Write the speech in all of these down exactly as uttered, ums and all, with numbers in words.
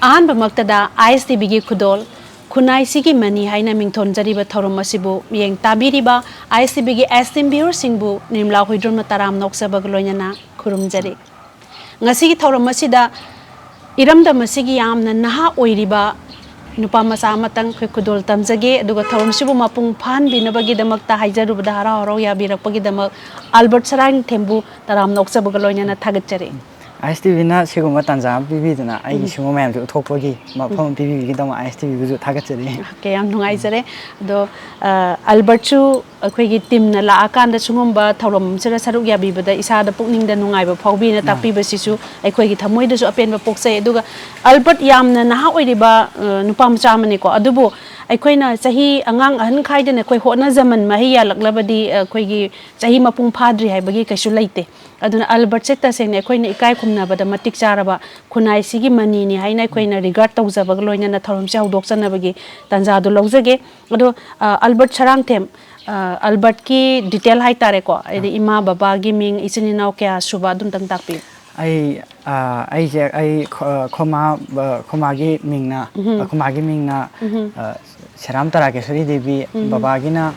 ꯑꯍꯥꯟꯕꯃꯛꯇꯗ ꯑꯥꯏ ꯑꯦꯁ T ꯚꯤꯒꯤ ꯈꯨꯗꯣꯜ ꯈꯨꯟꯅꯥꯏꯁꯤꯒꯤ money ꯍꯥꯏꯅ ꯃꯤꯡꯊꯣꯟꯖꯔꯤꯕ ꯊꯧꯔꯝ ꯑꯁꯤꯕꯨ ꯃꯤꯠꯌꯦꯡ ꯇꯥꯕꯤꯔꯤꯕ ꯑꯥꯏ ꯑꯦꯁ ꯇꯤ ꯚꯤꯒꯤ esteemed viewerꯁꯤꯡꯕꯨ ꯅꯤꯔꯃꯂꯥ ꯍꯨꯏꯗ꯭ꯔꯣꯝꯅ ꯇꯔꯥꯝꯅ ꯑꯣꯛꯆꯕꯒ ꯂꯣꯏꯅꯅ ꯈꯨꯔꯨꯝꯖꯔꯤ꯫ ꯉꯁꯤꯒꯤ ꯊꯧꯔꯝ ꯑꯁꯤꯗ ꯏꯔꯝꯗꯝ ꯑꯁꯤꯒꯤ ꯌꯥꯝꯅ ꯅꯍꯥ ꯑꯣꯏꯔꯤꯕ ꯅꯨꯄꯥ ꯃꯆꯥ ꯑꯃꯇꯪ ꯑꯩꯈꯣꯏ ꯈꯨꯗꯣꯜ ꯇꯝꯖꯒꯦ, ꯑꯗꯨꯒ ꯊꯧꯔꯝꯁꯤꯕꯨ ꯃꯄꯨꯡ ꯐꯥꯍꯟꯕꯤꯅꯕꯒꯤꯗꯃꯛꯇ ꯍꯥꯏꯖꯔꯨꯕꯗ ꯍꯔꯥꯎ ꯍꯔꯥꯎ ꯌꯥꯕꯤꯔꯛꯄꯒꯤꯗꯃꯛ ꯑꯜꯕꯔꯠ ꯁꯔꯥꯡꯊꯦꯝꯕꯨ ꯇꯔꯥꯝꯅ ꯑꯣꯛꯆꯕꯒ ꯂꯣꯏꯅꯅ ꯊꯥꯒꯠꯆꯔꯤ꯫ ꯑꯥꯏ ꯑꯦꯁ ꯇꯤ ꯚꯤꯅ ꯁꯤꯒꯨꯝꯕ ꯇꯥꯟꯖꯥ ꯑꯃ ꯄꯤꯕꯤꯗꯨꯅ ꯑꯩꯒꯤ ꯎꯝ꯫ ꯁꯤꯒꯨꯝꯕ ꯃꯌꯥꯝꯁꯦ ꯎꯠꯊꯣꯛꯄꯒꯤ ꯃꯐꯝ ꯑꯃ ꯄꯤꯕꯤꯕꯒꯤꯗꯃꯛ ꯑꯥꯏ ꯑꯦꯁ ꯇꯤ ꯚꯤꯕꯨꯁꯨ ꯊꯥꯒꯠꯆꯔꯤ꯫ ꯑꯣꯀꯦ, ꯌꯥꯝ ꯅꯨꯡꯉꯥꯏꯖꯔꯦ꯫ ꯑꯗꯣ, ꯑ, ꯑꯜꯕꯔꯠꯁꯨ ꯑꯩꯈꯣꯏꯒꯤ ꯇꯤꯝꯅ ꯂꯥꯛꯑꯀꯥꯟꯗ ꯁꯤꯒꯨꯝꯕ ꯊꯧꯔꯝ ꯑꯃꯁꯤꯗ ꯁꯔꯨꯛ ꯌꯥꯕꯤꯕꯗ ꯏꯁꯥꯗ ꯄꯨꯛꯅꯤꯡꯗ ꯅꯨꯡꯉꯥꯏꯕ ꯐꯥꯎꯕꯤꯅ ꯑꯥ꯫ ꯇꯥꯛꯄꯤꯕꯁꯤꯁꯨ ꯑꯩꯈꯣꯏꯒꯤ ꯊꯃꯣꯏꯗꯁꯨ ꯑꯄꯦꯟꯕ ꯄꯣꯛꯆꯩ꯫ ꯑꯗꯨꯒ ꯑꯜꯕꯔꯠ ꯌꯥꯝꯅ ꯅꯍꯥ ꯑꯣꯏꯔꯤꯕ, ꯑ, ꯅꯨꯄꯥ ꯃꯆꯥ ꯑꯃꯅꯤꯀꯣ, ꯑꯗꯨꯕꯨ ꯑꯩꯈꯣꯏꯅ ꯆꯍꯤ ꯑꯉꯥꯡ ꯑꯍꯟ ꯈꯥꯏꯗꯅ ꯑꯩꯈꯣꯏ ꯍꯣꯠꯅꯖꯃꯟ ꯃꯍꯩ ꯌꯥꯜꯂꯛꯂꯕꯗꯤ, ꯑ, ꯑꯩꯈꯣꯏꯒꯤ ꯆꯍꯤ ꯃꯄꯨꯡ ꯐꯥꯗ꯭ꯔꯤ ꯍꯥꯏꯕꯒꯤ ꯀꯩꯁꯨ ꯂꯩꯇꯦ꯫ ꯑꯗꯨꯅ ꯑꯜꯕꯔꯠꯁꯦ ꯇꯁꯦꯡꯅ ꯑꯩꯈꯣꯏꯅ ꯏꯀꯥꯏ ꯈꯨꯝꯅꯕꯗ ꯃꯇꯤꯛ ꯆꯥꯔꯕ ꯈꯨꯟꯅꯥꯏꯁꯤꯒꯤ ꯃꯅꯤꯅꯤ ꯍꯥꯏꯅ ꯑꯩꯈꯣꯏꯅ regard ꯇꯧꯖꯕꯒ ꯂꯣꯏꯅꯅ ꯊꯧꯔꯝꯁꯦ ꯍꯧꯗꯣꯛꯆꯅꯕꯒꯤ ꯇꯥꯟꯖꯥꯗꯨ ꯂꯧꯖꯒꯦ꯫ ꯑꯗꯣ, ꯑ, ꯑꯜꯕꯔꯠ ꯁꯔꯥꯡꯊꯦꯝ, ꯑ, ꯑꯜꯕꯔꯠꯀꯤ detail ꯍꯥꯏꯇꯥꯔꯦꯀꯣ, ꯍꯥꯏꯗꯤ ꯑꯥ꯫ ꯏꯃꯥ ꯕꯕꯥꯒꯤ ꯃꯤꯡ, ꯏꯆꯤꯟ ꯏꯅꯥꯎ ꯀꯌꯥ ꯁꯨꯕ, ꯑꯗꯨꯝꯇꯪ ꯇꯥꯛꯄꯤꯌꯨ꯫ ꯑꯩ, ꯑ, ꯑꯩꯁꯦ, ꯑꯩ ꯈꯣ-, ꯈꯣꯃꯥ, ꯑ, ꯈꯣꯃꯥꯒꯤ ꯃꯤꯡꯅ, ꯎꯝꯍꯨꯝ꯫ ꯑ, ꯈꯣꯃꯥꯒꯤ ꯃꯤꯡꯅ, ꯎꯝꯍꯨꯝ꯫ ꯑ, ꯁꯦꯔꯥꯝ ꯇꯔꯥꯀꯦꯁꯣꯔꯤ ꯗꯦꯕꯤ, ꯎꯝꯍꯨꯝ꯫ ꯕꯕꯥꯒꯤꯅ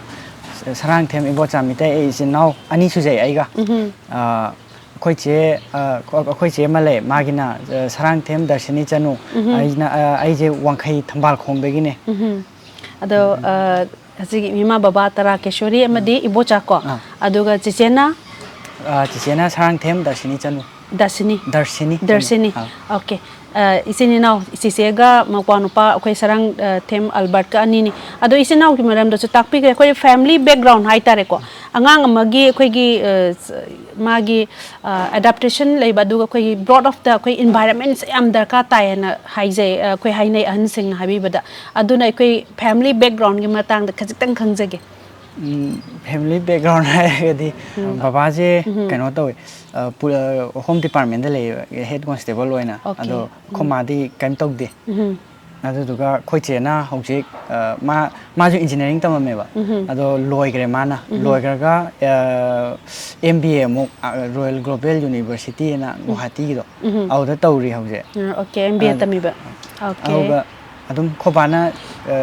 ꯁꯔꯥꯡꯊꯦꯝ ꯏꯕꯣꯆꯥ ꯃꯤꯇꯩ, ꯑꯩ ꯏꯆꯤꯟ ꯏꯅꯥꯎ ꯑꯅꯤ ꯁꯨꯖꯩ ꯑꯩꯒ꯫ ꯎꯝꯍꯨꯝ꯫ ꯑ, ꯑꯩꯈꯣꯏ ꯆꯦ, ꯑ, ꯑꯩꯈꯣꯏ ꯆꯦ ꯑꯃ ꯂꯩ, ꯃꯥꯒꯤꯅ, ꯑ, ꯁꯔꯥꯡꯊꯦꯝ ꯗꯔꯁꯤꯅꯤ ꯆꯅꯨ, ꯎꯝꯍꯨꯝ꯫ ꯑꯩꯅ, ꯑ, ꯑꯩꯁꯦ ꯋꯥꯡꯈꯩ ꯊꯝꯕꯥꯜꯈꯣꯡꯗꯒꯤꯅꯦ꯫ ꯎꯝꯍꯨꯝ꯫ ꯑꯗꯣ, ꯑ, ꯍꯧꯖꯤꯛ ꯏꯃꯥ ꯕꯕꯥ ꯇꯔꯥꯀꯦꯁꯣꯔꯤ ꯑꯃꯗꯤ ꯏꯕꯣꯆꯥ ꯀꯣ, ꯑꯥ꯫ ꯑꯗꯨꯒ ꯆꯤꯆꯦꯅ? ꯑ, ꯆꯤꯆꯦꯅ ꯁꯔꯥꯡꯊꯦꯝ ꯗꯔꯁꯤꯅꯤ ꯆꯅꯨ꯫ ꯗꯁꯤꯅꯤ? ꯗꯔꯁꯤꯅꯤ ꯆꯅꯨ꯫ ꯗꯔꯁꯤꯅꯤ꯫ ꯑꯥ꯫ ꯑꯣꯀꯦ꯫ ꯑ, ꯏꯆꯤꯟ ꯏꯅꯥꯎ, ꯆꯤꯆꯦꯒ ꯃꯧꯄ꯭ꯋꯥ ꯅꯨꯄꯥ ꯑꯩꯈꯣꯏ ꯁꯔꯥꯡ, ꯑ, ꯊꯦꯝ ꯑꯜꯕꯔꯠꯀ ꯑꯅꯤꯅꯤ꯫ ꯑꯗꯣ ꯏꯆꯤꯟ ꯏꯅꯥꯎꯒꯤ ꯃꯔꯝꯗꯁꯨ ꯇꯥꯛꯄꯤꯈ꯭ꯔꯦ꯫ ꯑꯩꯈꯣꯏ family background ꯍꯥꯏꯇꯥꯔꯦꯀꯣ꯫ ꯑꯉꯥꯡ ꯑꯃꯒꯤ ꯑꯩꯈꯣꯏꯒꯤ, ꯑ, ꯁ-, ꯃꯥꯒꯤ, ꯑ, adaptation ꯂꯩꯕ, ꯑꯗꯨꯒ ꯑꯩꯈꯣꯏꯒꯤ brought upꯇ ꯑꯩꯈꯣꯏ environmentꯁꯦ ꯌꯥꯝ ꯗꯔꯀꯥꯔ ꯇꯥꯏꯌꯦꯅ ꯍꯥꯏꯖꯩ, ꯑ, ꯑꯩꯈꯣꯏ ꯍꯥꯏꯅꯩ ꯑꯍꯟꯁꯤꯡꯅ ꯍꯥꯏꯕꯤꯕꯗ꯫ ꯑꯗꯨꯅ ꯑꯩꯈꯣꯏ family backgroundꯒꯤ ꯃꯇꯥꯡꯗ ꯈꯖꯤꯛꯇꯪ ꯈꯪꯖꯒꯦ꯫ ꯎꯝ, family background ꯍꯥꯏꯔꯒꯗꯤ ꯎꯝ꯫ ꯕꯕꯥꯁꯦ ꯎꯝ꯫ ꯀꯩꯅꯣ ꯇꯧꯋꯦ, ꯑ, ꯄꯨ-, ꯑ, home departmentꯇ ꯂꯩꯌꯦꯕ, head constable ꯑꯣꯏꯅ꯫ ꯑꯣꯀꯦ꯫ ꯑꯗꯣ ꯑꯩꯈꯣꯏ ꯎꯝ꯫ ꯃꯥꯗꯤ ꯀꯩꯝ ꯇꯧꯗꯦ꯫ ꯎꯝ꯫ ꯑꯗꯨꯗꯨꯒ ꯑꯩꯈꯣꯏ ꯆꯦꯅ ꯍꯧꯖꯤꯛ, ꯑ, ꯃꯥ, ꯃꯥꯁꯨ engineering ꯇꯝꯃꯝꯃꯦꯕ꯫ ꯎꯝ꯫ ꯑꯗꯣ ꯂꯣꯏꯈ꯭ꯔꯦ ꯃꯥꯅ꯫ ꯎꯝ꯫ ꯂꯣꯏꯈ꯭ꯔꯒ, ꯑ, M B A ꯑꯃꯨꯛ, ꯑ, Royal Global Universityꯅ ꯎꯝ꯫ ꯒꯨꯋꯥꯍꯥꯇꯤꯒꯤꯗꯣ꯫ ꯎꯝ꯫ ꯑꯗꯨꯗ ꯇꯧꯔꯤ ꯍꯧꯖꯤꯛ꯫ ꯎꯝ, ꯑꯣꯀꯦ, M B A ꯑꯗ ꯇꯝꯃꯤꯕ꯫ ꯑꯣꯀꯦ꯫ ꯑꯗꯨꯒ ꯑꯗꯨꯝ ꯈꯣꯕꯥꯅ, ꯑ,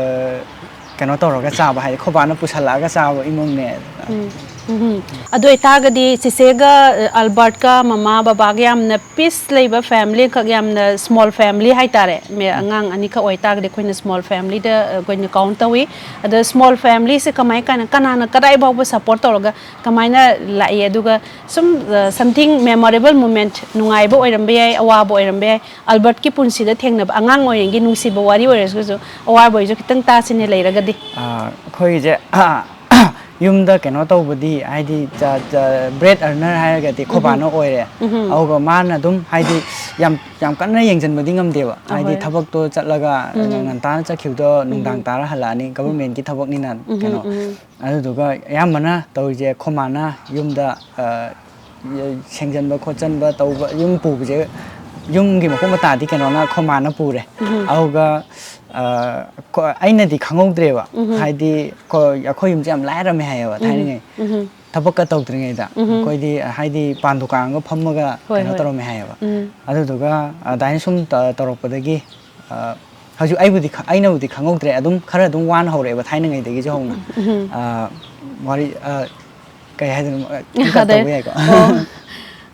ꯀꯩꯅꯣ ꯇꯧꯔꯒ ꯆꯥꯕ, ꯍꯥꯏꯗꯤ ꯈꯣꯕꯥꯅ ꯄꯨꯁꯜꯂꯛꯑꯒ ꯆꯥꯕ ꯏꯃꯨꯡꯅꯦ꯫ ꯎꯝ, ꯎꯝ꯫ ꯑꯗꯨ ꯑꯣꯏꯇꯥꯔꯒꯗꯤ ꯆꯤꯆꯦꯒ, ꯑ, ꯑꯜꯕꯔꯠꯀ ꯃꯃꯥ ꯕꯕꯥꯒ ꯌꯥꯝꯅ ꯄꯤꯁ ꯂꯩꯕ ꯐꯦꯃꯤꯂꯤ ꯈꯛ, ꯌꯥꯝꯅ ꯁ꯭ꯃꯣꯜ ꯐꯦꯃꯤꯂꯤ ꯍꯥꯏꯇꯥꯔꯦ꯫ ꯃꯦ-, ꯎꯝ꯫ ꯑꯉꯥꯡ ꯑꯅꯤꯈꯛ ꯑꯣꯏꯇꯥꯔꯒꯗꯤ ꯑꯩꯈꯣꯏꯅ ꯁ꯭ꯃꯣꯜ ꯐꯦꯃꯤꯂꯤꯗ, ꯑ, ꯑꯩꯈꯣꯏꯅ ꯀꯥꯎꯟ ꯇꯧꯏ꯫ ꯑꯗꯣ ꯁ꯭ꯃꯣꯜ ꯐꯦꯃꯤꯂꯤꯁꯦ ꯀꯃꯥꯏ ꯀꯥꯏꯅ, ꯀꯅꯥꯅ ꯀꯗꯥꯏ ꯐꯥꯎꯕ ꯁꯞꯄꯣꯔꯠ ꯇꯧꯔꯒ ꯀꯃꯥꯏꯅ ꯂꯥꯛꯏ? ꯑꯗꯨꯒ ꯁꯨꯝ, ꯑ, something memorable moment, ꯅꯨꯡꯉꯥꯏꯕ ꯑꯣꯏꯔꯝꯕ ꯌꯥꯏ, ꯑꯋꯥꯕ ꯑꯣꯏꯔꯝꯕ ꯌꯥꯏ, ꯑꯜꯕꯔꯠꯀꯤ ꯄꯨꯟꯁꯤꯗ ꯊꯦꯡꯅꯕ ꯑꯉꯥꯡ ꯑꯣꯏꯔꯤꯉꯩꯒꯤ ꯅꯨꯡꯁꯤꯕ ꯋꯥꯔꯤ ꯑꯣꯏꯔꯒꯁꯨ, ꯑꯋꯥꯕ ꯑꯣꯏꯔꯁꯨ ꯈꯤꯇꯪ ꯇꯥꯁꯤꯅꯦ ꯂꯩꯔꯒꯗꯤ꯫ ꯑꯥ, ꯑꯩꯈꯣꯏꯒꯤꯁꯦ, ꯌꯨꯝꯗ ꯀꯩꯅꯣ ꯇꯧꯕꯗꯤ, ꯍꯥꯏꯗꯤ, ꯆ-, ꯆ-, bread earner ꯍꯥꯏꯔꯒꯗꯤ ꯎꯝꯍꯨꯝ꯫ ꯈꯣꯕꯥꯅ ꯑꯣꯏꯔꯦ꯫ ꯎꯝꯍꯨꯝ꯫ ꯑꯗꯨꯒ ꯃꯥꯅ ꯑꯗꯨꯝ, ꯍꯥꯏꯗꯤ, ꯌꯥꯝ, ꯌꯥꯝ ꯀꯟꯅ ꯌꯦꯡꯁꯤꯟꯕꯗꯤ ꯉꯝꯗꯦꯕ꯫ ꯍꯥꯏꯗꯤ, ꯑꯍꯣꯏ꯫ ꯊꯕꯛꯇꯣ ꯆꯠꯂꯒ ꯎꯝ꯫ ꯉꯟꯇꯥꯅ ꯆꯠꯈꯤꯕꯗꯣ ꯅꯨꯡꯗꯥꯡ ꯎꯝꯍꯨꯝ꯫ ꯇꯥꯔ ꯍꯜꯂꯛꯑꯅꯤ, ꯎꯝꯍꯨꯝ꯫ Government ꯀꯤ ꯊꯕꯛꯅꯤꯅ, ꯎꯝꯍꯨꯝ, ꯀꯩꯅꯣ꯫ ꯎꯝꯍꯨꯝ꯫ ꯑꯗꯨꯗꯨꯒ ꯑꯌꯥꯝꯕꯅ ꯇꯧꯔꯤꯁꯦ ꯈꯣꯃꯥꯅ ꯌꯨꯝꯗ, ꯑ, ꯁꯦꯡꯖꯟꯕ ꯈꯣꯠꯆꯟꯕ ꯇꯧꯕ, ꯌꯨꯝ ꯄꯨꯕꯁꯦ, ꯌꯨꯝꯒꯤ ꯃꯀꯨꯞ ꯃꯇꯥꯗꯤ ꯀꯩꯅꯣꯅ, ꯈꯣꯃꯥꯅ ꯄꯨꯔꯦ꯫ ꯎꯝꯍꯨꯝ꯫ ꯑꯗꯨꯒ, ꯑ, ꯀꯣ-, ꯑꯩꯅꯗꯤ ꯈꯪꯍꯧꯗ꯭ꯔꯦꯕ꯫ ꯎꯝꯍꯨꯝ꯫ ꯍꯥꯏꯗꯤ, ꯀꯣ-, ꯑꯩꯈꯣꯏ ꯌꯨꯝꯁꯦ ꯌꯥꯝ ꯂꯥꯏꯔꯝꯃꯦ ꯍꯥꯏꯌꯦꯕ, ꯎꯝꯍꯨꯝ꯫ ꯊꯥꯏꯅꯉꯩ꯫ ꯎꯝꯍꯨꯝ꯫ ꯊꯕꯛꯀ ꯇꯧꯗ꯭ꯔꯤꯉꯩꯗ꯫ ꯎꯝꯍꯨꯝ꯫ ꯑꯩꯈꯣꯏꯗꯤ, ꯍꯥꯏꯗꯤ, ꯄꯥꯟ ꯗꯨꯀꯥꯟꯒ ꯐꯝꯃꯒ ꯍꯣꯏ, ꯀꯩꯅꯣ ꯍꯣꯏ꯫ ꯇꯧꯔꯝꯃꯦ ꯍꯥꯏꯌꯦꯕ꯫ ꯎꯝ꯫ ꯑꯗꯨꯗꯨꯒ, ꯑꯗꯨꯃꯥꯏꯅ ꯁꯨꯝ ꯇ-, ꯇꯧꯔꯛꯄꯗꯒꯤ, ꯑ, ꯍꯧꯖꯤꯛ ꯑꯩꯕꯨꯗꯤ ꯈ-, ꯑꯩꯅꯕꯨꯗꯤ ꯈꯪꯍꯧꯗ꯭ꯔꯦ, ꯑꯗꯨꯝ ꯈꯔ ꯑꯗꯨꯝ ꯋꯥꯅ ꯍꯧꯔꯛꯑꯦꯕ ꯊꯥꯏꯅꯉꯩꯗꯒꯤꯁꯨ ꯍꯧꯅ꯫ ꯎꯝ꯫ ꯑ, ꯋꯥꯔꯤ, ꯑ, ꯀꯩ ꯍꯥꯏꯗꯣꯏꯅꯣ, ꯑ, ꯈꯤꯇꯪ cut ꯑꯗꯩ, ꯇꯧꯕ ꯌꯥꯏꯀꯣ? ꯑꯣ,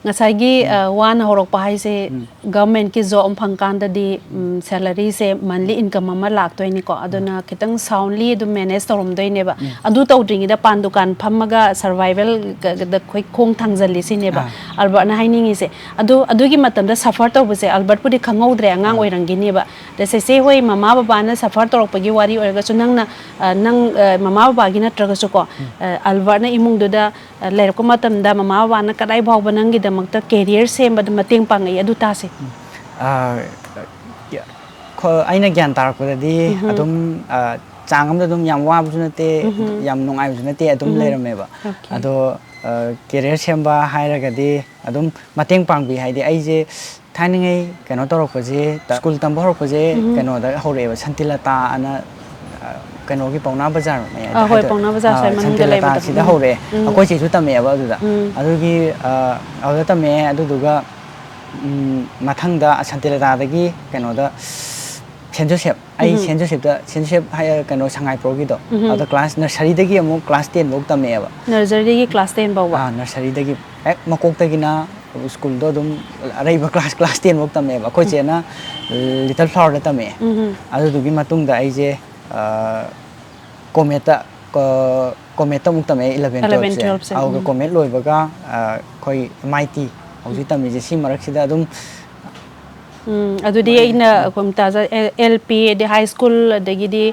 ꯉꯁꯥꯏꯒꯤ, ꯎꯝ꯫ ꯑ, ꯋꯥꯅ ꯍꯧꯔꯛꯄ ꯍꯥꯏꯁꯦ, ꯎꯝ꯫ Government ꯀꯤ job ꯑꯃ ꯐꯪꯀꯥꯟꯗꯗꯤ, ꯎꯝ, salary ꯁꯦ monthly income ꯑꯃ ꯂꯥꯛꯇꯣꯏꯅꯤꯀꯣ, ꯎꯝ꯫ ꯑꯗꯨꯅ ꯈꯤꯇꯪ soundly ꯑꯗꯨꯝ manage ꯇꯧꯔꯝꯗꯣꯏꯅꯦꯕ꯫ ꯎꯝ꯫ ꯑꯗꯨ ꯇꯧꯗ꯭ꯔꯤꯉꯩꯗ ꯄꯥꯟ ꯗꯨꯀꯥꯟ ꯐꯝꯃꯒ survival ꯒ-, ꯒꯗ ꯑꯩꯈꯣꯏ ꯈꯣꯡ ꯊꯥꯡꯖꯜꯂꯤ ꯁꯤꯅꯦꯕ꯫ ꯑꯥ꯫ ꯑꯜꯕꯔꯠꯅ ꯍꯥꯏꯅꯤꯡꯉꯤꯁꯦ꯫ ꯑꯗꯨ, ꯑꯗꯨꯒꯤ ꯃꯇꯝꯗ suffer ꯇꯧꯕꯁꯦ ꯑꯜꯕꯔꯠꯄꯨꯗꯤ ꯈꯪꯍꯧꯗ꯭ꯔꯦ, ꯑꯉꯥꯡ ꯑꯥ꯫ ꯑꯣꯏꯔꯝꯒꯤꯅꯦꯕ꯫ ꯑꯗ ꯆꯦꯆꯦ ꯍꯣꯏ ꯃꯃꯥ ꯕꯕꯥꯅ suffer ꯇꯧꯔꯛꯄꯒꯤ ꯋꯥꯔꯤ ꯑꯣꯏꯔꯒꯁꯨ, ꯅꯪꯅ, ꯑ, ꯅꯪ, ꯑ, ꯃꯃꯥ ꯕꯕꯥꯒꯤ ꯅꯠꯇ꯭ꯔꯒꯁꯨꯀꯣ, ꯎꯝ꯫ ꯑ, ꯑꯜꯕꯔꯠꯅ ꯏꯃꯨꯡꯗꯨꯗ, ꯑ, ꯂꯩꯔꯛꯄ ꯃꯇꯝꯗ ꯃꯃꯥ ꯕꯕꯥꯅ ꯀꯗꯥꯏ ꯐꯥꯎꯕ ꯅꯪꯒꯤꯗꯃꯛꯇ career ꯁꯦꯝꯕꯗ ꯃꯇꯦꯡ ꯄꯥꯡꯉꯛꯏ, ꯑꯗꯨ ꯇꯥꯁꯦ꯫ ꯎꯝ꯫ ꯑ, ꯌ-, ꯈꯣ-, ꯑꯩꯅ ꯒ꯭ꯌꯥꯟ ꯇꯥꯔꯛꯄꯗꯗꯤ ꯎꯝꯍꯨꯝ꯫ ꯑꯗꯨꯝ, ꯑ, ꯆꯥꯡ ꯑꯃꯗ ꯑꯗꯨꯝ ꯌꯥꯝ ꯋꯥꯕꯁꯨ ꯅꯠꯇꯦ, ꯎꯝꯍꯨꯝ꯫ ꯌꯥꯝ ꯅꯨꯡꯉꯥꯏꯕꯁꯨ ꯅꯠꯇꯦ, ꯑꯗꯨꯝ ꯎꯝꯍꯨꯝ꯫ ꯂꯩꯔꯝꯃꯦꯕ꯫ ꯑꯣꯀꯦ꯫ ꯑꯗꯣ, ꯑ, career ꯁꯦꯝꯕ ꯍꯥꯏꯔꯒꯗꯤ ꯑꯗꯨꯝ ꯃꯇꯦꯡ ꯄꯥꯡꯕꯤ꯫ ꯍꯥꯏꯗꯤ ꯑꯩꯁꯦ ꯊꯥꯏꯅꯉꯩ ꯀꯩꯅꯣ ꯇꯧꯔꯛꯄꯁꯦ, ꯁ꯭ꯀꯨꯜ ꯇꯝꯕ ꯍꯧꯔꯛꯄꯁꯦ ꯎꯝ꯫ ꯀꯩꯅꯣꯗ ꯍꯧꯔꯛꯑꯦꯕ, ꯁꯥꯟꯇꯤꯂꯇꯥ ꯑꯅ, ꯑ, ꯀꯩꯅꯣꯒꯤ ꯄꯥꯎꯅꯥ ꯕꯖꯥꯔ ꯃꯌꯥꯏꯗ ꯑꯥ, ꯍꯣꯏ, ꯍꯥꯏꯗꯣꯏꯔꯥ? ꯄꯥꯎꯅꯥ ꯕꯖꯥꯔ ꯑꯥ, ꯁ꯭ꯋꯥꯏ ꯃꯅꯨꯡꯗ ꯁꯥꯟꯇꯤꯂꯇꯥ ꯂꯩꯕꯗꯣ꯫ ꯁꯤꯗ ꯎꯝ꯫ ꯍꯧꯔꯛꯑꯦ꯫ ꯎꯝ꯫ ꯑꯩꯈꯣꯏ ꯆꯦꯁꯨ ꯇꯝꯃꯛꯑꯦꯕ ꯑꯗꯨꯗ꯫ ꯎꯝ꯫ ꯑꯗꯨꯒꯤ, ꯑ, ꯑꯗꯨꯗ ꯇꯝꯃꯛꯑꯦ꯫ ꯑꯗꯨꯗꯨꯒ, ꯎꯝ, ꯃꯊꯪꯗ ꯁꯥꯟꯇꯤꯂꯇꯥꯗꯒꯤ ꯀꯩꯅꯣꯗ ꯁꯦꯟ ꯖꯣꯁꯦꯞ, ꯑꯩ ꯁꯦꯟ ꯖꯣꯁꯦꯞꯇ, ꯁꯦꯟ ꯖꯣꯁꯦꯞ ꯍꯥꯏ, ꯀꯩꯅꯣ, ꯁꯉꯥꯏꯄ꯭ꯔꯧꯒꯤꯗꯣ, ꯑꯗ ꯀ꯭ꯂꯥꯁ ꯅꯔꯁꯔꯤꯗꯒꯤ ꯑꯃꯨꯛ ꯀ꯭ꯂꯥꯁ ꯇꯦꯟ ꯐꯧ ꯇꯝꯃꯛꯑꯦꯕ꯫ ꯅꯔꯁꯔꯤꯗꯒꯤ ꯀ꯭ꯂꯥꯁ ꯇꯦꯟ ꯐꯥꯎꯕ? ꯑꯥ, ꯅꯔꯁꯔꯤꯗꯒꯤ ꯍꯦꯛ ꯃꯀꯣꯛꯇꯒꯤꯅ ꯁ꯭ꯀꯨꯜꯗꯣ ꯑꯗꯨꯝ ꯑꯔꯩꯕ ꯀ꯭ꯂꯥꯁ, ꯀ꯭ꯂꯥꯁ ꯇꯦꯟ ꯐꯧ ꯇꯝꯃꯛꯑꯦꯕ꯫ ꯑꯩꯈꯣꯏ ꯆꯦꯅ ꯂꯤꯇꯜ ꯐ꯭ꯂꯥꯋꯔꯗ ꯇꯝꯃꯛꯑꯦ꯫ ꯑꯗꯨꯗꯨꯒꯤ ꯃꯇꯨꯡꯗ ꯑꯩꯁꯦ, ꯑ, ꯀꯣꯃꯦꯠꯇ, ꯀꯣꯃꯦꯠꯇ ꯑꯃꯨꯛ ꯇꯝꯃꯛꯑꯦ ꯏꯂꯚꯦꯟ ꯏꯂꯚꯦꯟ ꯇꯨꯋꯦꯜꯞꯁꯦ꯫ ꯇꯨꯋꯦꯜꯞꯁꯦ, ꯑꯗꯨꯒ ꯎꯝ꯫ ꯀꯣꯃꯦꯠ ꯂꯣꯏꯕꯒ, ꯑ, ꯑꯩꯈꯣꯏ ꯑꯦꯝ ꯑꯥꯏ ꯇꯤ ꯍꯧꯖꯤꯛ ꯇꯝꯃꯤꯁꯦ, ꯁꯤ ꯃꯔꯛꯁꯤꯗ ꯑꯗꯨꯝ ꯎꯝ, ꯑꯗꯨꯗꯤ ꯑꯩꯅ, ꯀꯩꯅꯣ, ꯇꯥꯖ ꯑꯦꯜ ꯄꯤ, ꯑꯗꯩ ꯍꯥꯏ ꯁ꯭ꯀꯨꯜ, ꯑꯗꯒꯤꯗꯤ,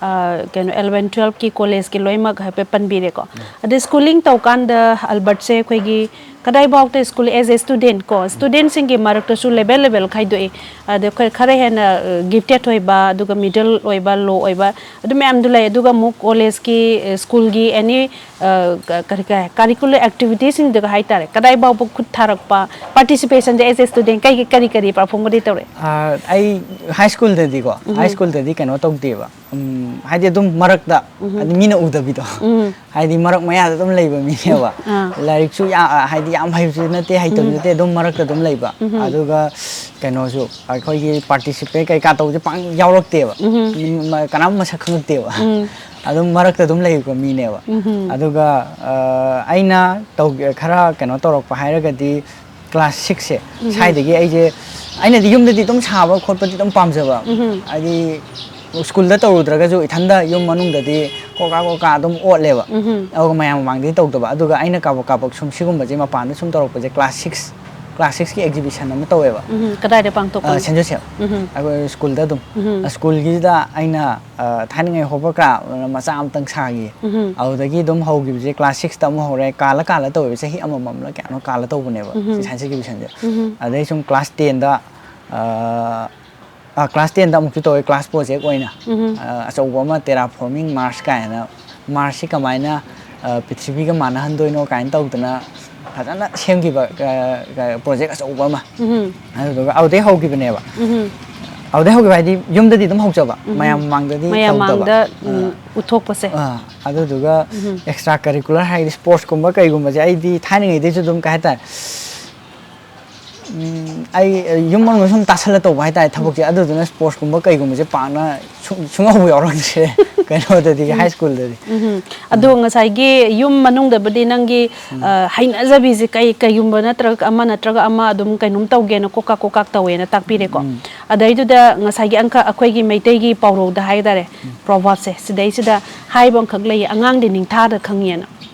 ꯑ, ꯀꯩꯅꯣ, ꯏꯂꯚꯦꯟ ꯇꯨꯋꯦꯜꯞꯀꯤ ꯀꯣꯂꯦꯖꯀꯤ ꯂꯣꯏꯅꯃꯛ ꯍꯥꯏꯐꯦꯠ ꯄꯟꯕꯤꯔꯦꯀꯣ꯫ ꯑꯗꯩ ꯁ꯭ꯀꯨꯂꯤꯡ ꯇꯧꯀꯥꯟꯗ ꯑꯜꯕꯔꯠꯁꯦ ꯑꯩꯈꯣꯏꯒꯤ ꯀꯗꯥꯏꯐꯥꯎꯗ ꯁ꯭ꯀꯨꯜ as a student ꯀꯣ, ꯁ꯭ꯇꯨꯗꯦꯟꯁꯤꯡꯒꯤ ꯃꯔꯛꯇꯁꯨ ꯂꯦꯕꯦꯜ ꯂꯦꯕꯦꯜ ꯈꯥꯏꯗꯣꯛꯏ꯫ ꯑꯗ ꯑꯩꯈꯣꯏ ꯈꯔ ꯍꯦꯟꯅ, ꯑ, ꯒꯤꯐꯇꯦꯠ ꯑꯣꯏꯕ, ꯑꯗꯨꯒ ꯃꯤꯗꯜ ꯑꯣꯏꯕ, ꯂꯣ ꯑꯣꯏꯕ, ꯑꯗꯨ ꯃꯌꯥꯝꯗꯨ ꯂꯩ꯫ ꯑꯗꯨꯒ ꯑꯃꯨꯛ ꯀꯣꯂꯦꯖꯀꯤ, ꯑ, ꯁ꯭ꯀꯨꯜꯒꯤ ꯑꯦꯅꯤ, ꯑ, ꯀ-, ꯀꯔꯤ, ꯀꯔꯤ, ꯀꯥꯔꯤꯀꯨꯂꯔ ꯑꯦꯛꯇꯤꯚꯤꯇꯤꯁꯤꯡꯗꯒ ꯍꯥꯏꯇꯥꯔꯦ, ꯀꯗꯥꯏꯐꯥꯎꯕ ꯈꯨꯠ ꯊꯥꯔꯛꯄ, ꯄꯥꯔꯇꯤꯁꯤꯄꯦꯁꯟꯁꯦ as a student ꯀꯩ, ꯀꯔꯤ ꯀꯔꯤ ꯄꯔꯐꯣꯝꯒꯗꯤ ꯇꯧꯔꯛꯑꯦ? ꯑ, ꯑꯩ ꯍꯥꯏ ꯁ꯭ꯀꯨꯜꯗꯗꯤꯀꯣ, ꯍꯥꯏ ꯁ꯭ꯀꯨꯜꯗꯗꯤ ꯀꯩꯅꯣ ꯇꯧꯗꯦꯕ꯫ ꯎꯝ, ꯍꯥꯏꯗꯤ ꯑꯗꯨꯝ ꯃꯔꯛꯇ, ꯍꯥꯏꯗꯤ ꯃꯤꯅ ꯎꯗꯕꯤꯗꯣ꯫ ꯍꯥꯏꯗꯤ ꯃꯔꯛ ꯃꯌꯥꯗ ꯑꯗꯨꯝ ꯂꯩꯕ ꯃꯤꯅꯦꯕ꯫ ꯑꯥ꯫ ꯂꯥꯏꯔꯤꯛꯁꯨ ꯌꯥ-, ꯍꯥꯏꯗꯤ ꯌꯥꯝ ꯍꯩꯕꯁꯨ ꯅꯠꯇꯦ, ꯍꯩꯇꯕꯁꯨ ꯅꯠꯇꯦ, ꯑꯗꯨꯝ ꯃꯔꯛꯇ ꯑꯗꯨꯝ ꯂꯩꯕ꯫ ꯑꯗꯨꯒ ꯀꯩꯅꯣꯁꯨ, ꯑꯩꯈꯣꯏꯒꯤ ꯄꯥꯔꯇꯤꯁꯤꯄꯦꯠ ꯀꯩꯀꯥ ꯇꯧꯕꯁꯦ ꯄꯥꯛ ꯌꯥꯎꯔꯛꯇꯦꯕ꯫ ꯃ-, ꯀꯅꯥꯝ ꯃꯁꯛ ꯈꯪꯉꯛꯇꯦꯕ꯫ ꯑꯗꯨꯝ ꯃꯔꯛꯇ ꯑꯗꯨꯝ ꯂꯩꯕ ꯃꯤꯅꯦꯕ꯫ ꯑꯗꯨꯒ, ꯑ, ꯑꯩꯅ ꯇꯧ-, ꯈꯔ ꯀꯩꯅꯣ ꯇꯧꯔꯛꯄ ꯍꯥꯏꯔꯒꯗꯤ, ꯀ꯭ꯂꯥꯁ ꯁꯤꯛꯁꯁꯦ, ꯁ꯭ꯋꯥꯏꯗꯒꯤ ꯑꯩꯁꯦ, ꯑꯩꯅꯗꯤ ꯌꯨꯝꯗꯗꯤ ꯑꯗꯨꯝ ꯁꯥꯕ ꯈꯣꯠꯄꯗꯤ ꯑꯗꯨꯝ ꯄꯥꯝꯖꯕ꯫ ꯍꯥꯏꯗꯤ ꯁ꯭ꯀꯨꯜꯗ ꯇꯧꯔꯨꯗ꯭ꯔꯒꯁꯨ ꯏꯊꯟꯗ ꯌꯨꯝ ꯃꯅꯨꯡꯗꯗꯤ ꯀꯣꯀꯥ ꯀꯣꯀꯥ ꯑꯗꯨꯝ ꯑꯣꯠꯂꯦꯕ꯫ ꯑꯗꯨꯒ ꯃꯌꯥꯝ ꯃꯃꯥꯡꯗꯗꯤ ꯇꯧꯗꯕ꯫ ꯑꯗꯨꯒ ꯑꯩꯅ ꯀꯥꯕꯛ ꯀꯥꯕꯛ ꯁꯨꯝ ꯁꯤꯒꯨꯝꯕꯁꯦ ꯃꯄꯥꯟꯗ ꯁꯨꯝ ꯇꯧꯔꯛꯄꯁꯦ ꯀ꯭ꯂꯥꯁ ꯁꯤꯛꯁ, ꯀ꯭ꯂꯥꯁ ꯁꯤꯛꯁꯀꯤ ꯑꯦꯛꯖꯤꯕꯤꯁꯟ ꯑꯃ ꯇꯧꯋꯦꯕ꯫ ꯎꯝ, ꯀꯗꯥꯏꯗ ꯄꯥꯡꯊꯣꯛꯄ? ꯑ, ꯁꯦꯟ ꯖꯣꯁꯦꯞ꯫ ꯑꯩꯈꯣꯏ ꯁ꯭ꯀꯨꯜꯗ ꯑꯗꯨꯝ꯫ ꯁ꯭ꯀꯨꯜꯒꯤꯁꯤꯗ ꯑꯩꯅ, ꯑ, ꯊꯥꯏꯅꯉꯩ ꯍꯣꯕꯔ ꯀ꯭ꯔꯥꯐ ꯃꯆꯥ ꯑꯃꯇꯪ ꯁꯥꯈꯤ꯫ ꯑꯗꯨꯗꯒꯤ ꯑꯗꯨꯝ ꯍꯧꯈꯤꯕꯁꯦ ꯀ꯭ꯂꯥꯁ ꯁꯤꯛꯁꯇ ꯑꯃꯨꯛ ꯍꯧꯔꯦ꯫ ꯀꯥꯜꯂ ꯀꯥꯜꯂ ꯇꯧꯋꯦꯕ꯫ ꯆꯍꯤ ꯑꯃꯃꯝꯂ ꯀꯌꯥꯅꯣ ꯀꯥꯜꯂ ꯇꯧꯕꯅꯦꯕ ꯁꯤ ꯁꯥꯏꯟꯁ ꯑꯦꯛꯖꯤꯕꯤꯁꯟꯁꯦ꯫ ꯑꯗꯩ ꯁꯨꯝ ꯀ꯭ꯂꯥꯁ ꯇꯦꯟꯗ, ꯑ, ꯑ, ꯀ꯭ꯂꯥꯁ ꯇꯦꯟꯗ ꯑꯃꯨꯛꯁꯨ ꯇꯧꯋꯦ, ꯀ꯭ꯂꯥꯁ ꯄ꯭ꯔꯣꯖꯦꯛ ꯑꯣꯏꯅ꯫ ꯑ, ꯑꯆꯧꯕ ꯑꯃ, Terraforming Mars ꯀꯥꯏꯅ, ꯃꯥꯔꯁꯁꯤ ꯀꯃꯥꯏꯅ, ꯑ, ꯄ꯭ꯔꯤꯊꯤꯕꯤꯒ ꯃꯥꯟꯅꯍꯟꯗꯣꯏꯅꯣ ꯀꯥꯏꯅ ꯇꯧꯗꯅ ꯐꯖꯅ ꯁꯦꯝꯈꯤꯕ, ꯑ, ꯑ, ꯄ꯭ꯔꯣꯖꯦꯛ ꯑꯆꯧꯕ ꯑꯃ꯫ ꯑꯗꯨꯗꯨꯒ ꯑꯗꯨꯗꯩ ꯍꯧꯈꯤꯕꯅꯦꯕ꯫ ꯑꯗꯨꯗꯩ ꯍꯧꯈꯤꯕ ꯍꯥꯏꯗꯤ ꯌꯨꯝꯗꯗꯤ ꯑꯗꯨꯝ ꯍꯧꯖꯕ, ꯃꯌꯥꯝ ꯃꯃꯥꯡꯗꯗꯤ ꯃꯌꯥꯝ ꯇꯧꯗꯕ꯫ ꯃꯥꯡꯗ, ꯎꯝ, ꯎꯠꯊꯣꯛꯄꯁꯦ꯫ ꯑ, ꯑꯗꯨꯗꯨꯒ ꯑꯦꯛꯁꯇ꯭ꯔꯥ ꯀꯔꯤꯀꯨꯂꯔ ꯍꯥꯏꯗꯤ ꯁ꯭ꯄꯣꯔꯠꯁꯀꯨꯝꯕ ꯀꯩꯒꯨꯝꯕꯁꯦ ꯑꯩꯗꯤ ꯊꯥꯏꯅꯉꯩꯗꯩꯁꯨ ꯑꯗꯨꯝ, ꯀꯩ ꯍꯥꯏꯇꯥꯔꯦ, ꯎꯝ, ꯑꯩ ꯌꯨꯝ ꯃꯅꯨꯡꯗ ꯁꯨꯝ ꯇꯥꯁꯜꯂ ꯇꯧꯕ ꯍꯥꯏꯇꯥꯔꯦ ꯊꯕꯛꯁꯦ, ꯑꯗꯨꯗꯨꯅ ꯁ꯭ꯄꯣꯔꯠꯁꯀꯨꯝꯕ ꯀꯩꯒꯨꯝꯕꯁꯦ ꯄꯥꯛꯅ ꯁꯨꯡ- ꯁꯨꯡꯌꯥꯎꯕꯨ ꯌꯥꯎꯔꯛꯇ꯭ꯔꯦ ꯀꯩꯅꯣꯗꯗꯤ, ꯍꯥꯏ ꯁ꯭ꯀꯨꯜꯗꯗꯤ꯫ ꯎꯝ꯫ ꯑꯗꯣ ꯉꯁꯥꯏꯒꯤ ꯌꯨꯝ ꯃꯅꯨꯡꯗꯕꯨꯗꯤ ꯅꯪꯒꯤ ꯑ, ꯍꯩꯅꯖꯕꯤꯁꯦ ꯀꯩ ꯀꯩꯒꯨꯝꯕ ꯅꯠꯇ꯭ꯔꯒ ꯑꯃ ꯅꯠꯇ꯭ꯔꯒ ꯑꯃ ꯑꯗꯨꯝ ꯀꯩꯅꯣꯝ ꯇꯧꯒꯦꯅ ꯀꯣꯀꯥꯛ ꯀꯣꯀꯥꯛ ꯇꯧꯋꯦꯅ ꯇꯥꯛꯄꯤꯔꯦꯀꯣ꯫ ꯑꯗꯩꯗꯨꯗ ꯉꯁꯥꯏꯒꯤ ꯑꯪꯀ ꯑꯩꯈꯣꯏꯒꯤ ꯃꯩꯇꯩꯒꯤ ꯄꯥꯎꯔꯧꯗ ꯍꯥꯏꯇꯥꯔꯦ, ꯄ꯭ꯔꯣꯚꯥꯞꯁꯦ ꯁꯤꯗꯩꯁꯤꯗ ꯍꯥꯏꯕ ꯑꯃꯈꯛ ꯂꯩꯌꯦ, "ꯑꯉꯥꯡꯗꯤ ꯅꯤꯡꯊꯥꯗ ꯈꯪꯉꯦꯅ"꯫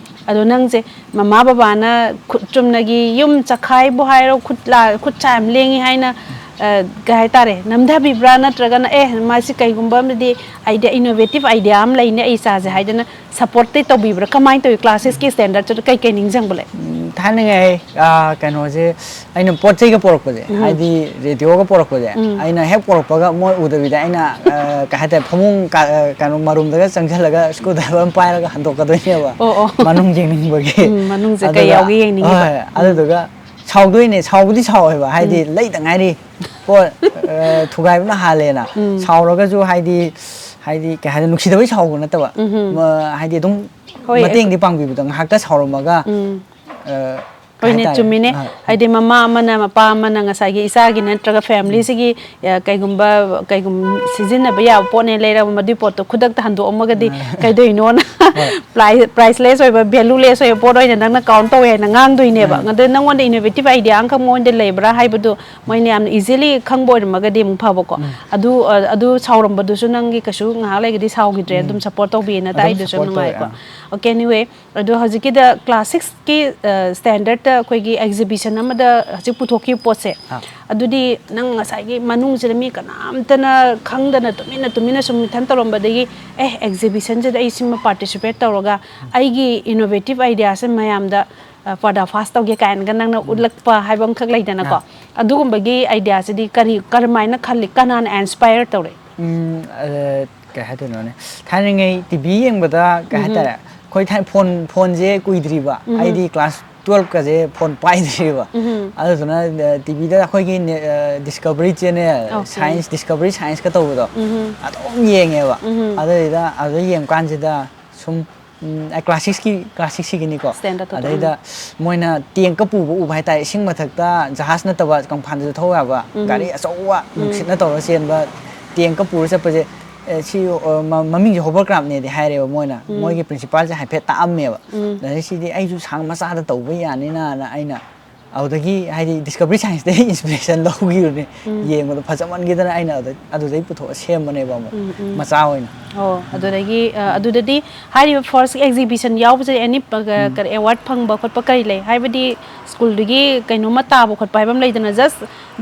ꯑꯗꯣ ꯅꯪꯁꯦ ꯃꯃꯥ ꯕꯕꯥꯅ ꯈꯨꯠ ꯆꯨꯝꯅꯒꯤ ꯌꯨꯝ ꯆꯈꯥꯏꯕꯨ ꯍꯥꯏꯔꯣ, ꯈꯨꯠ ꯂꯥ- ꯈꯨꯠ ꯁꯥ ꯌꯥꯝ ꯂꯦꯡꯉꯤ ꯍꯥꯏꯅ ꯑ, ꯀꯩ ꯍꯥꯏꯇꯥꯔꯦ, ꯅꯝꯊꯕꯤꯕ꯭ꯔꯥ? ꯅꯠꯇ꯭ꯔꯒꯅ, "ꯑꯦ, ꯃꯥꯁꯤ ꯀꯩꯒꯨꯝꯕ ꯑꯃꯗꯤ idea, innovative idea ꯑꯃ ꯂꯩꯅꯦ ꯑꯩ ꯏꯆꯥꯁꯦ" ꯍꯥꯏꯗꯅ ꯁꯞꯄꯣꯔꯠꯇꯤ ꯇꯧꯕꯤꯕ꯭ꯔꯥ? ꯀꯃꯥꯏꯅ ꯇꯧꯋꯤ? ꯀ꯭ꯂꯥꯁ ꯁꯤꯛꯁꯀꯤ ꯁ꯭ꯇꯦꯟꯗꯔꯗꯁꯤꯗ ꯀꯩꯀꯩ ꯅꯤꯡꯁꯤꯡꯕ ꯂꯩ? ꯎꯝ, ꯊꯥꯏꯅꯉꯩ ꯑ, ꯀꯩꯅꯣꯁꯦ, ꯑꯩꯅ ꯄꯣꯠ ꯆꯩꯒ ꯄꯣꯔꯛꯄꯁꯦ, ꯍꯥꯏꯗꯤ ꯔꯦꯗꯤꯑꯣꯒ ꯄꯣꯔꯛꯄꯁꯦ, ꯑꯩꯅ ꯍꯦꯛ ꯄꯣꯔꯛꯄꯒ ꯃꯣꯏ ꯎꯗꯕꯤꯗ ꯑꯩꯅ ꯑ, ꯀꯩ ꯍꯥꯏꯇꯥꯔꯦ, ꯐꯃꯨꯡ ꯀ- ꯑ, ꯀꯩꯅꯣ ꯃꯔꯨꯝꯗꯒ ꯆꯪꯁꯤꯜꯂꯒ ꯁ꯭ꯀ꯭ꯔꯨ ꯗ꯭ꯔꯥꯏꯚꯔ ꯑꯃ ꯄꯥꯏꯔꯒ ꯍꯟꯗꯣꯛꯀꯗꯣꯏꯅꯦꯕ꯫ ꯑꯣ, ꯑꯣ꯫ ꯃꯅꯨꯡ ꯌꯦꯡꯅꯤꯡꯕꯒꯤ꯫ ꯎꯝ, ꯃꯅꯨꯡꯁꯦ ꯀꯩ ꯑꯗꯨꯒ- ꯌꯥꯎꯒꯦ ꯌꯦꯡꯅꯤꯡꯉꯤꯕ꯫ ꯍꯣꯏ, ꯑꯗꯨꯗꯨꯒ ꯁꯥꯎꯗꯣꯏꯅꯦ, ꯁꯥꯎꯕꯗꯤ ꯁꯥꯎꯋꯦꯕ, ꯍꯥꯏꯗꯤ ꯂꯩꯇ ꯉꯥꯏꯔꯤ ꯄꯣꯠ ꯑ, ꯊꯨꯒꯥꯏꯕꯅ ꯍꯥꯜꯂꯦꯅ꯫ ꯁꯥꯎꯔꯒꯁꯨ ꯍꯥꯏꯗꯤ, ꯍꯥꯏꯗꯤ ꯀꯩ ꯍꯥꯏꯅꯤ, ꯅꯨꯡꯁꯤꯗꯕꯩ ꯁꯥꯎꯕ ꯅꯠꯇꯕ, ꯃ- ꯍꯥꯏꯗꯤ ꯑꯗꯨꯝ ꯍꯣꯏ, ꯃꯇꯦꯡꯗꯤ ꯄꯥꯡꯕꯤꯕꯗꯣ, ꯉꯥꯏꯍꯥꯛꯇ ꯁꯥꯎꯔꯝꯃꯒ ꯑ, ꯀꯩ ꯍꯣꯏꯅꯦ, ꯍꯥꯏꯇꯥꯔꯦ? ꯆꯨꯝꯃꯤꯅꯦ꯫ ꯑ, ꯍꯥꯏꯗꯤ ꯃꯃꯥ ꯑꯃꯅ, ꯃꯄꯥ ꯑꯃꯅ ꯉꯁꯥꯏꯒꯤ ꯏꯆꯥꯒꯤ ꯅꯠꯇ꯭ꯔꯒ ꯐꯦꯃꯤꯂꯤꯁꯤꯒꯤ, ꯑ, ꯀꯩꯒꯨꯝꯕ ꯀꯩꯒꯨꯝ ꯁꯤꯖꯤꯟꯅꯕ ꯌꯥꯕ ꯄꯣꯠꯅꯦ ꯂꯩꯔꯒ, ꯃꯗꯨꯏ ꯄꯣꯠꯇꯣ ꯈꯨꯗꯛꯇ ꯍꯟꯗꯣꯛꯑꯝꯃꯒꯗꯤ ꯀꯩꯗꯧꯅꯣꯅ price- priceless ꯑꯣꯏꯕ, valueless ꯑꯣꯏꯕ ꯄꯣꯠ ꯑꯣꯏꯅ ꯅꯪꯅ count ꯇꯧꯋꯦ ꯍꯥꯏꯅ ꯉꯥꯡꯗꯣꯏꯅꯦꯕ꯫ ꯑꯗꯣ ꯅꯪꯉꯣꯟꯗ innovative idea ꯑꯃꯈꯛ ꯃꯉꯣꯟꯗ ꯂꯩꯕ꯭ꯔꯥ ꯍꯥꯏꯕꯗꯨ ꯃꯣꯏꯅ ꯌꯥꯝꯅ easily ꯈꯪꯕ ꯑꯣꯏꯔꯝꯃꯒꯗꯤ ꯑꯃꯨꯛ ꯐꯕꯀꯣ꯫ ꯑꯗꯨ, ꯑ, ꯑꯗꯨ ꯁꯥꯎꯔꯝꯕꯗꯨꯁꯨ ꯅꯪꯒꯤ ꯀꯩꯁꯨ ꯉꯥꯏꯍꯥꯛ ꯂꯩꯒꯗꯤ ꯁꯥꯎꯈꯤꯗ꯭ꯔꯦ, ꯑꯗꯨꯝ support ꯇꯧꯕꯤꯌꯦꯅ ꯑꯗꯨꯝ ꯇꯥꯛꯏꯗꯨꯁꯨ support ꯇꯧꯋꯦ, ꯅꯨꯡꯉꯥꯏꯀꯣ꯫ ꯑꯥ꯫ Okay, anyway, ꯑꯗꯣ ꯍꯧꯖꯤꯛꯀꯤꯗ ꯀ꯭ꯂꯥꯁ ꯁꯤꯛꯁꯀꯤ ꯁ꯭ꯇꯦꯟꯗꯔꯠꯇ ꯑꯩꯈꯣꯏꯒꯤ exhibition ꯑꯃꯗ ꯍꯧꯖꯤꯛ ꯄꯨꯊꯣꯛꯈꯤꯕ ꯄꯣꯠꯁꯦ, ꯑꯥ꯫ ꯑꯗꯨꯗꯤ ꯅꯪ ꯉꯁꯥꯏꯒꯤ ꯃꯅꯨꯡꯁꯤꯗ ꯃꯤ ꯀꯅꯥꯝꯇꯅ ꯈꯪꯗꯅ ꯇꯨꯃꯤꯟꯅ ꯇꯨꯃꯤꯟꯅ ꯁꯨꯝ ꯏꯊꯟ ꯇꯧꯔꯝꯕꯗꯒꯤ, "ꯑꯦ, exhibitionꯁꯤꯗ ꯑꯩ ꯁꯤꯃ participate ꯇꯧꯔꯒ ꯑꯩꯒꯤ innovative ideaꯁꯦ ꯃꯌꯥꯝꯗ, ꯑ, ꯄꯔꯗꯥꯐꯥꯁ ꯇꯧꯒꯦ" ꯀꯥꯏꯅꯒ ꯅꯪꯅ ꯎꯠꯂꯛꯄ ꯍꯥꯏꯕ ꯑꯃꯈꯛ ꯂꯩꯗꯅꯀꯣ꯫ ꯑꯥ꯫ ꯑꯗꯨꯒꯨꯝꯕꯒꯤ ideaꯁꯤꯗꯤ ꯀꯔꯤ, ꯀꯔꯝꯍꯥꯏꯅ ꯈꯜꯂꯤ? ꯀꯅꯥꯅ inspire ꯇꯧꯔꯛꯏ? ꯎꯝ, ꯑ, ꯀꯩ ꯍꯥꯏꯗꯣꯏꯅꯣꯅꯦ? ꯊꯥꯏꯅꯉꯩ ꯇꯤ ꯚꯤ ꯌꯦꯡꯕꯗ, ꯀꯩ ꯍꯥꯏꯇꯥꯔꯦ, ꯑꯩꯈꯣꯏ ꯊꯥꯏꯅ ꯐꯣꯟ, ꯐꯣꯟꯁꯦ ꯀꯨꯏꯗ꯭ꯔꯤꯕ, ꯑꯩꯗꯤ ꯀ꯭ꯂꯥꯁ ꯇꯨꯋꯦꯜꯐꯀꯁꯦ ꯐꯣꯟ ꯄꯥꯏꯗ꯭ꯔꯤꯕ꯫ ꯑꯗꯨꯗꯨꯅ, ꯑ, ꯇꯤ ꯚꯤꯗ ꯑꯩꯈꯣꯏꯒꯤ ꯅꯦ-, ꯑ, Discovery Channel, Okay. Science, Discovery Scienceꯀ ꯇꯧꯕꯗꯣ, ꯑꯗꯨꯝ ꯌꯦꯡꯉꯦꯕ꯫ ꯑꯗꯨꯗꯩꯗ, ꯑꯗꯨꯗ ꯌꯦꯡꯕ ꯀꯥꯟꯁꯤꯗ ꯁꯨꯝ ꯎꯝ, ꯑꯩ ꯀ꯭ꯂꯥꯁ ꯁꯤꯛꯁꯀꯤ ꯀ꯭ꯂꯥꯁ ꯁꯤꯛꯁꯀꯤꯅꯤꯀꯣ꯫ Standard ꯇꯣ, ꯑꯗꯩꯗ ꯃꯣꯏꯅ ꯇꯦꯡꯀ ꯄꯨꯕ ꯎꯕ ꯍꯥꯏꯇꯥꯔꯦ, ꯏꯁꯤꯡ ꯃꯊꯛꯇ ꯖꯍꯥꯖ ꯅꯠꯇꯕ ꯀꯪꯐꯥꯟꯗꯁꯨ ꯊꯧ ꯌꯥꯕ ꯒꯥꯔꯤ ꯑꯆꯧꯕ ꯅꯨꯡꯁꯤꯠꯅ ꯇꯧꯔꯒ ꯆꯦꯟꯕ ꯇꯦꯡꯀ ꯄꯨꯔ ꯆꯠꯄꯁꯦ꯫ ꯑꯦ, ꯁꯤ ꯑ, ꯃ- ꯃꯃꯤꯡꯁꯦ ꯍꯣꯕꯔ ꯀ꯭ꯔꯥꯐꯅꯦꯗꯤ ꯍꯥꯏꯔꯦꯕ ꯃꯣꯏꯅ꯫ ꯃꯣꯏꯒꯤ ꯄ꯭ꯔꯤꯟꯁꯤꯄꯥꯜꯁꯦ ꯍꯥꯏꯐꯦꯠ ꯇꯥꯛꯑꯝꯃꯦꯕ꯫ ꯑꯗꯩ ꯁꯤꯗꯤ ꯑꯩꯁꯨ ꯁꯥꯡ ꯃꯆꯥꯗ ꯇꯧꯕ ꯌꯥꯅꯤꯅꯅ ꯑꯩꯅ ꯑꯗꯨꯗꯒꯤ ꯍꯥꯏꯗꯤ ꯗꯤꯁꯀꯚꯔꯤ ꯁꯥꯏꯟꯁꯇꯒꯤ ꯏꯟꯁꯄꯤꯔꯦꯁꯟ ꯂꯧꯈꯤꯕꯅꯦ꯫ ꯌꯦꯡꯕꯗ ꯐꯖꯃꯟꯈꯤꯗꯅ ꯑꯩꯅ ꯑꯗꯨ- ꯑꯗꯨꯗꯩ ꯄꯨꯊꯣꯛꯑ ꯁꯦꯝꯕꯅꯦꯕ ꯑꯃꯨꯛ ꯃꯆꯥ ꯑꯣꯏꯅ꯫ ꯑꯣ, ꯑꯗꯨꯗꯒꯤ ꯑ, ꯑꯗꯨꯗꯗꯤ ꯍꯥꯏꯔꯤꯕ ꯐꯥꯔꯁ ꯑꯦꯛꯖꯤꯕꯤꯁꯟ ꯌꯥꯎꯕꯁꯦ ꯑꯦꯅꯤ ꯑꯦꯋꯥꯔꯗ ꯐꯪꯕ ꯈꯣꯠꯄ ꯀꯔꯤ ꯂꯩ? ꯍꯥꯏꯕꯗꯤ ꯁ꯭ꯀꯨꯜꯗꯨꯒꯤ ꯀꯩꯅꯣꯝꯃ ꯇꯥꯕ ꯈꯣꯠꯄ ꯍꯥꯏꯕ ꯑꯃ ꯂꯩꯗꯅ, ꯖꯁ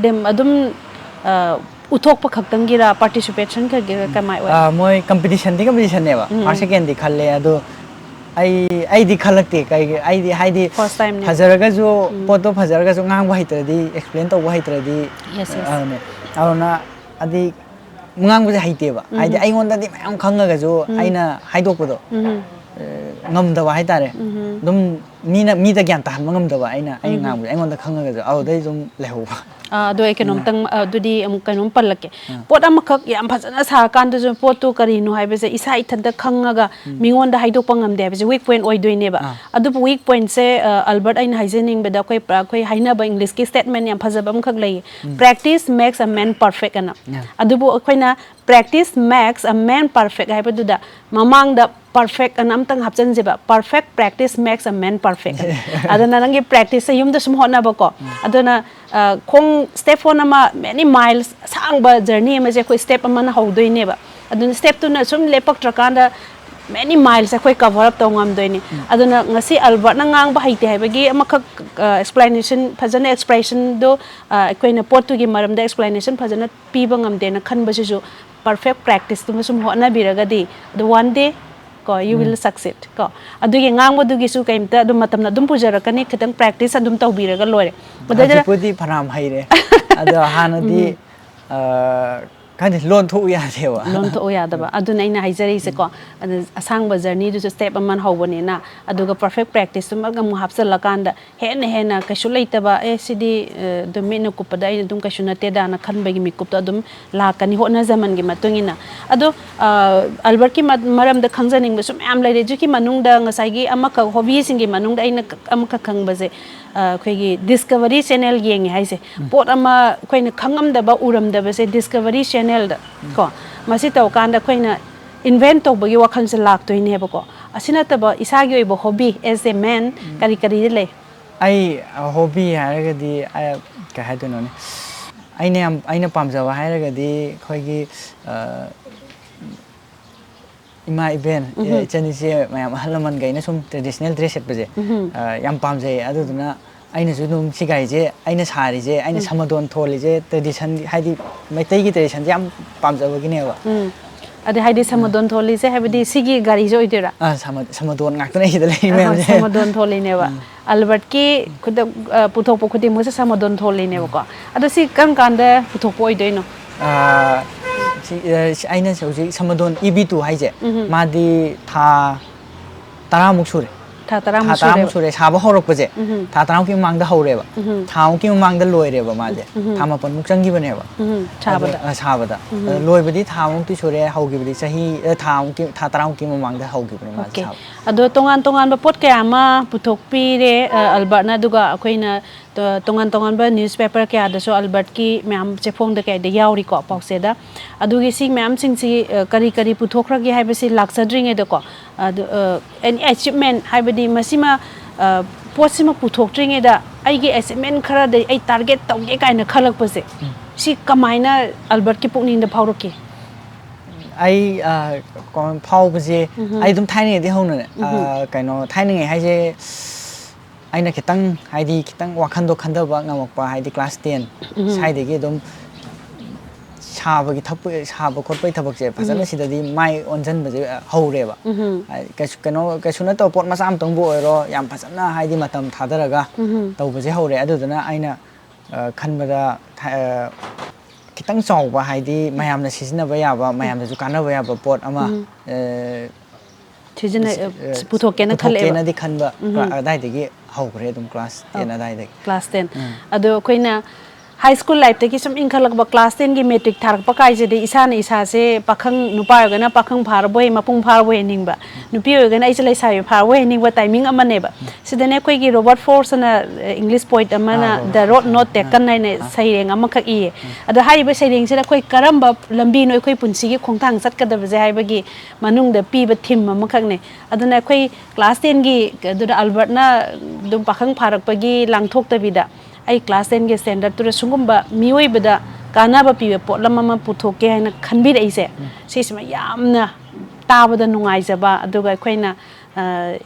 ꯑꯗꯨꯝ ꯑ, ꯎꯠꯊꯣꯛꯄ ꯈꯛꯇꯪꯒꯤꯔ, ꯄꯥꯔꯇꯤꯁꯤꯄꯦꯁꯟ ꯈꯛꯀꯤꯔ, ꯀꯃꯥꯏ ꯑꯣꯏ? ꯑ, ꯃꯣꯏ ꯀꯝꯄꯤꯇꯤꯁꯟꯗꯤ ꯀꯝꯄꯤꯇꯤꯁꯟꯅꯦꯕ꯫ ꯐꯥꯔꯁ ꯁꯦꯀꯦꯟꯗꯤ ꯈꯜꯂꯦ ꯑꯗꯣ ꯑꯩ ꯑꯩꯗꯤ ꯈꯜꯂꯛꯇꯦ꯫ ꯀꯩꯒꯤ ꯑꯩꯗꯤ ꯍꯥꯏꯗꯤ First time ꯅꯦ꯫ ꯐꯖꯔꯒꯁꯨ ꯄꯣꯠꯇꯣ ꯐꯖꯔꯒꯁꯨ ꯉꯥꯡꯕ ꯍꯩꯇ꯭ꯔꯗꯤ, ꯑꯦꯛꯁꯄ꯭ꯂꯦꯟ ꯇꯧꯕ ꯍꯩꯇ꯭ꯔꯗꯤ Yes, yes. ꯑꯗꯨꯅꯦ꯫ ꯑꯗꯨꯅ ꯍꯥꯏꯗꯤ ꯉꯥꯡꯕꯁꯦ ꯍꯩꯇꯦꯕ꯫ ꯍꯥꯏꯗꯤ ꯑꯩꯉꯣꯟꯗꯗꯤ ꯃꯌꯥꯝ ꯈꯪꯉꯒꯁꯨ ꯑꯩꯅ ꯍꯥꯏꯗꯣꯛꯄꯗꯣ ꯎꯝ꯫ ꯑ, ꯉꯝꯗꯕ ꯍꯥꯏꯇꯥꯔꯦ꯫ ꯑꯗꯨꯝ ꯃꯤꯅ ꯃꯤꯗ ꯒ꯭ꯌꯥꯟ ꯇꯥꯍꯟꯕ ꯉꯝꯗꯕ ꯑꯩꯅ ꯑꯩꯅ ꯉꯥꯡꯕꯁꯦ ꯑꯩꯉꯣꯟꯗ ꯈꯪꯉꯒꯁꯨ ꯑꯗꯨꯗꯩ ꯑꯗꯨꯝ ꯂꯩꯍꯧꯕ꯫ ꯑ, ꯑꯗꯣ ꯑꯩ ꯀꯩꯅꯣꯝꯇꯪ ꯑ, ꯑꯗꯨꯗꯤ ꯑꯃꯨꯛ ꯀꯩꯅꯣꯝ ꯄꯜꯂꯛꯀꯦ꯫ ꯄꯣꯠ ꯑꯃꯈꯛ ꯌꯥꯝ ꯐꯖꯅ ꯁꯥꯔꯀꯥꯟꯗꯁꯨ ꯄꯣꯠꯇꯨ ꯀꯔꯤꯅꯣ ꯍꯥꯏꯕꯁꯦ ꯏꯁꯥ ꯏꯊꯟꯇ ꯈꯪꯉꯒ ꯃꯤꯉꯣꯟꯗ ꯍꯥꯏꯗꯣꯛꯄ ꯉꯝꯗꯦ ꯍꯥꯏꯕꯁꯦ ꯋꯤꯛ ꯄꯣꯏꯟ ꯑꯣꯏꯗꯣꯏꯅꯦꯕ꯫ ꯑꯥ꯫ ꯑꯗꯨꯕꯨ ꯋꯤꯛ ꯄꯣꯏꯟꯁꯦ, ꯑ, ꯑꯜꯕꯔꯠ, ꯑꯩꯅ ꯍꯥꯏꯖꯅꯤꯡꯕꯗ ꯑꯩꯈꯣꯏ ꯄ- ꯑꯩꯈꯣꯏ ꯍꯥꯏꯅꯕ ꯏꯪꯂꯤꯁꯀꯤ ꯁ꯭ꯇꯦꯠꯃꯦꯟ ꯌꯥꯝ ꯐꯖꯕ ꯑꯃꯈꯛ ꯂꯩꯌꯦ, "Practice makes a man perfect" ꯑꯅ꯫ ꯑꯥ꯫ ꯑꯗꯨꯕꯨ ꯑꯩꯈꯣꯏꯅ "Practice makes a man perfect" ꯍꯥꯏꯕꯗꯨꯗ ꯃꯃꯥꯡꯗ "perfect" ꯑꯅ ꯑꯝꯇꯪ ꯍꯥꯞꯆꯤꯟꯁꯦꯕ꯫ "Perfect practice makes a man perfect" ꯑꯅ꯫ ꯑꯗꯨꯅ ꯅꯪꯒꯤ ꯄ꯭ꯔꯦꯛꯇꯤꯁꯁꯦ ꯌꯨꯝꯗ ꯁꯨꯝ ꯍꯣꯠꯅꯕꯀꯣ꯫ ꯑꯗꯨꯅ ꯑ, ꯈꯣꯡ ꯁ꯭ꯇꯦꯞ ꯍꯣꯟ ꯑꯃ, ꯃꯦꯅꯤ ꯃꯥꯏꯜꯁ ꯑꯁꯥꯡꯕ ꯖꯔꯅꯤ ꯑꯃꯁꯦ ꯑꯩꯈꯣꯏ ꯁ꯭ꯇꯦꯞ ꯑꯃꯅ ꯍꯧꯗꯣꯏꯅꯦꯕ꯫ ꯑꯗꯨꯅ ꯁ꯭ꯇꯦꯞꯇꯨꯅ ꯁꯨꯝ ꯂꯦꯞꯄꯛꯇ꯭ꯔꯀꯥꯟꯗ ꯃꯦꯅꯤ ꯃꯥꯏꯜꯁ ꯑꯩꯈꯣꯏ ꯀꯚꯔ ꯑꯞ ꯇꯧ ꯉꯝꯗꯣꯏꯅꯤ꯫ ꯑꯗꯨꯅ ꯉꯁꯤ ꯑꯜꯕꯔꯠꯅ ꯉꯥꯡꯕ ꯍꯩꯇꯦ ꯍꯥꯏꯕꯒꯤ ꯑꯃꯈꯛ ꯑꯦꯛꯁꯄ꯭ꯂꯦꯅꯦꯁꯟ ꯐꯖꯅ, ꯑꯦꯛꯁꯄ꯭ꯔꯦꯁꯟꯗꯣ ꯑꯩꯈꯣꯏꯅ ꯄꯣꯠꯇꯨꯒꯤ ꯃꯔꯝꯗ ꯑꯦꯛꯁꯄ꯭ꯂꯦꯅꯦꯁꯟ ꯐꯖꯅ ꯄꯤꯕ ꯉꯝꯗꯦꯅ ꯈꯟꯕꯁꯤꯁꯨ ꯄꯔꯐꯦꯛ ꯄ꯭ꯔꯦꯛꯇꯤꯁꯇꯨꯃ ꯁꯨꯝ ꯍꯣꯠꯅꯕꯤꯔꯒꯗꯤ ꯑꯗꯨ ꯋꯥꯟ ꯗꯦ ꯀꯣ, you will succeed ꯀꯣ꯫ ꯑꯗꯨꯒꯤ ꯉꯥꯡꯕꯗꯨꯒꯤꯁꯨ ꯀꯩꯝꯇ ꯑꯗꯨꯝ ꯃꯇꯝꯅ ꯑꯗꯨꯝ ꯄꯨꯖꯔꯛꯀꯅꯤ, ꯈꯤꯇꯪ ꯄ꯭ꯔꯦꯛꯇꯤꯁ ꯑꯗꯨꯝ ꯇꯧꯕꯤꯔꯒ ꯂꯣꯏꯔꯦ꯫ ꯑꯗꯩꯗ ꯍꯧꯖꯤꯛꯄꯨꯗꯤ ꯐꯅꯌꯥꯝ ꯍꯩꯔꯦ꯫ ꯑꯗꯣ ꯍꯥꯟꯅꯗꯤ ꯑ, ꯍꯥꯏꯗꯤ ꯂꯣꯟ ꯊꯣꯛꯎ ꯌꯥꯗꯦꯕ꯫ ꯂꯣꯟꯊꯣꯛꯎ ꯌꯥꯗꯕ ꯑꯗꯨꯅ ꯑꯩꯅ ꯍꯥꯏꯖꯔꯤꯁꯦꯀꯣ꯫ ꯑꯗꯨ ꯑꯁꯥꯡꯕ ꯖꯔꯅꯤꯗꯨꯁꯨ ꯁ꯭ꯇꯦꯞ ꯑꯃ ꯍꯧꯕꯅꯤꯅ, ꯑꯗꯨꯒ ꯄꯔꯐꯦꯛ ꯄ꯭ꯔꯦꯛꯇꯤꯁꯇꯨꯃꯛ ꯑꯃꯨꯛ ꯍꯥꯞꯆꯤꯜꯂꯀꯥꯟꯗ ꯍꯦꯟꯅ ꯍꯦꯟꯅ ꯀꯩꯁꯨ ꯂꯩꯇꯕ, ꯑꯦ ꯁꯤꯗꯤ ꯑꯗꯨꯝ ꯃꯤꯠꯅ ꯀꯨꯞꯄꯗ ꯑꯩꯅ ꯑꯗꯨꯝ ꯀꯩꯁꯨ ꯅꯠꯇꯦꯗꯥꯅ ꯈꯟꯕꯒꯤ ꯃꯤꯀꯨꯞꯇꯣ ꯑꯗꯨꯝ ꯂꯥꯛꯀꯅꯤ ꯍꯣꯠꯅꯖꯃꯟꯒꯤ ꯃꯇꯨꯡ ꯏꯟꯅ꯫ ꯑꯗꯣ ꯑꯜꯕꯔꯠꯀꯤ ꯃꯔꯝꯗ ꯈꯪꯖꯅꯤꯡꯕꯁꯨ ꯃꯌꯥꯝ ꯂꯩꯔꯦ꯫ ꯍꯧꯖꯤꯛꯀꯤ ꯃꯅꯨꯡꯗ ꯉꯁꯥꯏꯒꯤ ꯑꯃꯈꯛ ꯍꯣꯕꯤꯁꯤꯡꯒꯤ ꯃꯅꯨꯡꯗ ꯑꯩꯅ ꯑꯃꯈꯛ ꯈꯪꯕꯁꯦ, ꯑꯩꯈꯣꯏꯒꯤ ꯗꯤꯁꯀꯚꯔꯤ ꯆꯦꯅꯦꯜ ꯌꯦꯡꯉꯦ ꯍꯥꯏꯁꯦ꯫ ꯄꯣꯠ ꯑꯃ ꯑꯩꯈꯣꯏꯅ ꯈꯪꯉꯝꯗꯕ ꯎꯔꯝꯗꯕꯁꯦ ꯗꯤꯁꯀꯚꯔꯤ ꯆꯦꯅꯦꯜꯗ ꯀꯣ, ꯃꯁꯤ ꯇꯧꯀꯥꯟꯗ ꯑꯩꯈꯣꯏꯅ ꯏꯟꯚꯦꯟ ꯇꯧꯕꯒꯤ ꯋꯥꯈꯜꯁꯦ ꯂꯥꯛꯇꯣꯏꯅꯦꯕꯀꯣ꯫ ꯑꯁꯤ ꯅꯠꯇꯕ ꯏꯁꯥꯒꯤ ꯑꯣꯏꯕ ꯍꯣꯕꯤ as a man ꯀꯔꯤ ꯀꯔꯤꯗꯤ ꯂꯩ? ꯑꯩ ꯍꯣꯕꯤ ꯍꯥꯏꯔꯒꯗꯤ ꯀꯩ ꯍꯥꯏꯗꯣꯏꯅꯣꯅꯦ, ꯑꯩꯅ ꯌꯥꯝ ꯑꯩꯅ ꯄꯥꯝꯖꯕ ꯍꯥꯏꯔꯒꯗꯤ ꯑꯩꯈꯣꯏꯒꯤ ꯏꯃꯥ ꯏꯕꯦꯟ, ꯏꯆꯟ ꯏꯆꯦ ꯃꯌꯥꯝ, ꯑꯍꯜ ꯂꯃꯟꯈꯩꯅ ꯁꯨꯝ ꯇ꯭ꯔꯦꯗꯤꯁꯅꯦꯜ ꯗ꯭ꯔꯦꯁ ꯁꯦꯠꯄꯁꯦ ꯌꯥꯝ ꯄꯥꯝꯖꯩ꯫ ꯑꯗꯨꯗꯨꯅ ꯑꯩꯅꯁꯨ ꯑꯗꯨꯝ ꯁꯤꯒꯥꯏꯁꯦ ꯑꯩꯅ ꯁꯥꯔꯤꯁꯦ, ꯑꯩꯅ ꯁꯃꯗꯣꯟ ꯊꯣꯜꯂꯤꯁꯦ ꯇ꯭ꯔꯦꯗꯤꯁꯟ, ꯍꯥꯏꯗꯤ ꯃꯩꯇꯩꯒꯤ ꯇ꯭ꯔꯦꯗꯤꯁꯟꯁꯦ ꯌꯥꯝ ꯄꯥꯝꯖꯕꯒꯤꯅꯦꯕ꯫ ꯑꯗꯩ ꯍꯥꯏꯗꯤ ꯁꯃꯗꯣꯟ ꯊꯣꯜꯂꯤꯁꯦ ꯍꯥꯏꯕꯗꯤ ꯁꯤꯒꯤ ꯒꯥꯔꯤꯁꯦ ꯑꯣꯏꯗꯣꯏꯔꯥ? ꯑꯥ, ꯁꯃ- ꯁꯃꯗꯣꯟ ꯉꯥꯛꯇꯅꯦ ꯁꯤꯗ ꯂꯩꯔꯤ ꯃꯌꯥꯝꯁꯦ꯫ ꯁꯃꯗꯣꯟ ꯊꯣꯜꯂꯤꯅꯦꯕ꯫ ꯑꯜꯕꯔꯠꯀꯤ ꯈꯨꯗꯛ ꯄꯨꯊꯣꯛꯄ ꯈꯨꯗꯤꯡꯃꯛꯁꯦ ꯁꯃꯗꯣꯟ ꯊꯣꯜꯂꯤꯅꯦꯕꯀꯣ꯫ ꯑꯗꯣ ꯁꯤ ꯀꯔꯝ ꯀꯥꯟꯗ ꯄꯨꯊꯣꯛꯄ ꯑꯣꯏꯗꯣꯏꯅꯣ? ꯑꯩꯅ ꯍꯧꯖꯤꯛ ꯁꯃꯗꯣꯟ ꯏ ꯕꯤ ꯇꯨ ꯍꯥꯏꯁꯦ, ꯃꯥꯗꯤ ꯊꯥ ꯇꯔꯥꯃꯨꯛ ꯁꯨꯔꯦ꯫ ꯊꯥ ꯇꯔꯥꯃꯨꯛ ꯊꯥ ꯇꯔꯥꯃꯨꯛ ꯁꯨꯔꯦ꯫ ꯁꯥꯕ ꯍꯧꯔꯛꯄꯁꯦ ꯎꯝ꯫ ꯊꯥ ꯇꯔꯥꯃꯨꯛꯀꯤ ꯃꯃꯥꯡꯗ ꯍꯧꯔꯦꯕ꯫ ꯎꯝ꯫ ꯊꯥ ꯃꯨꯛꯀꯤ ꯃꯃꯥꯡꯗ ꯂꯣꯏꯔꯦꯕ ꯃꯥꯁꯦ꯫ ꯎꯝ꯫ ꯊꯥ ꯃꯥꯄꯟꯃꯨꯛ ꯆꯪꯈꯤꯕꯅꯦꯕ꯫ ꯎꯝ꯫ ꯁꯥꯕꯗ꯫ ꯑꯗꯣ, ꯑ, ꯁꯥꯕꯗ꯫ ꯎꯝ꯫ ꯑꯗꯣ ꯂꯣꯏꯕꯗꯤ ꯊꯥ ꯃꯨꯛꯇꯤ ꯁꯨꯔꯦ, ꯍꯧꯈꯤꯕꯗꯤ ꯆꯍꯤ, ꯑ, ꯊꯥ ꯃꯨꯛꯀꯤ, ꯊꯥ ꯇꯔꯥꯃꯨꯛꯀꯤ ꯃꯃꯥꯡꯗ ꯍꯧꯈꯤꯕꯅꯦ ꯃꯥꯁꯦ Okay꯫ ꯁꯥꯕ꯫ ꯑꯗꯣ ꯇꯣꯉꯥꯟ ꯇꯣꯉꯥꯟꯕ ꯄꯣꯠ ꯀꯌꯥ ꯑꯃ ꯄꯨꯊꯣꯛꯄꯤꯔꯦ, ꯑ, ꯑꯜꯕꯔꯠꯅ, ꯑꯗꯨꯒ ꯑꯩꯈꯣꯏꯅ ꯇꯣ-, ꯇꯣꯉꯥꯟ ꯇꯣꯉꯥꯟꯕ ꯅ꯭ꯌꯨꯁꯄꯦꯄꯔ ꯀꯌꯥꯗꯁꯨ ꯑꯜꯕꯔꯠꯀꯤ ꯃꯌꯥꯝ ꯆꯦꯐꯣꯡꯗ ꯀꯩꯗ ꯌꯥꯎꯔꯤꯀꯣ ꯄꯥꯎꯆꯦꯗ꯫ ꯑꯗꯨꯒꯤ ꯁꯤ ꯃꯌꯥꯝꯁꯤꯡꯁꯤ, ꯑ, ꯀꯔꯤ ꯀꯔꯤ ꯄꯨꯊꯣꯛꯈ꯭ꯔꯒꯦ ꯍꯥꯏꯕꯁꯤ ꯂꯥꯛꯆꯗ꯭ꯔꯤꯉꯩꯗꯀꯣ, ꯑꯗꯨ, ꯑ, any achievement ꯍꯥꯏꯕꯗꯤ ꯃꯁꯤꯃ, ꯑ, ꯄꯣꯠꯁꯤꯃ ꯄꯨꯊꯣꯛꯇ꯭ꯔꯤꯉꯩꯗ ꯑꯩꯒꯤ achievement ꯈꯔꯗꯤ ꯑꯩ target ꯇꯧꯒꯦ ꯀꯥꯏꯅ ꯈꯜꯂꯛꯄꯁꯦ, ꯎꯝ꯫ ꯁꯤ ꯀꯃꯥꯏꯅ ꯑꯜꯕꯔꯠꯀꯤ ꯄꯨꯛꯅꯤꯡꯗ ꯐꯥꯎꯔꯛꯀꯦ? ꯑꯩ, ꯑ, ꯀꯣ-, ꯐꯥꯎꯕꯁꯦ ꯎꯝꯍꯨꯝ꯫ ꯑꯩ ꯑꯗꯨꯝ ꯊꯥꯏꯅꯉꯩꯗꯒꯤ ꯍꯧꯅꯅꯦ꯫ ꯑ, ꯎꯝꯍꯨꯝ꯫ ꯀꯩꯅꯣ, ꯊꯥꯏꯅꯉꯩ ꯍꯥꯏꯁꯦ ꯑꯩꯅ ꯈꯤꯇꯪ, ꯍꯥꯏꯗꯤ ꯈꯤꯇꯪ ꯋꯥꯈꯟꯗꯣ ꯈꯟꯊꯕ ꯉꯝꯃꯛꯄ, ꯍꯥꯏꯗꯤ class ten ꯎꯝꯍꯨꯝ꯫ ꯁ꯭ꯋꯥꯏꯗꯒꯤ ꯑꯗꯨꯝ ꯁꯥꯕꯒꯤ ꯊꯛꯄ, ꯁꯥꯕ ꯈꯣꯠꯄꯒꯤ ꯊꯕꯛꯁꯦ ꯐꯖꯅ ꯎꯝꯍꯨꯝ꯫ ꯁꯤꯗꯗꯤ ꯃꯥꯏ ꯑꯣꯟꯁꯤꯟꯕꯁꯦ, ꯑ, ꯍꯧꯔꯦꯕ꯫ ꯎꯝꯍꯨꯝ꯫ ꯍꯥꯏꯗꯤ ꯀꯩꯁꯨ, ꯀꯩꯅꯣ, ꯀꯩꯁꯨ ꯅꯠꯇꯕ ꯄꯣꯠ ꯃꯆꯥ ꯑꯃꯇꯪꯕꯨ ꯑꯣꯏꯔꯣ, ꯌꯥꯝ ꯐꯖꯅ, ꯍꯥꯏꯗꯤ ꯃꯇꯝ ꯊꯥꯗꯔꯒ ꯎꯝꯍꯨꯝ꯫ ꯇꯧꯕꯁꯦ ꯍꯧꯔꯦ꯫ ꯑꯗꯨꯗꯨꯅ ꯑꯩꯅ, ꯑ, ꯈꯟꯕꯗ ꯊ-, ꯑ, ꯈꯤꯇꯪ ꯆꯥꯎꯕ, ꯍꯥꯏꯗꯤ ꯃꯌꯥꯝꯅ ꯁꯤꯖꯤꯟꯅꯕ ꯌꯥꯕ, ꯃꯌꯥꯝꯗꯁꯨ ꯀꯥꯟꯅꯕ ꯌꯥꯕ ꯄꯣꯠ ꯑꯃ, ꯎꯝ꯫ ꯑ, ꯁꯤꯖꯤꯟꯅ ꯑ, ꯄꯨꯊꯣꯛꯀꯦꯅ ꯈꯜꯂꯛꯑꯦꯕ꯫ ꯄꯨꯊꯣꯛꯀꯦꯅꯗꯤ ꯈꯟꯕ, ꯎꯝ꯫ ꯑꯗꯥꯏꯗꯒꯤ ꯍꯧꯈ꯭ꯔꯦ ꯑꯗꯨꯝ, ꯀ꯭ꯂꯥꯁ ꯑꯧ꯫ ꯇꯦꯟ ꯑꯗꯥꯏꯗꯒꯤ꯫ Class ten. ꯎꯝ꯫ ꯑꯗꯣ ꯑꯩꯈꯣꯏꯅ ꯍꯥꯏ ꯁ꯭ꯀꯨꯜ ꯂꯥꯏꯐꯇꯒꯤ ꯁꯨꯝ ꯏꯟꯈꯠꯂꯛꯄ, ꯀ꯭ꯂꯥꯁ ꯇꯦꯟꯒꯤ ꯃꯦꯇ꯭ꯔꯤꯛ ꯊꯥꯔꯛꯄ ꯀꯥꯏꯁꯤꯗꯤ ꯏꯁꯥꯅ ꯏꯁꯥꯁꯦ ꯄꯥꯈꯪ, ꯅꯨꯄꯥ ꯑꯣꯏꯔꯒꯅ ꯄꯥꯈꯪ ꯐꯥꯔꯕꯣꯏ, ꯃꯄꯨꯡ ꯐꯥꯔꯕꯣꯏ ꯅꯤꯡꯕ, ꯅꯨꯄꯤ ꯑꯣꯏꯔꯒꯅ ꯑꯩꯁꯦ ꯂꯩꯁꯥꯕꯤ ꯐꯥꯔꯕꯣꯏ ꯅꯤꯡꯕ ꯇꯥꯏꯃꯤꯡ ꯑꯃꯅꯦꯕ꯫ ꯁꯤꯗꯅꯦ ꯑꯩꯈꯣꯏꯒꯤ ꯔꯣꯕꯔꯠ ꯐ꯭ꯔꯣꯁ ꯑꯅ, ꯑ, ꯏꯪꯂꯤꯁ ꯄꯣꯏꯠ ꯑꯃꯅ ah, Robert The Road Frost. Not ah. Taken ꯍꯥꯏꯅ ꯑꯥ꯫ ꯁꯩꯔꯦꯡ ꯑꯃꯈꯛ ꯏꯌꯦ꯫ ꯑꯗꯣ ꯍꯥꯏꯔꯤꯕ ꯁꯩꯔꯦꯡꯁꯤꯗ ꯑꯩꯈꯣꯏ ꯀꯔꯝꯕ ꯂꯝꯕꯤꯅꯣ ꯑꯩꯈꯣꯏ ꯄꯨꯟꯁꯤꯒꯤ ꯈꯣꯡꯊꯥꯡ ꯆꯠꯀꯗꯕꯁꯦ ꯍꯥꯏꯕꯒꯤ ꯃꯅꯨꯡꯗ ꯄꯤꯕ ꯊꯤꯝ ꯑꯃꯈꯛꯅꯦ꯫ ꯑꯗꯨꯅ ꯑꯩꯈꯣꯏ ꯀ꯭ꯂꯥꯁ ꯇꯦꯟꯒꯤ ꯑꯗꯨꯗ ꯑꯜꯕꯔꯠꯅ ꯑꯗꯨꯝ ꯄꯥꯈꯪ ꯐꯥꯔꯛꯄꯒꯤ ꯂꯥꯡꯊꯣꯛꯇꯕꯤꯗ, ꯑꯩ ꯀ꯭ꯂꯥꯁ ꯇꯦꯟꯒꯤ ꯁ꯭ꯇꯦꯟꯗꯔꯠꯇꯨꯗ ꯁꯤꯒꯨꯝꯕ ꯃꯤꯑꯣꯏꯕꯗ ꯀꯥꯟꯅꯕ ꯄꯤꯕ ꯄꯣꯠꯂꯝ ꯑꯃ ꯄꯨꯊꯣꯛꯀꯦ ꯍꯥꯏꯅ ꯈꯟꯕꯤꯔꯛꯏꯁꯦ, ꯁꯤꯁꯤꯃ ꯌꯥꯝꯅ ꯇꯥꯕꯗ ꯅꯨꯡꯉꯥꯏꯖꯕ, ꯑꯗꯨꯒ ꯑꯩꯈꯣꯏꯅ, ꯑ,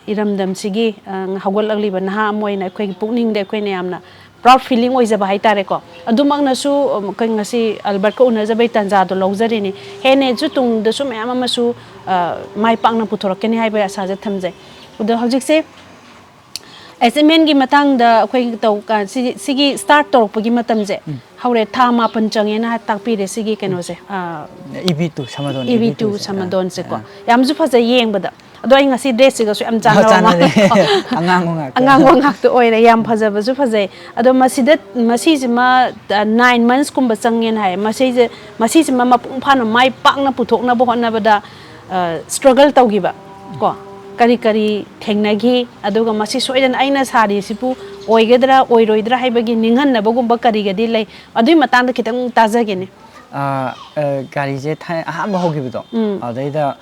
ꯏꯔꯝꯗꯝꯁꯤꯒꯤ, ꯑ, ꯍꯧꯒꯠꯂꯛꯂꯤꯕ ꯅꯍꯥ ꯑꯃ ꯑꯣꯏꯅ ꯑꯩꯈꯣꯏꯒꯤ ꯄꯨꯛꯅꯤꯡꯗ ꯑꯩꯈꯣꯏꯅ ꯌꯥꯝꯅ proud feeling ꯑꯣꯏꯖꯕ ꯍꯥꯏꯇꯥꯔꯦꯀꯣ꯫ ꯑꯗꯨꯃꯛꯅꯁꯨ, ꯑꯝ, ꯑꯩꯈꯣꯏ ꯉꯁꯤ ꯑꯜꯕꯔꯠꯀ ꯎꯅꯖꯕꯩ ꯇꯥꯟꯖꯥꯗꯣ ꯂꯧꯖꯔꯤꯅꯤ꯫ ꯍꯦꯟꯅꯁꯨ ꯇꯨꯡꯗꯁꯨ ꯃꯌꯥꯝ ꯑꯃꯁꯨ, ꯑ, ꯃꯥꯏ ꯄꯥꯛꯅ ꯄꯨꯊꯣꯔꯛꯀꯅꯤ ꯍꯥꯏꯕꯒꯤ ꯑꯁꯥꯁꯦ ꯊꯝꯖꯩ꯫ ꯑꯗꯣ ꯍꯧꯖꯤꯛꯁꯦ achievement ꯀꯤ ꯃꯇꯥꯡꯗ ꯑꯩꯈꯣꯏ ꯇꯧ-, ꯑ, ꯁꯤ-, ꯁꯤꯒꯤ start ꯇꯧꯔꯛꯄꯒꯤ ꯃꯇꯝꯁꯦ ꯍꯧꯔꯦ, ꯊꯥ ꯃꯥꯄꯟ ꯆꯪꯉꯦꯅ ꯍꯥꯏ-, ꯇꯥꯛꯄꯤꯔꯦ ꯁꯤꯒꯤ ꯀꯩꯅꯣꯁꯦ, ꯑ, ꯏ ꯕꯤ ꯇꯨ ꯁꯃꯥꯗꯣꯟ, ꯏ ꯕꯤ ꯇꯨ ꯏ ꯕꯤ ꯇꯨꯁꯦ꯫ ꯑꯥ, ꯁꯃꯥꯗꯣꯟꯁꯦꯀꯣ꯫ ꯑꯥ꯫ ꯌꯥꯝꯁꯨ ꯐꯖꯩ ꯌꯦꯡꯕꯗ꯫ ꯑꯗꯣ ꯑꯩ ꯉꯁꯤ dress ꯁꯤꯒꯁꯨ ꯌꯥꯝ ꯆꯥꯟꯅꯕ ꯆꯥꯟꯅꯔꯦ꯫ ꯃꯥꯜꯂꯦꯀꯣ꯫ ꯑꯉꯥꯡꯕ ꯉꯥꯛꯇ꯫ ꯑꯉꯥꯡꯕ ꯉꯥꯛꯇ ꯑꯣꯏꯔꯦ꯫ ꯌꯥꯝ ꯐꯖꯕꯁꯨ ꯐꯖꯩ꯫ ꯑꯗꯣ ꯃꯁꯤꯗ, ꯃꯁꯤꯁꯤꯃ, ꯑ, nine months ꯀꯨꯝꯕ ꯆꯪꯉꯦꯅ ꯍꯥꯏ꯫ ꯃꯁꯤꯁꯦ, ꯃꯁꯤꯁꯤꯃ ꯃꯄꯨꯡ ꯐꯥꯅ ꯃꯥꯏ ꯄꯥꯛꯅ ꯄꯨꯊꯣꯛꯅꯕ ꯍꯣꯠꯅꯕꯗ, ꯑ, struggle ꯇꯧꯈꯤꯕ ꯀꯣ, ꯀꯔꯤ ꯀꯔꯤ ꯊꯦꯡꯅꯈꯤ, ꯑꯗꯨꯒ ꯃꯁꯤ ꯁꯣꯏꯗꯅ ꯑꯩꯅ ꯁꯥꯔꯤꯁꯤꯕꯨ ꯑꯣꯏꯒꯗ꯭ꯔꯥ ꯑꯣꯏꯔꯣꯏꯗ꯭ꯔꯥ ꯍꯥꯏꯕꯒꯤ ꯅꯤꯡꯍꯟꯅꯕꯒꯨꯝꯕ ꯀꯔꯤꯒꯗꯤ ꯂꯩ, ꯑꯗꯨꯒꯤ ꯃꯇꯥꯡꯗ ꯈꯤꯇꯪ ꯇꯥꯖꯒꯦꯅꯦ꯫ ꯑꯥ, ꯑ, ꯒꯥꯔꯤꯁꯦ ꯊꯥꯏꯅ ꯑꯍꯥꯟꯕ ꯍꯧꯈꯤꯕꯗꯣ, ꯎꯝ꯫ ꯑꯗꯨꯗꯩꯗ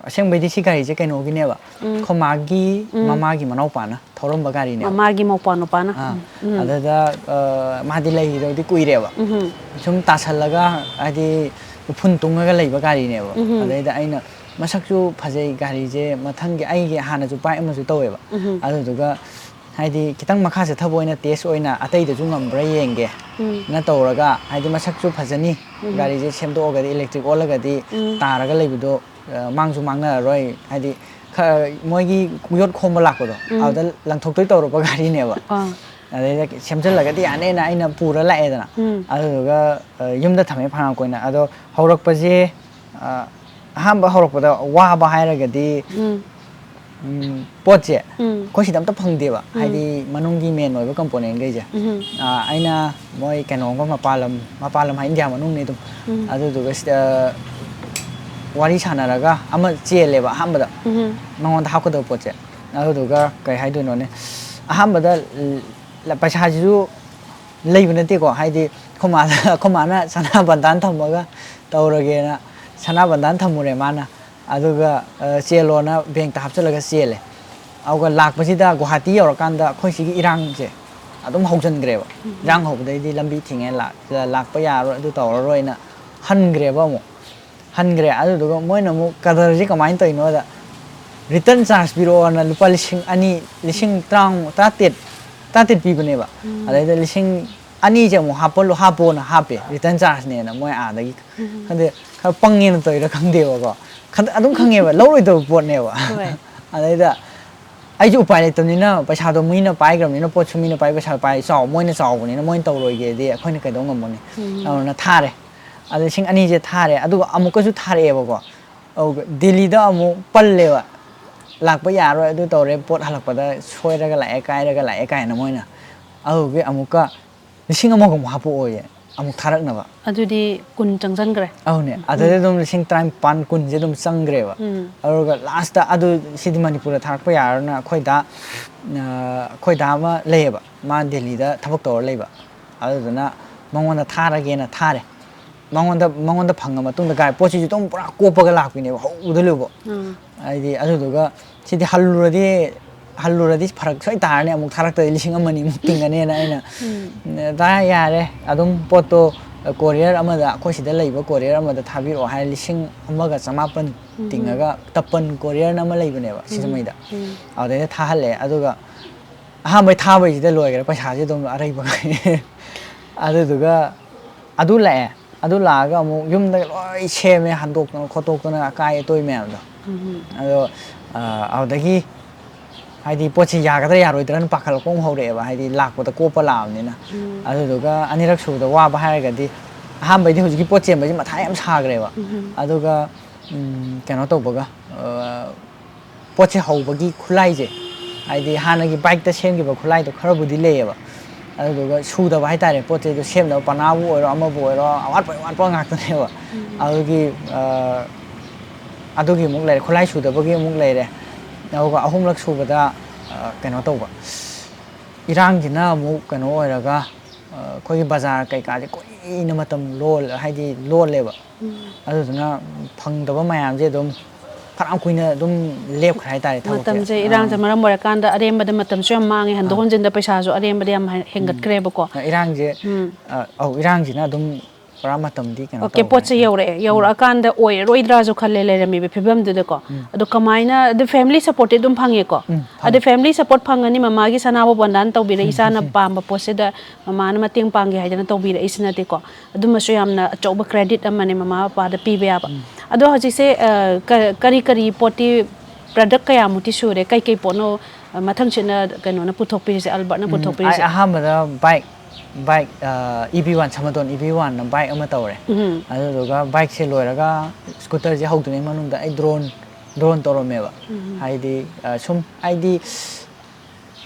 ꯑꯁꯦꯡꯕꯩꯗꯤ ꯁꯤ ꯒꯥꯔꯤꯁꯦ ꯀꯩꯅꯣꯒꯤꯅꯦꯕ, ꯎꯝ꯫ ꯑꯩꯈꯣꯏ ꯃꯥꯒꯤ ꯎꯝ꯫ ꯃꯃꯥꯒꯤ ꯃꯅꯥꯎꯄꯥꯅ ꯊꯧꯔꯝꯕ ꯒꯥꯔꯤꯅꯦꯕ꯫ ꯃꯃꯥꯒꯤ ꯃꯧꯄ꯭ꯋꯥ ꯅꯨꯄꯥꯅ꯫ ꯑꯥ, ꯎꯝ꯫ ꯑꯗꯨꯗ, ꯑ, ꯃꯥꯗꯤ ꯂꯩꯈꯤꯗꯕꯗꯤ ꯀꯨꯏꯔꯦꯕ꯫ ꯎꯝ꯫ ꯁꯨꯝ ꯇꯥꯁꯜꯂꯒ, ꯍꯥꯏꯗꯤ, ꯎꯐꯨꯟ ꯇꯨꯡꯉꯒ ꯂꯩꯕ ꯒꯥꯔꯤꯅꯦꯕ꯫ ꯎꯝ꯫ ꯑꯗꯩꯗ ꯑꯩꯅ, "ꯃꯁꯛꯁꯨ ꯐꯖꯩ ꯒꯥꯔꯤꯁꯦ, ꯃꯊꯪꯒꯤ", ꯑꯩꯒꯤ ꯍꯥꯟꯅꯁꯨ bike ꯑꯃꯁꯨ ꯇꯧꯋꯦꯕ꯫ ꯎꯝ꯫ ꯑꯗꯨꯗꯨꯒ, ꯍꯥꯏꯗꯤ, ꯈꯤꯇꯪ ꯃꯈꯥ ꯆꯠꯊꯕ ꯑꯣꯏꯅ test ꯑꯣꯏꯅ ꯑꯇꯩꯗꯁꯨ ꯉꯝꯕ꯭ꯔꯥ ꯌꯦꯡꯒꯦ ꯎꯝ꯫ ꯅ ꯇꯧꯔꯒ, ꯍꯥꯏꯗꯤ, ꯃꯁꯛꯁꯨ ꯐꯖꯅꯤ, ꯎꯝ꯫ ꯒꯥꯔꯤꯁꯦ ꯁꯦꯝꯗꯣꯛꯑꯒꯗꯤ, electric ꯑꯣꯜꯂꯒꯗꯤ ꯎꯝ꯫ ꯇꯥꯔꯒ ꯂꯩꯕꯗꯣ, ꯑ, ꯃꯥꯡꯁꯨ ꯃꯥꯡꯅꯔꯔꯣꯏ, ꯍꯥꯏꯗꯤ, ꯈ-, ꯃꯣꯏꯒꯤ ꯌꯣꯠ ꯈꯣꯝꯕ ꯂꯥꯛꯄꯗꯣ, ꯎꯝ꯫ ꯑꯗꯨꯗ ꯂꯪꯊꯣꯛꯇꯣꯏ ꯇꯧꯔꯕ ꯒꯥꯔꯤꯅꯦꯕ꯫ ꯑꯥ꯫ ꯑꯗꯩꯗ ꯁꯦꯝꯖꯤꯜꯂꯒꯗꯤ ꯌꯥꯅꯦꯅ ꯑꯩꯅ ꯄꯨꯔ ꯂꯥꯛꯑꯦꯗꯅ꯫ ꯎꯝ꯫ ꯑꯗꯨꯗꯨꯒ, ꯑ, ꯌꯨꯝꯗ ꯊꯝꯃꯦ ꯐꯅꯌꯥꯝ ꯀꯨꯏꯅ꯫ ꯑꯗꯣ ꯍꯧꯔꯛꯄꯁꯦ, ꯑ, ꯑꯍꯥꯟꯕ ꯍꯧꯔꯛꯄꯗ ꯋꯥꯕ ꯍꯥꯏꯔꯒꯗꯤ, ꯎꯝ꯫ ꯎꯝ, ꯄꯣꯠꯁꯦ ꯎꯝ꯫ ꯑꯩꯈꯣꯏ ꯁꯤꯗ ꯑꯝꯇ ꯐꯪꯗꯦꯕ, ꯎꯝ꯫ ꯍꯥꯏꯗꯤ ꯃꯅꯨꯡꯒꯤ ꯃꯦꯟ ꯑꯣꯏꯕ ꯀꯝꯄꯣꯅꯦꯟꯈꯩꯁꯦ꯫ ꯎꯝ꯫ ꯑ, ꯑꯩꯅ ꯃꯣꯏ ꯀꯩꯅꯣꯒ ꯃꯄꯥꯟ ꯂꯝ, ꯃꯄꯥꯟ ꯂꯝ ꯍꯥꯏ ꯏꯟꯗꯤꯌꯥ ꯃꯅꯨꯡꯅꯤ ꯑꯗꯨꯝ꯫ ꯎꯝ꯫ ꯑꯗꯨꯗꯨꯒ ꯁꯤꯗ ꯋꯥꯔꯤ ꯁꯥꯟꯅꯔꯒ ꯑꯃ ꯆꯦꯜꯂꯦꯕ ꯑꯍꯥꯟꯕꯗ꯫ ꯎꯝ꯫ ꯃꯉꯣꯟꯗ ꯍꯥꯞꯀꯗꯕ ꯄꯣꯠꯁꯦ꯫ ꯑꯗꯨꯗꯨꯒ ꯀꯩ ꯍꯥꯏꯗꯣꯏꯅꯣꯅꯦ, ꯑꯍꯥꯟꯕꯗ ꯂ-, ꯄꯩꯁꯥꯁꯤꯁꯨ ꯂꯩꯕ ꯅꯠꯇꯦꯀꯣ, ꯍꯥꯏꯗꯤ ꯑꯩꯈꯣꯏ ꯃꯥꯗ, ꯑꯩꯈꯣꯏ ꯃꯥꯅ ꯁꯅꯥ ꯕꯟꯗꯥꯟ ꯊꯝꯃꯒ ꯇꯧꯔꯒꯦꯅ ꯁꯅꯥ ꯕꯟꯗꯥꯟ ꯊꯝꯃꯨꯔꯦ ꯃꯥꯅ꯫ ꯑꯗꯨꯒ, ꯑ, ꯆꯦꯜꯂꯣꯅ ꯕꯦꯡꯛꯇ ꯍꯥꯞꯆꯤꯜꯂꯒ ꯆꯦꯜꯂꯦ꯫ ꯑꯗꯨꯒ ꯂꯥꯛꯄꯁꯤꯗ ꯒꯨꯍꯥꯇꯤ ꯌꯧꯔꯀꯥꯟꯗ ꯑꯩꯈꯣꯏ ꯁꯤꯒꯤ ꯏꯔꯥꯡꯁꯦ ꯑꯗꯨꯝ ꯍꯧꯖꯤꯟꯈ꯭ꯔꯦꯕ꯫ ꯎꯝ꯫ ꯏꯔꯥꯡ ꯍꯧꯕꯗꯩꯗꯤ ꯂꯝꯕꯤ ꯊꯤꯡꯉꯦ, ꯂꯥꯛ-, ꯂꯥꯛꯄ ꯌꯥꯔꯔꯣꯏ, ꯑꯗꯨ ꯇꯧꯔꯔꯣꯏꯅ ꯍꯟꯈ꯭ꯔꯦꯕ ꯑꯃꯨꯛ꯫ ꯍꯟꯈ꯭ꯔꯦ꯫ ꯑꯗꯨꯗꯨꯒ ꯃꯣꯏꯅ ꯑꯃꯨꯛ ꯀꯗꯔꯁꯤ ꯀꯃꯥꯏꯅ ꯇꯧꯔꯤꯅꯣꯗ, ꯔꯤꯇꯔꯟ ꯆꯥꯔꯖ ꯄꯤꯔꯛꯑꯣꯅ ꯂꯨꯄꯥ ꯂꯤꯁꯤꯡ ꯑꯅꯤ, ꯂꯤꯁꯤꯡ ꯇꯔꯥꯃꯉꯥ, ꯇꯔꯥꯇꯔꯦꯠ, ꯇꯔꯥꯇꯔꯦꯠ ꯄꯤꯕꯅꯦꯕ꯫ ꯎꯝ꯫ ꯑꯗꯩꯗ ꯂꯤꯁꯤꯡ ꯑꯅꯤꯁꯦ ꯑꯃꯨꯛ ꯍꯥꯞꯄ-, ꯍꯥꯞꯄꯣꯅ ꯍꯥꯞꯄꯦ, ꯔꯤꯇꯔꯟ ꯆꯥꯔꯖꯅꯦꯅ ꯃꯣꯏ ꯑꯥꯗꯒꯤ꯫ ꯎꯝ꯫ ꯈꯪꯗꯦ, ꯈꯔ ꯄꯪꯉꯦꯅ ꯇꯧꯔꯤꯔꯥ ꯈꯪꯗꯦꯕꯀꯣ꯫ ꯈꯟ-, ꯑꯗꯨꯝ ꯈꯪꯉꯦꯕ, ꯂꯧꯔꯣꯏꯗꯕ ꯄꯣꯠꯅꯦꯕ꯫ ꯍꯣꯏ꯫ ꯑꯗꯩꯗ ꯑꯩꯁꯨ ꯎꯄꯥꯏ ꯂꯩꯇꯕꯅꯤꯅ, ꯄꯩꯁꯥꯗꯣ ꯃꯤꯅ ꯄꯥꯏꯈ꯭ꯔꯕꯅꯤꯅ, ꯄꯣꯠꯁꯨ ꯃꯤꯅ ꯄꯥꯏ, ꯄꯩꯁꯥ ꯄꯥꯏ, ꯆꯥꯎ-, ꯃꯣꯏꯅ ꯆꯥꯎꯕꯅꯤꯅ ꯃꯣꯏꯅ ꯇꯧꯔꯣꯏꯒꯦꯗꯤ ꯑꯩꯈꯣꯏꯅ ꯀꯩꯗꯧ ꯉꯝꯃꯨꯅꯤ? ꯎꯝ꯫ ꯑꯗꯨꯅ ꯊꯥꯔꯦ꯫ ꯑꯗꯨ ꯂꯤꯁꯤꯡ ꯑꯅꯤꯁꯦ ꯊꯥꯔꯦ, ꯑꯗꯨꯒ ꯑꯃꯨꯛꯀꯁꯨ ꯊꯥꯔꯛꯑꯦꯕꯀꯣ꯫ ꯑꯗꯨꯒ ꯗꯦꯜꯂꯤꯗ ꯑꯃꯨꯛ ꯄꯜꯂꯦꯕ, "ꯂꯥꯛꯄ ꯌꯥꯔꯣꯏ, ꯑꯗꯨ ꯇꯧꯔꯦ, ꯄꯣꯠ ꯍꯜꯂꯛꯄꯗ ꯁꯣꯏꯔꯒ ꯂꯥꯛꯑꯦ, ꯀꯥꯏꯔꯒ ꯂꯥꯛꯑꯦ" ꯀꯥꯏꯅ ꯃꯣꯏꯅ꯫ ꯑꯗꯨꯒꯤ ꯑꯃꯨꯛꯀ ꯂꯤꯁꯤꯡ ꯑꯃꯒ ꯑꯃꯨꯛ ꯍꯥꯞꯄꯛꯑꯣꯌꯦ, ꯑꯃꯨꯛ ꯊꯥꯔꯛꯅꯕ꯫ ꯑꯗꯨꯗꯤ ꯀꯨꯟ ꯆꯪꯁꯟꯈ꯭ꯔꯦ꯫ ꯑꯧꯅꯦ, ꯎꯝ꯫ ꯑꯗꯨꯗ ꯑꯗꯨꯝ ꯂꯤꯁꯤꯡ ꯇꯔꯥꯅꯤꯄꯥꯟ, ꯀꯨꯟꯁꯦ ꯑꯗꯨꯝ ꯆꯪꯈ꯭ꯔꯦꯕ꯫ ꯎꯝ꯫ ꯑꯗꯨꯒ ꯂꯥꯁꯇ ꯑꯗꯨ ꯁꯤꯗꯤ ꯃꯅꯤꯄꯨꯔꯗ ꯊꯥꯔꯛꯄ ꯌꯥꯔꯔꯣꯏꯅ ꯑꯩꯈꯣꯏ ꯗꯥ, ꯑ, ꯑꯩꯈꯣꯏ ꯗꯥ ꯑꯃ ꯂꯩꯌꯦꯕ, ꯃꯥ ꯗꯦꯜꯂꯤꯗ ꯊꯕꯛ ꯇꯧꯔ ꯂꯩꯕ꯫ ꯑꯗꯨꯗꯨꯅ ꯃꯉꯣꯟꯗ ꯊꯥꯔꯒꯦꯅ ꯊꯥꯔꯦ꯫ ꯃꯉꯣꯟꯗ, ꯃꯉꯣꯟꯗ ꯐꯪꯉ ꯃꯇꯨꯡꯗ ꯒꯥꯔꯤ ꯄꯣꯠꯁꯤꯁꯨ ꯑꯗꯨꯝ ꯄꯨꯔꯥ ꯀꯣꯞꯄꯒ ꯂꯥꯛꯄꯤꯅꯦꯕ, ꯍꯧꯕꯗ ꯂꯣꯏꯕ꯫ ꯎꯝ꯫ ꯍꯥꯏꯗꯤ ꯑꯗꯨꯗꯨꯒ ꯁꯤꯗꯤ ꯍꯜꯂꯨꯔꯗꯤ, ꯍꯜꯂꯨꯔꯗꯤ ꯐꯔꯛ ꯁꯣꯏ ꯇꯥꯔꯅꯤ, ꯑꯃꯨꯛ ꯊꯥꯔꯛꯇ꯭ꯔꯗꯤ ꯂꯤꯁꯤꯡ ꯑꯃ ꯑꯅꯤꯃꯨꯛ ꯇꯤꯡꯉꯅꯤꯅ ꯑꯩꯅ, ꯎꯝ꯫ "ꯗꯥ, ꯌꯥꯔꯦ, ꯑꯗꯨꯝ ꯄꯣꯠꯇꯣ ꯀꯣꯔꯤꯌꯔ ꯑꯃꯗ, ꯑꯩꯈꯣꯏ ꯁꯤꯗ ꯂꯩꯕ ꯀꯣꯔꯤꯌꯔ ꯑꯃꯗ ꯊꯥꯕꯤꯔꯛꯑꯣ" ꯍꯥꯏꯔ ꯂꯤꯁꯤꯡ ꯑꯃꯒ ꯆꯃꯥꯄꯟ ꯎꯝ꯫ ꯇꯤꯡꯉꯒ ꯇꯄꯟ ꯀꯣꯔꯤꯌꯔꯅ ꯑꯃ ꯂꯩꯕꯅꯦꯕ ꯎꯝ꯫ ꯁꯤꯡꯖꯃꯩꯗ꯫ ꯎꯝ꯫ ꯑꯗꯨꯗꯩꯗ ꯊꯥꯍꯜꯂꯦ꯫ ꯑꯗꯨꯒ ꯑꯍꯥꯟꯕꯩ ꯊꯥꯕꯩꯁꯤꯗ ꯂꯣꯏꯈ꯭ꯔꯦ ꯄꯩꯁꯥꯁꯦ ꯑꯗꯨꯝ ꯑꯔꯩꯕ꯫ ꯑꯗꯨꯗꯨꯒ ꯑꯗꯨ ꯂꯥꯛꯑꯦ꯫ ꯑꯗꯨ ꯂꯥꯛꯑꯒ ꯑꯃꯨꯛ ꯌꯨꯝꯗ ꯂꯣꯏ ꯁꯦꯝꯃꯦ, ꯍꯟꯗꯣꯛꯇꯅ ꯈꯣꯠꯇꯣꯛꯇꯅ ꯑꯀꯥꯏ ꯑꯇꯣꯏ ꯃꯌꯥꯝꯗꯣ꯫ ꯎꯝ꯫ ꯑꯗꯣ, ꯑ, ꯑꯗꯨꯗꯒꯤ ꯍꯥꯏꯗꯤ ꯄꯣꯠꯁꯤ ꯌꯥꯒꯗ꯭ꯔꯥ ꯌꯥꯔꯣꯏꯗ꯭ꯔꯥꯅ ꯄꯥꯈꯠꯂꯛꯄ ꯑꯃ ꯍꯧꯔꯛꯑꯦꯕ, ꯍꯥꯏꯗꯤ ꯂꯥꯛꯄꯗ ꯀꯣꯞꯄ ꯂꯥꯛꯑꯕꯅꯤꯅ꯫ ꯑꯗꯨꯗꯨꯒ ꯑꯅꯤꯔꯛ ꯁꯨꯕꯗ ꯋꯥꯕ ꯍꯥꯏꯔꯒꯗꯤ, ꯑꯍꯥꯟꯕꯩꯗꯤ ꯍꯧꯖꯤꯛꯀꯤ ꯄꯣꯠ ꯆꯦꯟꯕꯁꯤ ꯃꯊꯥ ꯌꯥꯝ ꯁꯥꯈ꯭ꯔꯦꯕ꯫ ꯑꯗꯨꯒ ꯎꯝ, ꯀꯩꯅꯣ ꯇꯧꯕꯒ, ꯑ, ꯄꯣꯠꯁꯦ ꯍꯧꯕꯒꯤ ꯈꯨꯠꯂꯥꯏꯁꯦ, ꯍꯥꯏꯗꯤ ꯍꯥꯟꯅꯒꯤ ꯕꯥꯏꯛꯇ ꯁꯦꯝꯈꯤꯕ ꯈꯨꯠꯂꯥꯏꯗꯣ ꯈꯔꯕꯨꯗꯤ ꯂꯩꯌꯦꯕ, ꯑꯗꯨꯗꯨꯒ ꯁꯨꯗꯕ ꯍꯥꯏꯇꯥꯔꯦ꯫ ꯄꯣꯠ ꯆꯩꯗꯣ ꯁꯦꯝꯅꯕ ꯄꯅꯥꯕꯨ ꯑꯣꯏꯔꯣ, ꯑꯃꯕꯨ ꯑꯣꯏꯔꯣ, ꯑꯋꯥꯠꯄ ꯑꯋꯥꯠꯄ ꯉꯥꯛꯇꯅꯦꯕ꯫ ꯑꯗꯨꯒꯤ ꯑ, ꯑꯗꯨꯒꯤ ꯑꯃꯨꯛ ꯂꯩꯔꯦ, ꯈꯨꯠꯂꯥꯏ ꯁꯨꯗꯕꯒꯤ ꯑꯃꯨꯛ ꯂꯩꯔꯦ꯫ ꯑꯗꯨꯒ ꯑꯍꯨꯝꯂꯛ ꯁꯨꯕꯗ, ꯑ, ꯀꯩꯅꯣ ꯇꯧꯕ, ꯏꯔꯥꯡꯁꯤꯅ ꯑꯃꯨꯛ ꯀꯩꯅꯣ ꯑꯣꯏꯔꯒ, ꯑ, ꯑꯩꯈꯣꯏꯒꯤ ꯕꯖꯥꯔ ꯀꯩꯀꯥꯁꯦ ꯀꯨꯏꯅ ꯃꯇꯝ ꯂꯣꯜ-, ꯍꯥꯏꯗꯤ ꯂꯣꯜꯂꯦꯕ꯫ ꯑꯗꯨꯗꯨꯅ ꯐꯪꯗꯕ ꯃꯌꯥꯝꯁꯦ ꯑꯗꯨꯝ ꯐꯅꯌꯥꯝ ꯀꯨꯏꯅ ꯑꯗꯨꯝ ꯂꯦꯞꯈ꯭ꯔꯦ ꯍꯥꯏꯇꯥꯔꯦ, ꯊꯕꯛꯁꯦ꯫ ꯃꯇꯝꯁꯦ ꯏꯔꯥꯡꯁꯦ ꯑꯥ꯫ ꯃꯔꯝ ꯑꯣꯏꯔꯀꯥꯟꯗ ꯑꯔꯦꯝꯕꯗ ꯃꯇꯝꯁꯨ ꯌꯥꯝ ꯃꯥꯡꯉꯦ, ꯍꯟꯗꯣꯛ ꯑꯥ꯫ ꯍꯟꯖꯤꯟꯗ ꯄꯩꯁꯥꯁꯨ ꯑꯔꯦꯝꯕꯗ ꯌꯥꯝ ꯍꯦ-, ꯎꯝ꯫ ꯍꯦꯟꯒꯠꯈ꯭ꯔꯦꯕꯀꯣ꯫ ꯏꯔꯥꯡꯁꯦ, ꯎꯝ꯫ ꯑ, ꯑꯧ, ꯏꯔꯥꯡꯁꯤꯅ ꯑꯗꯨꯝ ꯄꯨꯔꯥ ꯃꯇꯝꯗꯤ ꯀꯩꯅꯣ ꯑꯣꯀꯦ, ꯇꯧꯈ꯭ꯔꯦ꯫ ꯄꯣꯠꯁꯦ ꯌꯧꯔꯛꯑꯦ, ꯎꯝ꯫ ꯌꯧꯔꯛꯑꯀꯥꯟꯗ ꯑꯣꯏꯔꯔꯣꯏꯗ꯭ꯔꯥꯁꯨ ꯈꯜꯂꯦ ꯂꯩꯔꯝꯃꯤꯕ ꯐꯤꯕꯝꯗꯨꯗꯀꯣ꯫ ꯎꯝ꯫ ꯑꯗꯣ ꯀꯃꯥꯏꯅ, ꯑꯗꯨ family supportꯇꯤ ꯑꯗꯨꯝ ꯐꯪꯉꯦꯀꯣ? ꯎꯝ, ꯐꯪꯉꯦ꯫ ꯑꯗꯨ family support ꯐꯪꯉꯅꯤ, ꯃꯃꯥꯒꯤ ꯁꯅꯥꯕꯨ ꯕꯟꯗꯥꯟ ꯇꯧꯕꯤꯔꯛꯏ, ꯎꯝ, ꯎꯝ, ꯏꯆꯥꯅ ꯎꯝ꯫ ꯄꯥꯝꯕ ꯄꯣꯠꯁꯤꯗ ꯃꯃꯥꯅ ꯃꯇꯦꯡ ꯄꯥꯡꯒꯦ ꯍꯥꯏꯗꯅ ꯇꯧꯕꯤꯔꯛꯏꯁꯤ ꯅꯠꯇꯦꯀꯣ꯫ ꯑꯗꯨꯃꯁꯨ ꯌꯥꯝꯅ ꯑꯆꯧꯕ credit ꯑꯃꯅꯦ ꯃꯃꯥ ꯃꯄꯥꯗ ꯄꯤꯕ ꯌꯥꯕ꯫ ꯎꯝ꯫ ꯑꯗꯣ ꯍꯧꯖꯤꯛꯁꯦ, ꯑ, ꯀ-, ꯀꯔꯤ ꯀꯔꯤ ꯄꯣꯠꯇꯤ, product ꯀꯌꯥꯃꯨꯛꯇꯤ ꯁꯨꯔꯦ? ꯀꯩ ꯀꯩ ꯄꯣꯠꯅꯣ, ꯑ, ꯃꯊꯪꯁꯤꯠꯅ ꯀꯩꯅꯣꯅ ꯄꯨꯊꯣꯛꯄꯤꯔꯤꯁꯦ, ꯑꯜꯕꯔꯠꯅ ꯎꯝ, ꯄꯨꯊꯣꯛꯄꯤꯔꯤꯁꯦ? ꯑꯩ ꯑꯍꯥꯟꯕꯗ bike, bike, ꯑ, E V one, ꯁꯃꯥꯇꯣꯟ E V one ꯅ bike ꯑꯃ ꯇꯧꯔꯦ꯫ ꯎꯝ꯫ ꯑꯗꯨꯗꯨꯒ bikeꯁꯦ ꯂꯣꯏꯔꯒ scooterꯁꯦ ꯍꯧꯗ꯭ꯔꯤꯉꯩ ꯃꯅꯨꯡꯗ ꯑꯩ drone, drone ꯇꯧꯔꯝꯃꯦꯕ꯫ ꯎꯝ꯫ ꯍꯥꯏꯗꯤ, ꯑ, ꯁꯨꯝ, ꯍꯥꯏꯗꯤ,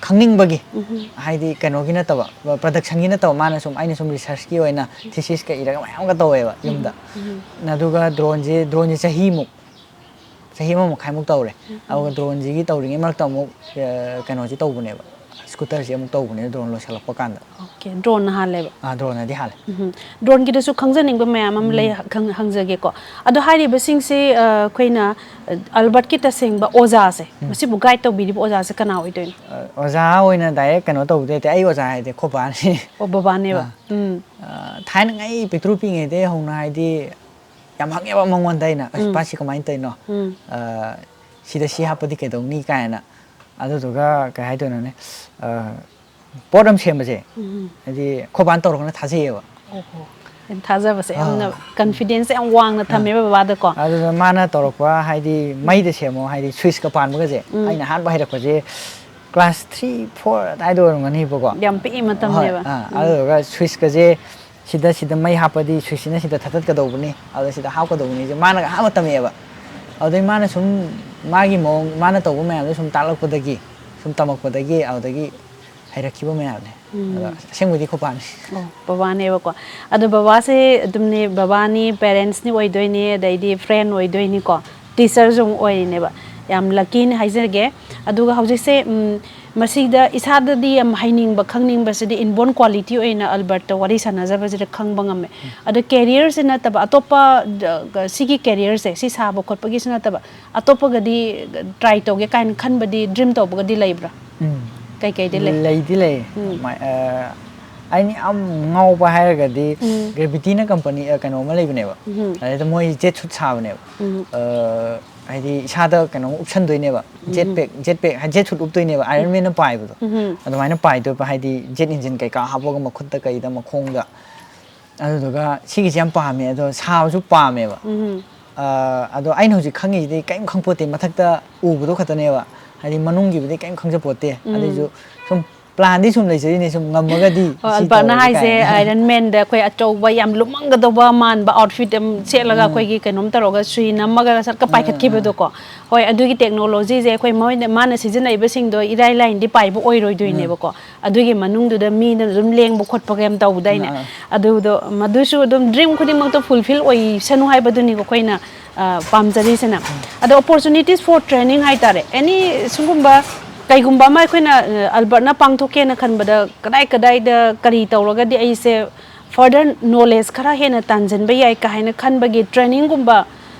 ꯈꯪꯅꯤꯡꯕꯒꯤ, ꯎꯝ꯫ ꯍꯥꯏꯗꯤ ꯀꯩꯅꯣꯒꯤ ꯅꯠꯇꯕ, productionꯒꯤ ꯅꯠꯇꯕ, ꯃꯥꯅ ꯁꯨꯝ, ꯑꯩꯅ ꯁꯨꯝ researchꯀꯤ ꯑꯣꯏꯅ thesisꯀ ꯏꯔꯒ ꯃꯌꯥꯝꯒ ꯇꯧꯋꯦꯕ ꯎꯝ, ꯌꯨꯝꯗ꯫ ꯎꯝ꯫ ꯑꯗꯨꯒ droneꯁꯦ, droneꯁꯦ ꯆꯍꯤꯃꯨꯛ, ꯆꯍꯤ ꯑꯃ ꯃꯈꯥꯏꯃꯨꯛ ꯇꯧꯔꯦ꯫ ꯎꯝ, ꯎꯝ꯫ ꯑꯗꯨꯒ droneꯁꯤꯒꯤ ꯇꯧꯔꯤꯉꯩ ꯃꯔꯛꯇ ꯑꯃꯨꯛ, ꯑ, ꯀꯩꯅꯣꯁꯤ ꯇꯧꯕꯅꯦꯕ, scooterꯁꯤ ꯑꯃꯨꯛ ꯇꯧꯕꯅꯦꯕ drone ꯂꯣꯏꯁꯤꯜꯂꯛꯄ ꯀꯥꯟꯗ꯫ ꯑꯣꯀꯦ, droneꯅ ꯍꯥꯜꯂꯦꯕ? ꯑꯥ, droneꯅꯗꯤ ꯍꯥꯜꯂꯦ꯫ ꯎꯝ꯫ Droneꯒꯤꯗꯁꯨ ꯈꯪꯖꯅꯤꯡꯕ ꯃꯌꯥꯝ ꯑꯃ ꯂꯩ, ꯎꯝ꯫ ꯈꯪ-, ꯍꯪꯖꯒꯦꯀꯣ꯫ ꯑꯗꯣ ꯍꯥꯏꯔꯤꯕꯁꯤꯡꯁꯦ, ꯑ, ꯑꯩꯈꯣꯏꯅ, ꯑ, ꯑꯜꯕꯔꯠꯀꯤ ꯇꯁꯦꯡꯕ ꯑꯣꯖꯥꯁꯦ, ꯎꯝ꯫ ꯃꯁꯤꯕꯨ guide ꯇꯧꯕꯤꯔꯤꯕ ꯑꯣꯖꯥꯁꯦ ꯀꯅꯥ ꯑꯣꯏꯗꯣꯏꯅꯣ? ꯑ, ꯑꯣꯖꯥ ꯑꯣꯏꯅ direct ꯀꯩꯅꯣ ꯇꯧꯕꯗꯤ ꯅꯠꯇꯦ, ꯑꯩ ꯑꯣꯖꯥ ꯍꯥꯏꯗꯤ ꯑꯩꯈꯣꯏ ꯕꯥꯅꯤ꯫ ꯑꯣ, ꯕꯕꯥꯅꯦꯕ꯫ ꯑꯥ꯫ ꯎꯝ꯫ ꯑ, ꯊꯥꯏꯅꯉꯩ ꯄꯤꯛꯇ꯭ꯔꯨ ꯄꯤꯛꯏꯉꯩꯗꯒꯤ ꯍꯧꯅ, ꯍꯥꯏꯗꯤ, ꯌꯥꯝ ꯍꯪꯉꯦꯕ ꯃꯉꯣꯟꯗ ꯑꯩꯅ, "ꯑꯁ, ꯎꯝ꯫ ꯄꯥ, ꯁꯤ ꯀꯃꯥꯏꯅ ꯇꯧꯔꯤꯅꯣ? ꯎꯝ꯫ ꯑ, ꯁꯤꯗ ꯁꯤ ꯍꯥꯞꯄꯗꯤ ꯀꯩꯗꯧꯅꯤ?" ꯀꯥꯏꯅ꯫ ꯑꯗꯨꯗꯨꯒ ꯀꯩ ꯍꯥꯏꯗꯣꯏꯅꯣꯅꯦ? ꯑ, ꯄꯣꯠ ꯑꯃ ꯁꯦꯝꯕꯁꯦ, ꯎꯝ꯫ ꯍꯥꯏꯗꯤ, ꯑꯩꯈꯣꯏ ꯕꯥꯅ ꯇꯧꯔꯒꯅ ꯊꯥꯖꯩꯌꯦꯕ꯫ ꯑꯣꯍꯣ꯫ ꯊꯥꯖꯕꯁꯦ ꯌꯥꯝꯅ, ꯀꯟꯐꯤꯗꯦꯟꯁ ꯌꯥꯝ ꯋꯥꯡꯅ ꯊꯝꯃꯦꯕ ꯕꯕꯥꯗꯀꯣ꯫ ꯑꯗꯨꯅ ꯃꯥꯅ ꯇꯧꯔꯛꯄ ꯍꯥꯏꯗꯤ ꯃꯩꯗ ꯁꯦꯝꯃꯣ ꯍꯥꯏꯗꯤ ꯁ꯭ꯋꯤꯁꯀ ꯄꯥꯟꯕꯒꯁꯦ, ꯑꯩꯅ ꯑꯍꯥꯟꯕ ꯍꯩꯔꯛꯄꯁꯦ ꯀ꯭ꯂꯥꯁ ꯊ꯭ꯔꯤ ꯐꯣꯔ ꯑꯗꯨꯋꯥꯏꯗ ꯑꯣꯏꯔꯝꯒꯅꯤꯕꯀꯣ꯫ ꯌꯥꯝ ꯄꯤꯛꯏ ꯍꯣꯏ, ꯃꯇꯝꯅꯦꯕ꯫ ꯑꯥ, ꯑꯗꯨꯗꯨꯒ ꯁ꯭ꯋꯤꯁꯀꯁꯦ ꯁꯤꯗ ꯁꯤꯗ ꯃꯩ ꯍꯥꯞꯄꯗꯤ ꯁ꯭ꯋꯤꯁꯁꯤꯅ ꯁꯤꯗ ꯊꯥꯗꯠꯀꯗꯧꯕꯅꯤ, ꯑꯗꯨꯗ ꯁꯤꯗ ꯍꯥꯞꯀꯗꯧꯕꯅꯤꯁꯦ ꯃꯥꯅꯒ ꯑꯍꯥꯟꯕ ꯇꯝꯃꯛꯑꯦꯕ꯫ ꯑꯗꯨꯗꯩ ꯃꯥꯅ ꯁꯨꯝ ꯃꯥꯒꯤ ꯃꯑꯣꯡ, ꯃꯥꯅ ꯇꯧꯕ ꯃꯌꯥꯝꯗꯣ ꯁꯨꯝ ꯇꯥꯛꯂꯛꯄꯗꯒꯤ, ꯁꯨꯝ ꯇꯝꯃꯛꯄꯗꯒꯤ, ꯑꯗꯨꯗꯒꯤ ꯍꯩꯔꯛꯈꯤꯕ ꯃꯌꯥꯝꯅꯦ꯫ ꯑꯗꯣ ꯑꯁꯦꯡꯕꯗꯤ ꯈꯣꯄꯥꯅꯤ꯫ ꯑꯣ, ꯕꯕꯥꯅꯦꯕꯀꯣ꯫ ꯑꯗꯣ ꯕꯕꯥꯁꯦ ꯑꯗꯨꯝꯅꯦ, ꯕꯕꯥꯅꯤ, ꯄꯦꯔꯦꯟꯁꯅꯤ ꯑꯣꯏꯗꯣꯏꯅꯤ, ꯑꯗꯩꯗꯤ ꯐ꯭ꯔꯦꯟ ꯑꯣꯏꯗꯣꯏꯅꯤꯀꯣ, ꯇꯤꯆꯔꯁꯨ ꯑꯃꯨꯛ ꯑꯣꯏꯔꯤꯅꯦꯕ꯫ ꯌꯥꯝ ꯂꯛꯀꯤꯅꯤ ꯍꯥꯏꯖꯔꯒꯦ꯫ ꯑꯗꯨꯒ ꯍꯧꯖꯤꯛꯁꯦ, ꯎꯝ, ꯃꯁꯤꯗ ꯏꯁꯥꯗꯗꯤ ꯌꯥꯝ ꯍꯩꯅꯤꯡꯕ, ꯈꯪꯅꯤꯡꯕꯁꯤꯗꯤ ꯏꯟꯕꯣꯔꯟ ꯀ꯭ꯋꯥꯂꯤꯇꯤ ꯑꯣꯏꯅ ꯑꯜꯕꯔꯠꯇ ꯋꯥꯔꯤ ꯁꯥꯟꯅꯖꯕꯁꯤꯗ ꯈꯪꯕ ꯉꯝꯃꯦ꯫ ꯑꯗꯣ ꯀꯦꯔꯤꯌꯔꯁꯦ ꯅꯠꯇꯕ ꯑꯇꯣꯞꯄ, ꯗ-, ꯒ-, ꯁꯤꯒꯤ ꯀꯦꯔꯤꯌꯔꯁꯦ, ꯁꯤ ꯁꯥꯕ ꯈꯣꯠꯄꯒꯤꯁꯨ ꯅꯠꯇꯕ ꯑꯇꯣꯞꯄꯒꯗꯤ ꯇ꯭ꯔꯥꯏ ꯇꯧꯒꯦ ꯀꯥꯏꯅ ꯈꯟꯕꯗꯤ, ꯗ꯭ꯔꯤꯝ ꯇꯧꯕꯒꯗꯤ ꯂꯩꯕ꯭ꯔꯥ? ꯎꯝ꯫ ꯀꯩꯀꯩꯗꯤ ꯂꯩ? ꯂꯩꯗꯤ ꯂꯩ꯫ ꯎꯝ꯫ ꯃꯥꯏ-, ꯑ, ꯑꯩꯅ ꯌꯥꯝ ꯉꯥꯎꯕ ꯍꯥꯏꯔꯒꯗꯤ ꯎꯝ꯫ ꯒ꯭ꯔꯦꯚꯤꯇꯤꯅ ꯀꯝꯄꯅꯤ, ꯑ, ꯀꯩꯅꯣ ꯑꯃ ꯂꯩꯕꯅꯦꯕ꯫ ꯎꯝ꯫ ꯑꯗꯩꯗ ꯃꯣꯏ ꯖꯦꯠ ꯁꯨꯠ ꯁꯥꯕꯅꯦꯕ꯫ ꯎꯝ꯫ ꯑ, ꯍꯥꯏꯗꯤ ꯏꯁꯥꯗ ꯀꯩꯅꯣ ꯎꯞꯁꯟꯗꯣꯏꯅꯦꯕ꯫ ꯖꯦꯠ ꯄꯦꯛ, ꯖꯦꯠ ꯄꯦꯛ, ꯍꯥꯏꯗꯤ ꯖꯦꯠ ꯁꯨꯠ ꯎꯞꯇꯣꯏꯅꯦꯕ, ꯑꯥꯏꯔꯟ ꯃꯦꯟꯅ ꯄꯥꯏꯕꯗꯣ꯫ ꯎꯝ꯫ ꯑꯗꯨꯃꯥꯏꯅ ꯄꯥꯏꯗꯣꯏꯕ, ꯍꯥꯏꯗꯤ ꯖꯦꯠ ꯏꯟꯖꯤꯟ ꯀꯩꯀꯥ ꯍꯥꯞꯄꯒ ꯃꯈꯨꯠꯇ ꯀꯩꯗ ꯃꯈꯣꯡꯗ꯫ ꯑꯗꯨꯗꯨꯒ ꯁꯤꯒꯤꯁꯦ ꯌꯥꯝ ꯄꯥꯝꯃꯦ, ꯑꯗꯣ ꯁꯥꯕꯁꯨ ꯄꯥꯝꯃꯦꯕ꯫ ꯎꯝ꯫ ꯑ, ꯑꯗꯣ ꯑꯩꯅ ꯍꯧꯖꯤꯛ ꯈꯪꯉꯤꯁꯤꯗꯤ ꯀꯔꯤꯝ ꯈꯪꯄꯣꯠꯇꯦ, ꯃꯊꯛꯇ ꯎꯕꯗꯣ ꯈꯛꯇꯅꯦꯕ꯫ ꯍꯥꯏꯗꯤ ꯃꯅꯨꯡꯒꯤꯕꯨꯗꯤ ꯀꯔꯤꯝ ꯈꯪꯖꯄꯣꯠꯇꯦ꯫ ꯎꯝ꯫ ꯑꯗꯨꯏꯁꯨ ꯁꯨꯝ ꯄ꯭ꯂꯥꯟꯗꯤ ꯁꯨꯝ ꯂꯩꯖꯔꯤꯅꯦ, ꯁꯨꯝ ꯉꯝꯃꯒꯗꯤ ꯑꯣ, ꯁꯤ ꯑꯜꯕꯔꯠꯅ ꯇꯧꯔꯒꯦ ꯍꯥꯏꯁꯦ ꯀꯥꯏꯅ꯫ ꯑꯥꯏꯔꯟ ꯃꯦꯟꯗ ꯑꯩꯈꯣꯏ ꯑꯆꯧꯕ ꯌꯥꯝ ꯂꯨꯝꯃꯝꯒꯗꯧꯕ ꯃꯥꯟꯕ ꯑꯥꯎꯠꯐꯤꯠ ꯑꯃ ꯁꯦꯠꯂꯒ ꯎꯝ꯫ ꯑꯩꯈꯣꯏꯒꯤ ꯀꯩꯅꯣꯝ ꯇꯧꯔꯒ ꯁꯨꯏ ꯅꯝꯃꯒ ꯁꯠꯀ ꯑꯥ, ꯄꯥꯏꯈꯠꯈꯤꯕꯗꯣꯀꯣ꯫ ꯍꯣꯏ, ꯑꯗꯨꯒꯤ ꯇꯦꯛꯅꯣꯂꯣꯖꯤꯁꯦ ꯑꯩꯈꯣꯏ ꯃꯣꯏꯅ, ꯃꯥꯅ ꯁꯤꯖꯤꯟꯅꯔꯤꯕꯁꯤꯡꯗꯣ ꯏꯔꯥꯏ ꯂꯥꯏꯅꯗꯤ ꯄꯥꯏꯕ ꯑꯣꯏꯔꯣꯏꯗꯣꯏꯅꯦꯕꯀꯣ꯫ ꯑꯗꯨꯒꯤ ꯃꯅꯨꯡꯗꯨꯗ ꯃꯤꯅ ꯑꯗꯨꯝ ꯂꯦꯡꯕ ꯈꯣꯠꯄꯒ ꯌꯥꯝ ꯇꯧꯕꯗꯥꯏꯅꯦ? ꯑꯥ꯫ ꯑꯗꯨꯗꯣ ꯃꯗꯨꯁꯨ ꯑꯗꯨꯝ ꯗ꯭ꯔꯤꯝ ꯈꯨꯗꯤꯡꯃꯛꯇꯣ ꯐꯨꯜꯐꯤꯜ ꯑꯣꯏꯁꯅꯨ ꯍꯥꯏꯕꯗꯨꯅꯤꯀꯣ ꯑꯩꯈꯣꯏꯅ, ꯑ, ꯄꯥꯝꯖꯔꯤꯁꯤꯅ꯫ ꯑꯗꯣ opportunities for training ꯍꯥꯏꯇꯥꯔꯦ, ꯑꯦꯅꯤ ꯁꯤꯒꯨꯝꯕ ꯀꯩꯒꯨꯝꯕ ꯑꯃ ꯑꯩꯈꯣꯏꯅ, ꯑ, ꯑꯜꯕꯔꯠꯅ ꯄꯥꯡꯊꯣꯛꯀꯦꯅ ꯈꯟꯕꯗ ꯀꯗꯥꯏ ꯀꯗꯥꯏꯗ ꯀꯔꯤ ꯇꯧꯔꯒꯗꯤ ꯑꯩꯁꯦ further knowledge ꯈꯔ ꯍꯦꯟꯅ ꯇꯥꯟꯁꯤꯟꯕ ꯌꯥꯏ ꯀꯥ ꯍꯥꯏꯅ ꯈꯟꯕꯒꯤ ꯇ꯭ꯔꯦꯅꯤꯡꯒꯨꯝꯕ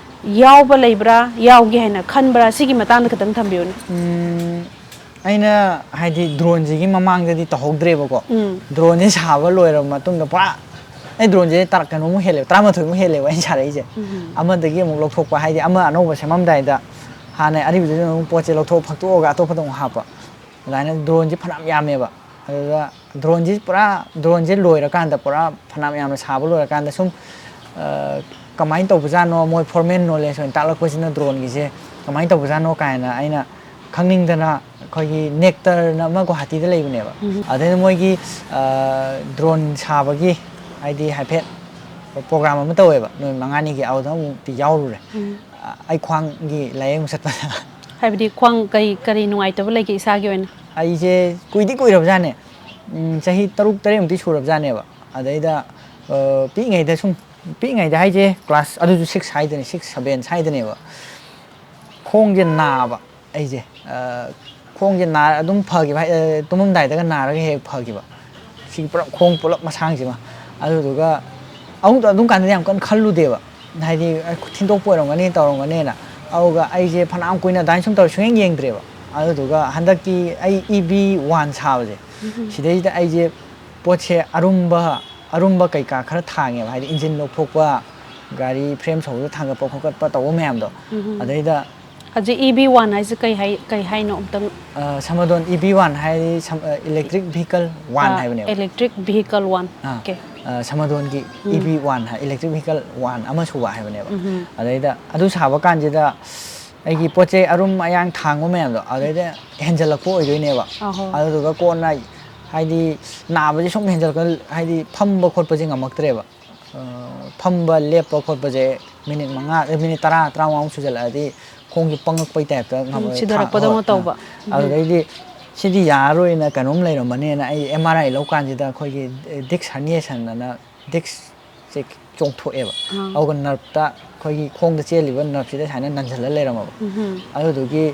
ꯌꯥꯎꯕ ꯂꯩꯕ꯭ꯔꯥ, ꯌꯥꯎꯒꯦ ꯍꯥꯏꯅ ꯈꯟꯕ꯭ꯔꯥ? ꯁꯤꯒꯤ ꯃꯇꯥꯡꯗ ꯈꯤꯇꯪ ꯊꯝꯕꯤꯌꯨꯅꯦ꯫ ꯎꯝ, ꯑꯩꯅ ꯍꯥꯏꯗꯤ ꯗ꯭ꯔꯣꯟꯁꯤꯒꯤ ꯃꯃꯥꯡꯗꯗꯤ ꯇꯧꯍꯧꯗ꯭ꯔꯦꯕꯀꯣ꯫ ꯎꯝ꯫ ꯗ꯭ꯔꯣꯟꯁꯦ ꯁꯥꯕ ꯂꯣꯏꯔꯕ ꯃꯇꯨꯡꯗ ꯄꯨꯔꯥ ꯑꯩ ꯗ꯭ꯔꯣꯟꯁꯦ ꯇꯔꯥ ꯀꯩꯅꯣꯃꯨꯛ ꯍꯦꯜꯂꯦꯕ, ꯇꯔꯥꯃꯥꯊꯣꯏꯃꯨꯛ ꯍꯦꯜꯂꯦꯕ ꯑꯩꯅ ꯁꯥꯔꯛꯏꯁꯦ꯫ ꯎꯝ꯫ ꯑꯃꯗꯒꯤ ꯑꯃꯨꯛ ꯂꯧꯊꯣꯛꯄ, ꯍꯥꯏꯗꯤ ꯑꯃ ꯑꯅꯧꯕ ꯁꯦꯝꯃꯝꯗꯥꯏꯗ ꯍꯥꯟꯅ ꯑꯔꯤꯕꯗꯨꯗ ꯑꯃꯨꯛ ꯄꯣꯠꯁꯦ ꯂꯧꯊꯣꯛ ꯐꯛꯇꯣꯛꯑꯒ ꯑꯇꯣꯞꯄꯗ ꯑꯃꯨꯛ ꯍꯥꯞꯄ꯫ ꯑꯗꯨꯃꯥꯏꯅ ꯗ꯭ꯔꯣꯟꯁꯦ ꯐꯅꯌꯥꯝ ꯌꯥꯝꯃꯦꯕ꯫ ꯑꯗꯨꯗ ꯗ꯭ꯔꯣꯟꯁꯤ ꯄꯨꯔꯥ, ꯗ꯭ꯔꯣꯟꯁꯦ ꯂꯣꯏꯔꯀꯥꯟꯗ, ꯄꯨꯔꯥ ꯐꯅꯌꯥꯝ ꯌꯥꯝꯅ ꯁꯥꯕ ꯂꯣꯏꯔꯀꯥꯟꯗ ꯁꯨꯝ, ꯑ, ꯀꯃꯥꯏꯅ ꯇꯧꯕꯖꯥꯠꯅꯣ, ꯃꯣꯏ ꯐꯣꯔꯃꯦꯜ ꯅꯣꯂꯦꯖ ꯑꯣꯏꯅ ꯇꯥꯛꯂꯛꯄꯁꯤꯅ ꯗ꯭ꯔꯣꯟꯒꯤꯁꯦ ꯀꯃꯥꯏꯅ ꯇꯧꯕꯖꯥꯠꯅꯣ ꯀꯥꯏꯅ ꯑꯩꯅ ꯈꯪꯅꯤꯡꯗꯅ, ꯑꯩꯈꯣꯏꯒꯤ ꯅꯦꯛꯇꯔꯅ ꯑꯃ ꯒꯨꯋꯥꯍꯥꯇꯤꯗ ꯂꯩꯕꯅꯦꯕ, ꯑꯗꯩꯗ ꯃꯣꯏꯒꯤ, ꯑ, ꯗ꯭ꯔꯣꯟ ꯁꯥꯕꯒꯤ, ꯍꯥꯏꯗꯤ ꯍꯥꯏꯐꯦꯠ ꯄ꯭ꯔꯣꯒ꯭ꯔꯥꯝ ꯑꯃ ꯇꯧꯋꯦꯕ ꯅꯨꯃꯤꯠ ꯃꯉꯥꯅꯤꯒꯤ, ꯑꯗꯨꯗ ꯑꯃꯨꯛꯇꯤ ꯌꯥꯎꯔꯨꯔꯦ꯫ ꯑ, ꯑꯩ ꯈ꯭ꯋꯥꯡꯒꯤ ꯂꯥꯏꯌꯦꯡꯕ ꯆꯠꯄꯗ꯫ ꯍꯥꯏꯕꯗꯤ ꯈ꯭ꯋꯥꯡ ꯀꯔꯤ ꯀꯔꯤ ꯅꯨꯡꯉꯥꯏꯇꯕ ꯂꯩꯒꯦ ꯏꯁꯥꯒꯤ ꯑꯣꯏꯅ? ꯑꯩꯁꯦ ꯀꯨꯏꯗꯤ ꯀꯨꯏꯔꯕꯖꯥꯠꯅꯦ꯫ ꯎꯝ, ꯆꯍꯤ ꯇꯔꯨꯛ ꯇꯔꯦꯠꯃꯨꯛꯇꯤ ꯁꯨꯔꯕꯖꯥꯠꯅꯦꯕ꯫ ꯑꯗꯩꯗ, ꯑ, ꯄꯤꯛꯏꯉꯩꯗ ꯁꯨꯝ, ꯄꯤꯛꯏꯉꯩꯗ ꯍꯥꯏꯁꯦ ꯀ꯭ꯂꯥꯁ ꯑꯗꯨꯁꯨ ꯁꯤꯛꯁ ꯍꯥꯏꯗꯅꯦ, ꯁꯤꯛꯁ ꯁꯕꯦꯟ ꯁ꯭ꯋꯥꯏꯗꯅꯦꯕ꯫ ꯈꯣꯡꯁꯦ ꯅꯥꯕ ꯑꯩꯁꯦ, ꯑ, ꯈꯣꯡꯁꯦ ꯅꯥꯔ ꯑꯗꯨꯝ ꯐꯈꯤꯕ ꯍꯥꯏ-, ꯑ, ꯇꯨꯝꯃꯝꯗꯥꯏꯗꯒ ꯅꯥꯔꯒ ꯍꯦꯛ ꯐꯈꯤꯕ꯫ ꯁꯤ ꯄꯨꯔꯥ ꯈꯣꯡ ꯄꯨꯂꯞ ꯃꯁꯥꯡꯁꯤꯃ꯫ ꯑꯗꯨꯗꯨꯒ ꯑꯃꯨꯛ ꯑꯗꯨꯝ ꯀꯥꯟꯗꯗꯤ ꯌꯥꯝ ꯀꯟꯅ ꯈꯜꯂꯨꯗꯦꯕ꯫ ꯍꯥꯏꯗꯤ, ꯑ, ꯊꯤꯟꯗꯣꯛꯄ ꯑꯣꯏꯔꯝꯒꯅꯤ, ꯇꯧꯔꯝꯒꯅꯤꯅ꯫ ꯑꯗꯨꯒ ꯑꯩꯁꯦ ꯐꯅꯌꯥꯝ ꯀꯨꯏꯅ ꯑꯗꯨꯃꯥꯏꯅ ꯁꯨꯝ ꯇꯧꯔ ꯁꯨꯡꯌꯦꯡ ꯌꯦꯡꯗ꯭ꯔꯦꯕ꯫ ꯑꯗꯨꯗꯨꯒ ꯍꯟꯗꯛꯀꯤ ꯑꯩ ꯏ ꯕꯤ ꯋꯥꯟ ꯁꯥꯕꯁꯦ, ꯁꯤꯗꯩꯁꯤꯗ ꯑꯩꯁꯦ ꯄꯣꯠꯁꯦ ꯑꯔꯨꯝꯕ, ꯑꯔꯨꯝꯕ ꯀꯩꯀꯥ ꯈꯔ ꯊꯥꯡꯉꯦꯕ, ꯍꯥꯏꯗꯤ ꯏꯟꯖꯤꯟ ꯂꯧꯊꯣꯛꯄ, ꯒꯥꯔꯤ ꯐ꯭ꯔꯦꯝ ꯁꯧꯕꯗ ꯊꯥꯡꯒꯠꯄ ꯈꯣꯀꯠꯄ ꯇꯧꯕ ꯃꯌꯥꯝꯗꯣ꯫ ꯑꯗꯩꯗ ꯍꯧꯖꯤꯛ ꯏ ꯕꯤ ꯋꯥꯟ ꯍꯥꯏꯁꯦ ꯀꯩ ꯍꯥꯏ, ꯀꯩ ꯍꯥꯏꯅꯣ ꯑꯝꯇꯪ? ꯑ, ꯁꯃꯥꯗꯣꯟ ꯏ ꯕꯤ ꯋꯥꯟ ꯍꯥꯏꯗꯤ ꯁꯝ-, ꯑ, ꯏꯂꯦꯛꯇ꯭ꯔꯤꯛ ꯚꯤꯍꯤꯀꯜ ꯋꯥꯟ ꯍꯥꯏꯕꯅꯦꯕ꯫ Electric vehicle one. ꯑꯥ, Okay. ꯑ, ꯁꯃꯥꯗꯣꯟꯒꯤ ꯏ ꯕꯤ ꯋꯥꯟ ꯍꯥꯏ, ꯏꯂꯦꯛꯇ꯭ꯔꯤꯛ ꯚꯤꯍꯤꯀꯜ ꯋꯥꯟ ꯑꯃ ꯁꯨꯕ ꯍꯥꯏꯕꯅꯦꯕ꯫ ꯑꯗꯩꯗ ꯑꯗꯨ ꯁꯥꯕ ꯀꯥꯟꯁꯤꯗ ꯑꯩꯒꯤ ꯄꯣꯠ ꯆꯩ ꯑꯔꯨꯝ ꯑꯌꯥꯡ ꯊꯥꯡꯕ ꯃꯌꯥꯝꯗꯣ ꯑꯗꯩꯗ ꯍꯦꯟꯖꯜꯂꯛꯄ ꯑꯣꯏꯗꯣꯏꯅꯦꯕ꯫ ꯑꯍꯣ. ꯑꯗꯨꯗꯨꯒ ꯀꯣꯟꯅ ꯍꯥꯏꯗꯤ ꯅꯥꯕꯁꯦ ꯁꯨꯝ ꯍꯦꯟꯖꯜꯂꯛꯄ, ꯍꯥꯏꯗꯤ ꯐꯝꯕ ꯈꯣꯠꯄꯁꯦ ꯉꯝꯃꯛꯇ꯭ꯔꯦꯕ꯫ ꯑ, ꯐꯝꯕ ꯂꯦꯞꯄ ꯈꯣꯠꯄꯁꯦ ꯃꯤꯅꯤꯠ ꯃꯉꯥ, ꯑ, ꯃꯤꯅꯤꯠ ꯇꯔꯥ, ꯇꯔꯥꯃꯉꯥꯃꯨꯛ ꯁꯨꯖꯜꯂꯛꯑꯗꯤ ꯈꯣꯡꯁꯦ ꯄꯪꯉꯛꯄꯩ ꯇꯥꯏꯞꯇ ꯉꯝ-, ꯎꯝ, ꯁꯤꯊꯔꯛꯄꯗꯧꯅ ꯍꯣꯏ, ꯑ, ꯇꯧꯕ꯫ ꯑꯗꯨꯗꯩꯗꯤ ꯁꯤꯗꯤ ꯌꯥꯔꯔꯣꯏꯅ ꯀꯩꯅꯣꯝ ꯂꯩꯔꯝꯃꯅꯦꯅ ꯑꯩ ꯑꯦꯝ ꯑꯥꯔ ꯑꯥꯏ ꯂꯧꯀꯥꯟꯁꯤꯗ ꯑꯩꯈꯣꯏꯒꯤ ꯗꯤꯁꯛ ꯍꯔꯅꯤꯌꯦꯁꯟ ꯑꯅ ꯗꯤꯁꯛꯁꯦ ꯆꯣꯡꯊꯣꯛꯑꯦꯕ꯫ ꯑꯥ. ꯑꯗꯨꯒ ꯅꯔꯞꯇ, ꯑꯩꯈꯣꯏꯒꯤ ꯈꯣꯡꯗ ꯆꯦꯜꯂꯤꯕ ꯅꯔꯞꯁꯤꯗ ꯁꯨꯃꯥꯏꯅ ꯅꯟꯁꯤꯜꯂ ꯂꯩꯔꯝꯃꯕ꯫ ꯎꯝ. ꯑꯗꯨꯗꯨꯒꯤ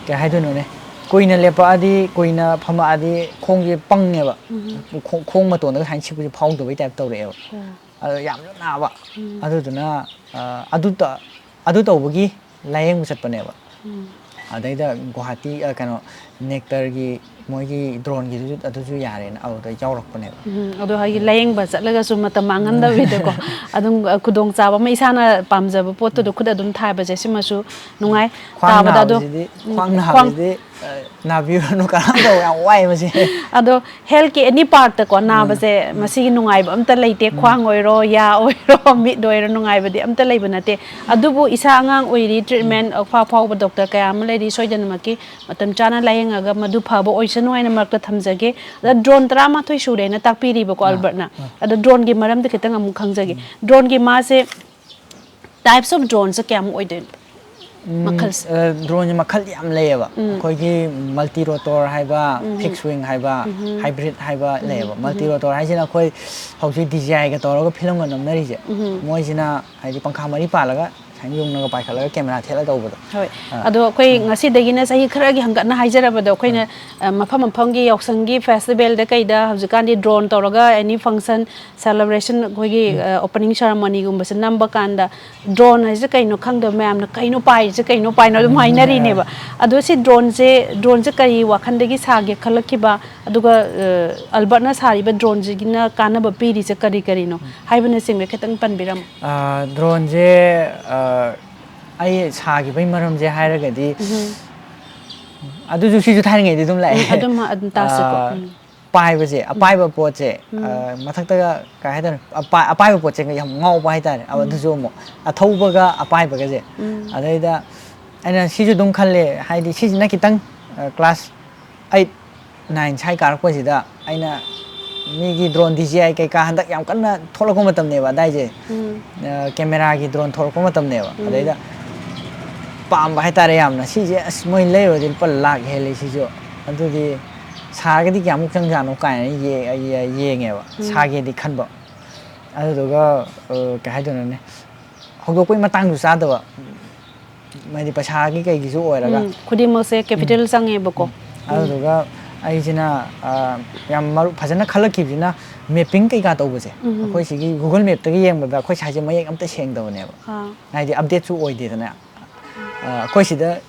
ꯀꯩ ꯍꯥꯏꯗꯣꯏꯅꯣꯅꯦ, ꯀꯨꯏꯅ ꯂꯦꯞꯄꯛꯑꯗꯤ, ꯀꯨꯏꯅ ꯐꯝꯃꯛꯑꯗꯤ ꯈꯣꯡꯁꯦ ꯄꯪꯉꯦꯕ꯫ ꯈꯣꯡ-, ꯈꯣꯡ ꯃꯇꯣꯟꯗꯒ ꯁꯨꯃꯥꯏꯅ ꯁꯤꯛꯄꯁꯦ ꯐꯥꯎꯗꯕꯩ ꯇꯥꯏꯞ ꯇꯧꯔꯛꯑꯦꯕ꯫ ꯑꯣ. ꯑꯗꯣ ꯌꯥꯝꯁꯨ ꯅꯥꯕ꯫ ꯎꯝ. ꯑꯗꯨꯗꯨꯅ, ꯑ, ꯑꯗꯨ ꯇ-, ꯑꯗꯨ ꯇꯧꯕꯒꯤ ꯂꯥꯏꯌꯦꯡꯕ ꯆꯠꯄꯅꯦꯕ꯫ ꯎꯝ. ꯑꯗꯩꯗ ꯒꯨꯋꯥꯍꯥꯇꯤ, ꯑ, ꯀꯩꯅꯣ, ꯅꯦꯛꯇꯔꯒꯤ ꯃꯣꯏꯒꯤ ꯗ꯭ꯔꯣꯟꯒꯤꯗꯨꯁꯨ ꯑꯗꯨꯁꯨ ꯌꯥꯔꯦꯅ ꯑꯗꯨꯗ ꯌꯥꯎꯔꯛꯄꯅꯦꯕ꯫ ꯎꯝ, ꯑꯗꯣ ꯍꯥꯏꯗꯤ ꯂꯥꯏꯌꯦꯡꯕ ꯆꯠꯂꯒꯁꯨ ꯃꯇꯝ ꯃꯥꯡꯍꯟꯗꯕꯤꯗꯀꯣ, ꯑꯗꯨꯝ ꯈꯨꯗꯣꯡꯆꯥꯕ ꯑꯃ ꯏꯁꯥꯅ ꯄꯥꯝꯖꯕ ꯄꯣꯠꯇꯨꯗ ꯈꯨꯠ ꯑꯗꯨꯝ ꯊꯥꯕꯁꯦ ꯁꯤꯃꯁꯨ ꯅꯨꯡꯉꯥꯏ꯫ ꯈ꯭ꯋꯥꯡ ꯇꯥꯕꯗ ꯑꯗꯣ ꯅꯥꯕꯁꯤꯗꯤ ꯈ꯭ꯋꯥꯡ ꯅꯥꯕꯁꯤꯗꯤ ꯅꯥꯕꯤꯔꯨꯔꯅꯨ ꯀꯅꯥꯝ ꯇꯧꯕ ꯌꯥꯝ ꯋꯥꯏ ꯃꯁꯤ꯫ ꯑꯗꯣ health ꯀꯤ any part ꯇꯀꯣ ꯅꯥꯕꯁꯦ ꯃꯁꯤꯒꯤ ꯅꯨꯡꯉꯥꯏꯕ ꯑꯝꯇ ꯂꯩꯇꯦ꯫ ꯈ꯭ꯋꯥꯡ ꯑꯣꯏꯔꯣ, ꯌꯥ ꯑꯣꯏꯔꯣ, ꯃꯤꯠ ꯑꯣꯏꯔꯣ, ꯅꯨꯡꯉꯥꯏꯕꯗꯤ ꯑꯝꯇ ꯂꯩꯕ ꯅꯠꯇꯦ꯫ ꯑꯗꯨꯕꯨ ꯏꯁꯥ ꯑꯉꯥꯡ ꯑꯣꯏꯔꯤ, treatment ꯑꯐ ꯑꯐꯥꯎꯕ doctor ꯀꯌꯥ ꯑꯃ ꯂꯩꯔꯤ, ꯁꯣꯏꯗꯅꯃꯛꯀꯤ ꯃꯇꯝ ꯆꯥꯅ ꯂꯥꯏꯌꯦꯡꯉꯒ ꯃꯗꯨ ꯐꯕ ꯑꯣꯏꯁꯅꯨ ꯍꯥꯏꯅ ꯃꯔꯛꯇ ꯊꯝꯖꯒꯦ꯫ ꯑꯗ drone ꯇꯔꯥꯃꯥꯊꯣꯏ ꯁꯨꯔꯦꯅ ꯇꯥꯛꯄꯤꯔꯤꯕꯀꯣ Albert ꯅ꯫ ꯑꯗꯣ drone ꯒꯤ ꯃꯔꯝꯗ ꯈꯤꯇꯪ ꯑꯃꯨꯛ ꯈꯪꯖꯒꯦ꯫ Drone ꯒꯤ ꯃꯥꯁꯦ types of drone ꯁꯦ ꯀꯌꯥꯃꯨꯛ ꯑꯣꯏꯗꯣꯏꯅꯣ? ꯃꯈꯜꯁꯦ꯫ Drone ꯁꯦ ꯃꯈꯜ ꯌꯥꯝ ꯂꯩꯌꯦꯕ꯫ ꯑꯩꯈꯣꯏꯒꯤ multi rotor ꯍꯥꯏꯕ, fixed wing ꯍꯥꯏꯕ, hybrid ꯍꯥꯏꯕ ꯂꯩꯌꯦꯕ꯫ Multi rotor ꯍꯥꯏꯁꯤꯅ ꯑꯩꯈꯣꯏ ꯍꯧꯖꯤꯛ D J I ꯒ ꯇꯧꯔꯒ film ꯒ ꯅꯝꯅꯔꯤꯁꯦ, ꯃꯣꯏꯁꯤꯅ ꯍꯥꯏꯗꯤ ꯄꯪꯈꯥ ꯃꯔꯤ ꯄꯥꯜꯂꯒ ꯁꯨꯃꯥꯏꯅ ꯌꯨꯡꯅꯒ ꯄꯥꯏꯈꯠꯂꯒ camera ꯊꯦꯠꯂ ꯇꯧꯕꯗꯣ꯫ ꯍꯣꯏ꯫ ꯑꯗꯣ ꯑꯩꯈꯣꯏ ꯉꯁꯤꯗꯒꯤꯅ ꯆꯍꯤ ꯈꯔꯒꯤ ꯍꯪꯒꯠꯅ ꯍꯥꯏꯖꯔꯕꯗꯣ ꯑꯩꯈꯣꯏꯅ, ꯑ, ꯃꯐꯝ ꯃꯐꯝꯒꯤ ꯌꯥꯎꯁꯪꯒꯤ festival ꯗ ꯀꯩꯗ ꯍꯧꯖꯤꯛꯀꯥꯟꯗꯤ drone ꯇꯧꯔꯒ any function celebration ꯑꯩꯈꯣꯏꯒꯤ, ꯑ, opening ceremony ꯒꯨꯝꯕꯁꯦ ꯅꯝꯕ ꯀꯥꯟꯗ drone ꯍꯥꯏꯁꯦ ꯀꯩꯅꯣ ꯈꯪꯗꯕ ꯃꯌꯥꯝꯅ "ꯀꯩꯅꯣ ꯄꯥꯏꯔꯤꯁꯦ, ꯀꯩꯅꯣ ꯄꯥꯏꯅꯣ?" ꯑꯗꯨꯝ ꯍꯥꯏꯅꯔꯤꯅꯦꯕ꯫ ꯑꯗꯣ ꯁꯤ drone ꯁꯦ, drone ꯁꯦ ꯀꯔꯤ ꯋꯥꯈꯜꯗꯒꯤ ꯁꯥꯒꯦ ꯈꯜꯂꯛꯈꯤꯕ? ꯑꯗꯨꯒ, ꯑ, Albert ꯅ ꯁꯥꯔꯤꯕ drone ꯁꯤꯒꯤꯅ ꯀꯥꯟꯅꯕ ꯄꯤꯔꯤꯁꯦ ꯀꯔꯤ ꯀꯔꯤꯅꯣ ꯍꯥꯏꯕꯅꯆꯤꯡꯕ ꯈꯤꯇꯪ ꯄꯟꯕꯤꯔꯝꯃꯣ꯫ ꯑ, drone ꯁꯦ, ꯑ, ꯑꯩ ꯁꯥꯈꯤꯕꯒꯤ ꯃꯔꯝꯁꯦ ꯍꯥꯏꯔꯒꯗꯤ, ꯑꯗꯨꯁꯨ ꯁꯤꯁꯨ ꯊꯥꯏꯅꯉꯩꯗꯤ ꯑꯗꯨꯝ ꯂꯥꯛꯑꯦ꯫ ꯎꯝ, ꯑꯗꯨꯝ, ꯑꯗꯨꯝ ꯇꯥꯁꯦꯀꯣ꯫ ꯑ, ꯎꯝ꯫ ꯄꯥꯏꯕꯁꯦ, ꯑꯄꯥꯏꯕ ꯄꯣꯠꯁꯦ, ꯑ, ꯃꯊꯛꯇꯒ ꯀꯩ ꯍꯥꯏꯇꯥꯔꯦ, ꯑꯄꯥꯏ-, ꯑꯄꯥꯏꯕ ꯄꯣꯠꯁꯦ ꯌꯥꯝ ꯉꯥꯎꯕ ꯍꯥꯏꯇꯥꯔꯦ꯫ ꯑꯗꯨꯁꯨ ꯑꯃꯨꯛ ꯑꯊꯧꯕꯒ ꯑꯄꯥꯏꯕꯒꯁꯦ꯫ ꯑꯗꯩꯗ ꯑꯩꯅ ꯁꯤꯁꯨ ꯑꯗꯨꯝ ꯈꯜꯂꯦ, ꯍꯥꯏꯗꯤ ꯁꯤꯁꯤꯅ ꯈꯤꯇꯪ, ꯑ, class eight, nine ꯁ꯭ꯋꯥꯏ ꯀꯥꯔꯛꯄꯁꯤꯗ ꯑꯩꯅ ꯃꯤꯒꯤ drone D J I ꯀꯩꯀꯥ ꯍꯟꯗꯛ ꯌꯥꯝ ꯀꯟꯅ ꯊꯣꯛꯂꯛꯄ ꯃꯇꯝꯅꯦꯕ ꯑꯗꯥꯏꯁꯦ꯫ ꯑ, camera ꯒꯤ drone ꯊꯣꯛꯂꯛꯄ ꯃꯇꯝꯅꯦꯕ꯫ ꯑꯗꯩꯗ ꯄꯥꯝꯕ ꯍꯥꯏꯇꯥꯔꯦ ꯌꯥꯝꯅ꯫ ꯁꯤꯁꯦ ꯑꯁ ꯃꯣꯏ ꯂꯩꯔꯨꯔꯗꯤ ꯂꯨꯄꯥ ꯂꯥꯛ ꯍꯦꯜꯂꯦ ꯁꯤꯁꯨ꯫ ꯑꯗꯨꯗꯤ ꯁꯥꯔꯒꯗꯤ ꯀꯌꯥꯃꯨꯛ ꯆꯪꯖꯥꯠꯅꯣ ꯀꯥꯏꯅ ꯌꯦ-, ꯌꯦ-, ꯌꯦꯡꯉꯦꯕ꯫ ꯁꯥꯒꯦꯗꯤ ꯈꯟꯕ꯫ ꯑꯗꯨꯗꯨꯒ, ꯑ, ꯀꯩ ꯍꯥꯏꯗꯣꯏꯅꯣꯅꯦ, ꯍꯧꯗꯣꯛꯄꯩ ꯃꯇꯥꯡꯁꯨ ꯆꯥꯗꯕ꯫ ꯍꯥꯏꯗꯤ ꯄꯩꯁꯥꯒꯤ ꯀꯩꯒꯤꯁꯨ ꯑꯣꯏꯔꯒ꯫ ꯎꯝ, ꯈꯨꯗꯤꯡꯃꯛꯁꯦ capital ꯆꯪꯉꯦꯕꯀꯣ꯫ ꯑꯗꯨꯗꯨꯒ ꯑꯩꯁꯤꯅ, ꯑ, ꯌꯥꯝ ꯃꯔꯨ-, ꯐꯖꯅ ꯈꯜꯂꯛꯈꯤꯕꯁꯤꯅ mapping ꯀꯩꯀꯥ ꯇꯧꯕꯁꯦ꯫ ꯑꯩꯈꯣꯏ ꯁꯤꯒꯤ Google Map ꯇꯒꯤ ꯌꯦꯡꯕꯗ ꯑꯩꯈꯣꯏ ꯁ꯭ꯋꯥꯏꯁꯦ ꯃꯌꯦꯛ ꯑꯝꯇ ꯁꯦꯡꯗꯕꯅꯦꯕ꯫ ꯑꯥ꯫ ꯍꯥꯏꯗꯤ update ꯁꯨ ꯑꯣꯏꯗꯦꯗꯅ꯫ ꯑ, ꯑꯩꯈꯣꯏ ꯁꯤꯗ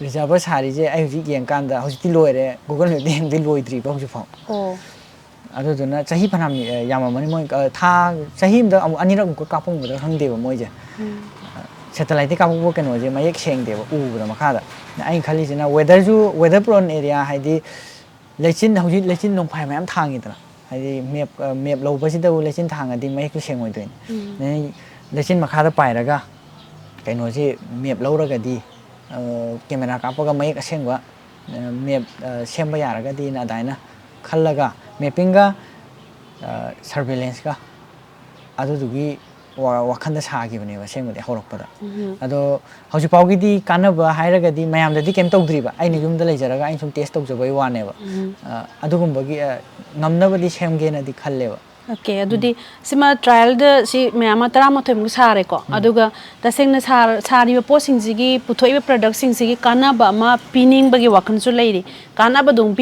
ꯔꯤꯖꯥꯔꯚꯔ ꯁꯥꯔꯤꯁꯦ ꯑꯩ ꯍꯧꯖꯤꯛ ꯌꯦꯡꯀꯥꯟꯗ ꯍꯧꯖꯤꯛꯇꯤ ꯂꯣꯏꯔꯦ, ꯒꯨꯒꯜ ꯃꯦꯞꯇ ꯌꯦꯡꯕꯗꯤ ꯂꯣꯏꯗ꯭ꯔꯤꯕ ꯍꯧꯖꯤꯛꯐꯥꯎ꯫ ꯑꯣ ꯑꯗꯨꯗꯨꯅ ꯆꯍꯤ ꯐꯅꯌꯥꯝ ꯌꯥꯝꯃꯝꯃꯅꯤ ꯃꯣꯏ, ꯑ, ꯊꯥ, ꯆꯍꯤ ꯑꯃꯗ ꯑꯃꯨꯛ ꯑꯅꯤꯔꯛ ꯑꯃꯨꯛꯀ ꯀꯥꯞꯄꯝꯒꯗ꯭ꯔꯥ ꯈꯪꯗꯦꯕ ꯃꯣꯏꯁꯦ꯫ ꯁꯦꯇꯦꯂꯥꯏꯠꯇꯒꯤ ꯀꯥꯞꯄꯛꯄ ꯀꯩꯅꯣꯁꯦ ꯃꯌꯦꯛ ꯁꯦꯡꯗꯦꯕ ꯎꯕꯗ ꯃꯈꯥꯗ꯫ ꯑꯩꯅ ꯈꯜꯂꯤꯁꯤꯅ ꯋꯦꯗꯔꯁꯨ, ꯋꯦꯗꯔ ꯄ꯭ꯔꯣꯟ ꯑꯦꯔꯤꯌꯥ ꯍꯥꯏꯗꯤ ꯂꯩꯆꯤꯟ, ꯍꯧꯖꯤꯛ ꯂꯩꯆꯤꯟ ꯅꯣꯡꯐꯥꯏ ꯃꯌꯥꯝ ꯊꯥꯡꯉꯤꯗꯅ, ꯍꯥꯏꯗꯤ ꯃꯦꯞ, ꯃꯦꯞ ꯂꯧꯕꯁꯤꯗꯕꯨ ꯂꯩꯆꯤꯟ ꯊꯥꯡꯉꯗꯤ ꯃꯌꯦꯛꯇꯨ ꯁꯦꯡꯉꯣꯏꯗꯣꯏꯅꯤ꯫ ꯑꯗꯩ ꯂꯩꯆꯤꯟ ꯃꯈꯥꯗ ꯄꯥꯏꯔꯒ ꯀꯩꯅꯣꯁꯤ ꯃꯦꯞ ꯂꯧꯔꯒꯗꯤ, ꯑ, ꯀꯦꯃꯦꯔꯥ ꯀꯥꯞꯄꯒ ꯃꯌꯦꯛ ꯑꯁꯦꯡꯕ, ꯑ, ꯃꯦꯞ, ꯑ, ꯁꯦꯝꯕ ꯌꯥꯔꯒꯗꯤꯅ ꯑꯗꯨꯃꯥꯏꯅ ꯈꯜꯂꯒ ꯃꯦꯞꯄꯤꯡꯒ, ꯑ, ꯁꯔꯚꯦꯂꯦꯟꯁꯀ ꯑꯗꯨꯗꯨꯒꯤ ꯋꯥ-, ꯋꯥꯈꯜꯗ ꯁꯥꯈꯤꯕꯅꯦꯕ ꯑꯁꯦꯡꯕꯗꯤ ꯍꯧꯔꯛꯄꯗ꯫ ꯑꯗꯣ ꯍꯧꯖꯤꯛꯐꯥꯎꯒꯤꯗꯤ ꯀꯥꯟꯅꯕ ꯍꯥꯏꯔꯒꯗꯤ ꯃꯌꯥꯝꯗꯗꯤ ꯀꯩꯝ ꯇꯧꯗ꯭ꯔꯤꯕ, ꯑꯩꯅ ꯌꯨꯝꯗ ꯂꯩꯖꯔꯒ ꯑꯩꯅ ꯁꯨꯝ ꯇꯦꯁ ꯇꯧꯖꯕꯒꯤ ꯋꯥꯅꯦꯕ꯫ ꯑ, ꯑꯗꯨꯒꯨꯝꯕꯒꯤ, ꯑ, ꯉꯝꯅꯕꯗꯤ ꯁꯦꯝꯒꯦꯅꯗꯤ ꯈꯜꯂꯦꯕ꯫ ꯑꯣꯀꯦ, ꯑꯗꯨꯗꯤ ꯁꯤꯃ ꯇ꯭ꯔꯥꯏꯌꯦꯜꯗ ꯁꯤ ꯃꯌꯥꯝ ꯑꯃ ꯇꯔꯥꯃꯥꯊꯣꯏꯃꯨꯛ ꯁꯥꯔꯦꯀꯣ꯫ ꯑꯗꯨꯒ ꯇꯁꯦꯡꯅ ꯁꯥꯔ-, ꯁꯥꯔꯤꯕ ꯄꯣꯠꯁꯤꯡꯁꯤꯒꯤ, ꯄꯨꯊꯣꯛꯏꯕ ꯄ꯭ꯔꯗꯛꯁꯤꯡꯁꯤꯒꯤ ꯀꯥꯟꯅꯕ ꯑꯃ ꯄꯤꯅꯤꯡꯕꯒꯤ ꯋꯥꯈꯜꯁꯨ ꯂꯩꯔꯤ꯫ ꯀꯥꯟꯅꯕꯗꯨ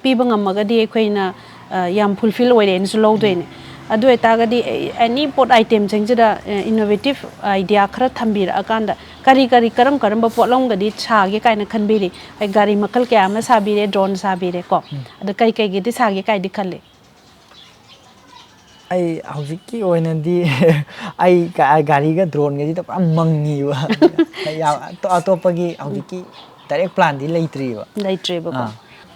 ꯄꯤꯕ ꯉꯝꯃꯒꯗꯤ ꯑꯩꯈꯣꯏꯅ, ꯑ, ꯌꯥꯝ ꯐꯨꯜꯐꯤꯜ ꯑꯣꯏꯔꯦꯅꯁꯨ ꯂꯧꯗꯣꯏꯅꯦ꯫ ꯑꯗꯨ ꯑꯣꯏꯇꯥꯔꯒꯗꯤ ꯑꯦꯅꯤ ꯄꯣꯠ ꯑꯥꯏꯇꯦꯝꯁꯤꯡꯁꯤꯗ ꯏꯅꯣꯚꯦꯇꯤꯞ ꯑꯥꯏꯗꯤꯌꯥ ꯈꯔ ꯊꯝꯕꯤꯔꯛꯑꯀꯥꯟꯗ ꯀꯔꯤ ꯀꯔꯤ, ꯀꯔꯝ ꯀꯔꯝꯕ ꯄꯣꯠꯂꯝꯒꯗꯤ ꯁꯥꯒꯦ ꯀꯥꯏꯅ ꯈꯟꯕꯤꯔꯤ? ꯑꯩ ꯒꯥꯔꯤ ꯃꯈꯜ ꯀꯌꯥ ꯑꯃ ꯁꯥꯕꯤꯔꯦ, ꯗ꯭ꯔꯣꯟ ꯁꯥꯕꯤꯔꯦ ꯀꯣ꯫ ꯑꯗꯣ ꯀꯩ ꯀꯩꯒꯤꯗꯤ ꯁꯥꯒꯦ ꯀꯥꯏꯗꯤ ꯈꯜꯂꯤ? ꯑꯩ ꯍꯧꯖꯤꯛꯀꯤ ꯑꯣꯏꯅꯗꯤ ꯑꯩ ꯒꯥꯔꯤꯒ ꯗ꯭ꯔꯣꯟꯒꯁꯤꯗ ꯄꯨꯔꯥ ꯃꯪꯉꯤꯕ꯫ ꯌꯥꯝ ꯑꯇꯣꯞꯄꯒꯤ ꯍꯧꯖꯤꯛꯀꯤ ꯗꯥꯏꯔꯦꯛ ꯄ꯭ꯂꯥꯟꯗꯤ ꯂꯩꯇ꯭ꯔꯤꯕ꯫ ꯂꯩꯇ꯭ꯔꯦꯕꯀꯣ꯫ ꯑꯥ꯫